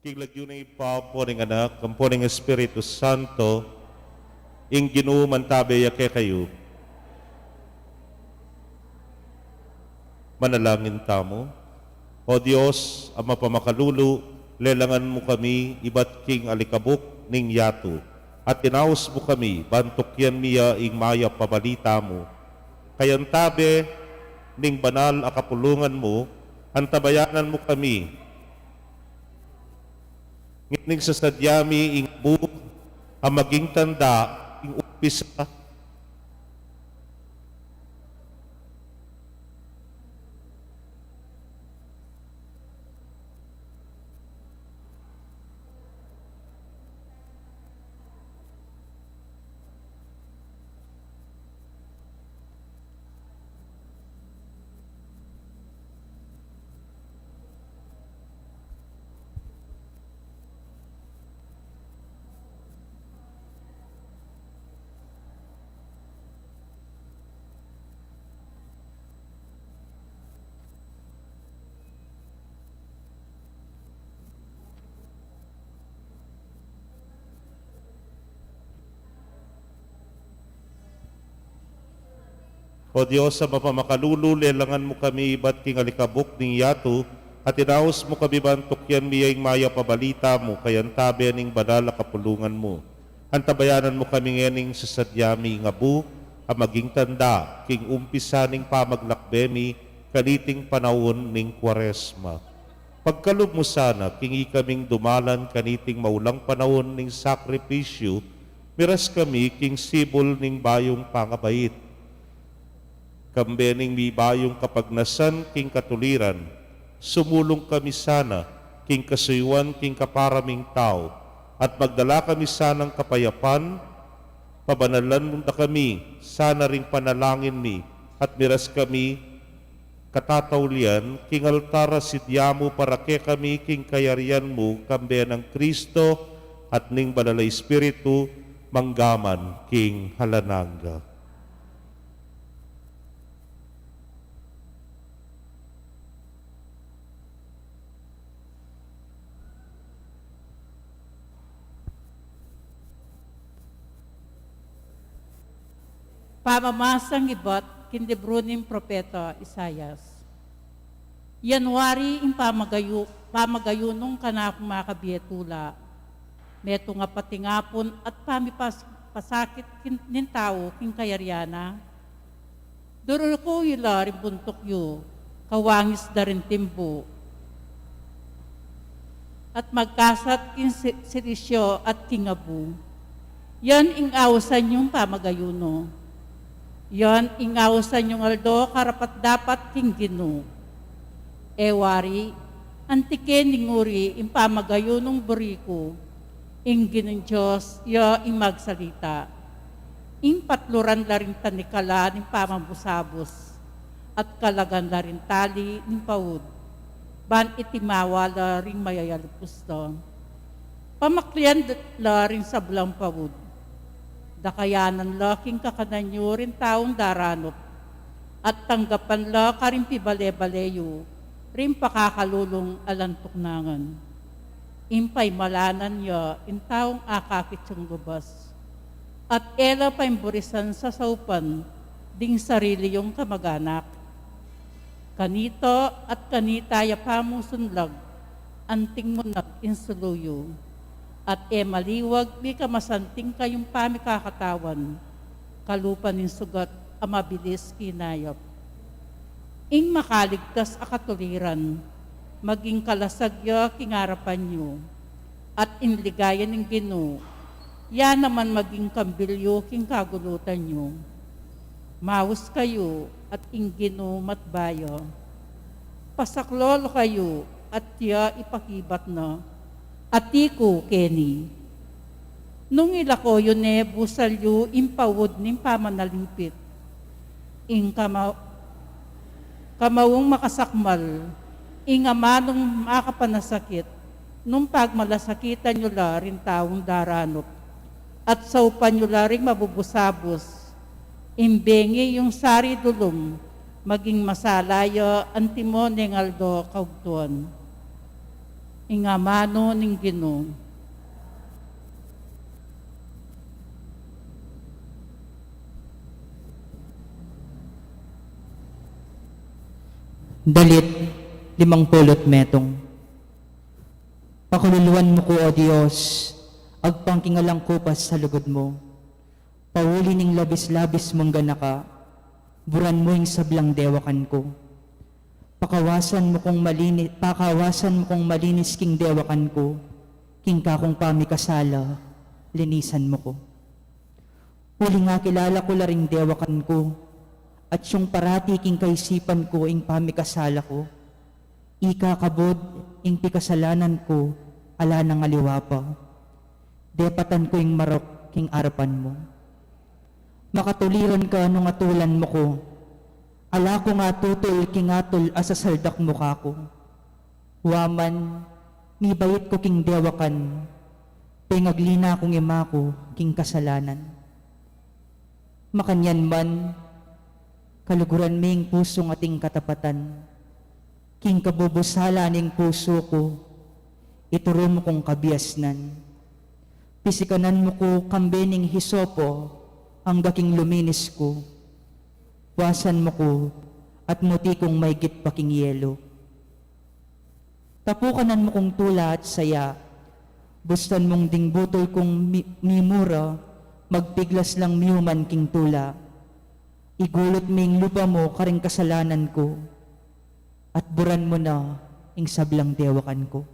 King lagyu ning Ibpa, ampo ning Anak, ampo ning Espiritu Santo, ing Ginu mantabe ya kekayu. Manalangin tamu. O Dios, a mapamakalulu, lelangan mu kami ibat king alikabuk ning yatu, at inaus mu kami, ban tukyan mi ya ing mayap a balita mu. Kayantabe ning banal a kapulungan mu, antabayanan mu kami ngening sasadya mi ing abu a maging tanda, ing umpisa. O Dios a mapamakalulu, lelangan mu kami ibat king alikabuk ning yatu, at inaus mu kami ban tukyan mi ya ing mayap a balita mu, kayantabe ning banal a kapulungan mu. Antabayanan mu kami ngening sasadya mi ing abu a maging tanda, king umpisa ning pamaglakbe mi kaniting panaun ning Kuaresma. Pagkalub mu sana, king ikaming dumalan kaniting maulang panaun ning sakripisyu, miras kami king sibul ning bayung pangabait. Kambe ning mibayung kapagnasan king katuliran, sumulung kami sana king kasuyuan king kapara ming tau, at magdala kami sanang kapayapan. Pabanalan mu na kami sana ring panalangin mi, at miras kami katataulian king altar a sidya mu para kekami king kayarian mu, kambe nang Kristo at ning Banal a Espiritu, mangga man king alang angga. Pamamasang ibat king libru ning propeta Isaias. Yan wari ing pamagayu-, pamagayunung kanakung makabie tula. Metung a patingapun at pamipas-, pasakit king, ning tau king kayarian na. Duruku yu la ring buntuk yu, kawangis da ring timbu, at magkasat king si-, silisyo at king abu. Yan ing ausan yung pamagayunu. Yan ing ausan yung aldo karapat-dapat king Ginu. E wari, anti ke ning uri ing pamagayunung buri ku, ing Ginung Dios ya ing magsalita. Ing patluran la ring tanikala ning pamabusabus, at kalagan la ring tali ning paud, ban itimawa la ring mayayalupus da. Pamaklian la ring sablang paud, dakayanan la king kakanan yu ring taung daranup, at tanggapan la karing pibale-bale yu ring pakakalulung alang tuknangan. Ing paimalanan ya ing taung akakit yung lubas, at e la paimburisan sasaupan ding sarili yung kamag-anak. Kanita at kanita ya pamusunlag, anting munag ing sulu yu, at e maliwag mika masanting kayung pamikakatawan, kalupa ning sugat a mabilis kinayap. Ing makaligtas a katuliran, maging kalasag ya king arapan yu, at ing ligaya ning Ginu, ya naman maging kambil yu king kagulutan yu. Maus kayu at ing Ginu matbaya. Pasaklolo kayu at ya ipakibat na, ati ku keni. Nung ilako yu ne, busal yu ing paud ning pamanalipit, ing kama-, kamaung makasakmal, ing amanung makapanasakit, nung pagmalasakitan yu la ring taung daranup, at saupan yu la ring mabubusabus, ing bengi yung sari dulum, maging masala ya antimo neng aldo kaugtuan. Ing amanu ning Ginu. Dalit limang pulu't metung. Pakaluluan mu ku, O Dios, agpang king alang kupas a lugud mu. Pauli ning labis-labis mung ganaka, buran mu ing sablang dewakan ku. Pakawasan mu kung malini-, pakawasan mu kung malinis king dewakan ku, king kakung pamikasala, linisan mu ku. Uling akilala ku la ring dewakan ku, at yung parati king kaisipan ku ing pamikasala ku. Ikakabud ing pikasalanan ku, ala nang aliwa pa. Depatan ku ing marok king arapan mu. Makatuliran ka nung atulan mu ku. Ala kung atutul king atul a sasaldak mu kaku. Wa man, mibait ku king dewakan, pengagli na kung ima ku king kasalanan. Makanyan man, kaluguran me ing pusung ating katapatan. King kabubusala ning pusu ku, ituru mu kung kabiasnan. Pisikanan mu ku kambe ning hisopo, angga king luminis ku. Wasan mu ku, at muti kung maigit pa king yelu. Tapukanan mu kung tula at saya. Bustan mung ding butul kung mi-, mimura, magpiglas lang miuman king tula. Igulut me ing lupa mu karing kasalanan ku, at buran mu na ing sablang dewakan ku.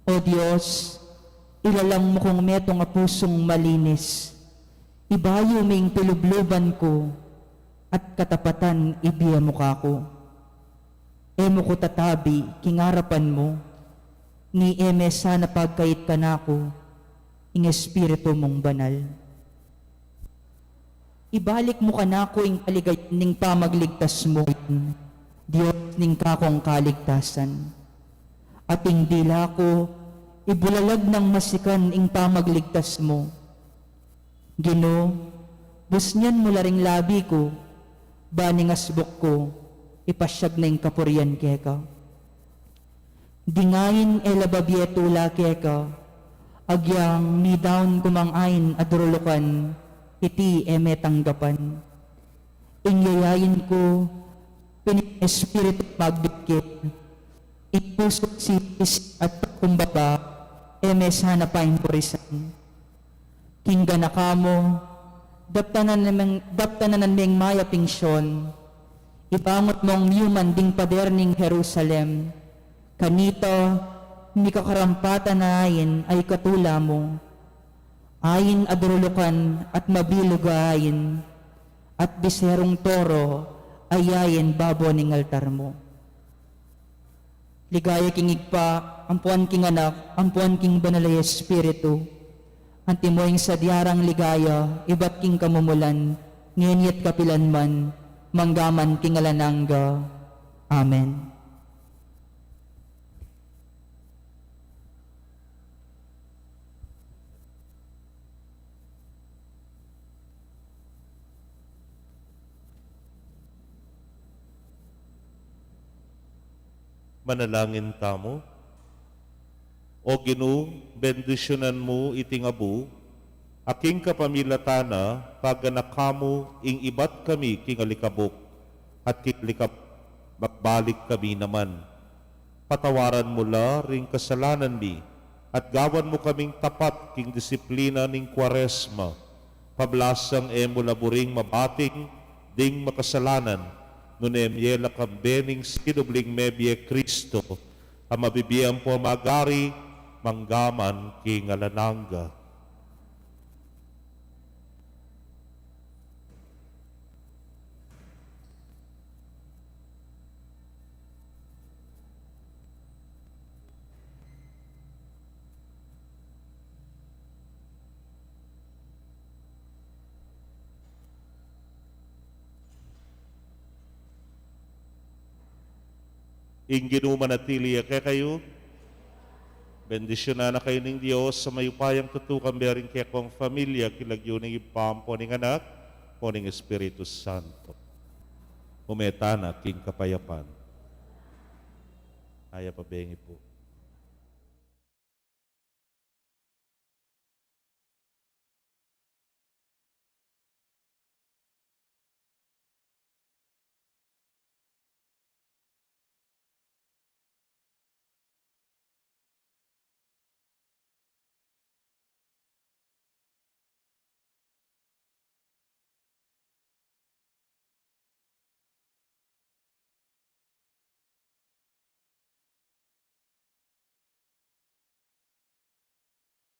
O Dios, ilalang mu kung metung a pusung malinis. Ibayu me ing pilubluban ku, at katapatan ibie mu kaku. E mu ku tatabi king arapan mu, ni e me sana pagkait kanaku ing Espiritu mung Banal. Ibalik mu kanaku ing kaligayan ning pamagligtas mu, Dios ning kakung kaligtasan. At ing dila ku, ibulalag nang masikan ing pamagligtas mu. Ginu, busnyan mu la ring labi ku, ban ing asbuk ku, ipasyag na ing kapurian keka. Ding ain e la babie tula keka, agyang midaun ku mang ain a durulukan, iti e me tanggapan. Ing yayain ku, pin ing Espiritu magbigkit, ing pusu sipis at pakumbaba, e me sana paimurisan. King ganaka mu, daptanan meng, daptanan meng mayap ing Sion, ibangun mung miuman ding pader ning Jerusalem, kanita mikakarampatan a ain a ikatula mu, ain a durulukan at mabilug a ain, at biserung toro a yayain babo ning altar mu. Ligaya king Ibpa, ampuan king Anak, ampuan king Banal a Espiritu. Antimo ing sadya rang ligaya, ibat king kamumulan, ngeni at kapilan man, mangga man king alang angga. Amen. Manalangin tamu. O Ginu, bendisyunan mu iting abu, a king kapamilatan na, paganaka mu ing ibat kami king alikabuk, at king alikabuk magbalik kami naman. Patawaran mu la ring kasalanan mi, at gawan mu kaming tapat king disiplina ning Kuaresma, pablasang e mu la buring mabating ding makasalanan, nune mie la kambe ning sinubling mebie Kristo, a mabibie ampo magari, mangga man king alang angga. Ing Ginu manatili ya kekayu. Bendisyunan na kayu ning Dios a mayupayang tutu, kambe ring kekong familia, king lagyu ning Ibpa, ampo ning Anak, ampo ning Espiritu Santo. Ume tana king kapayapan. Mayap a bengi pu.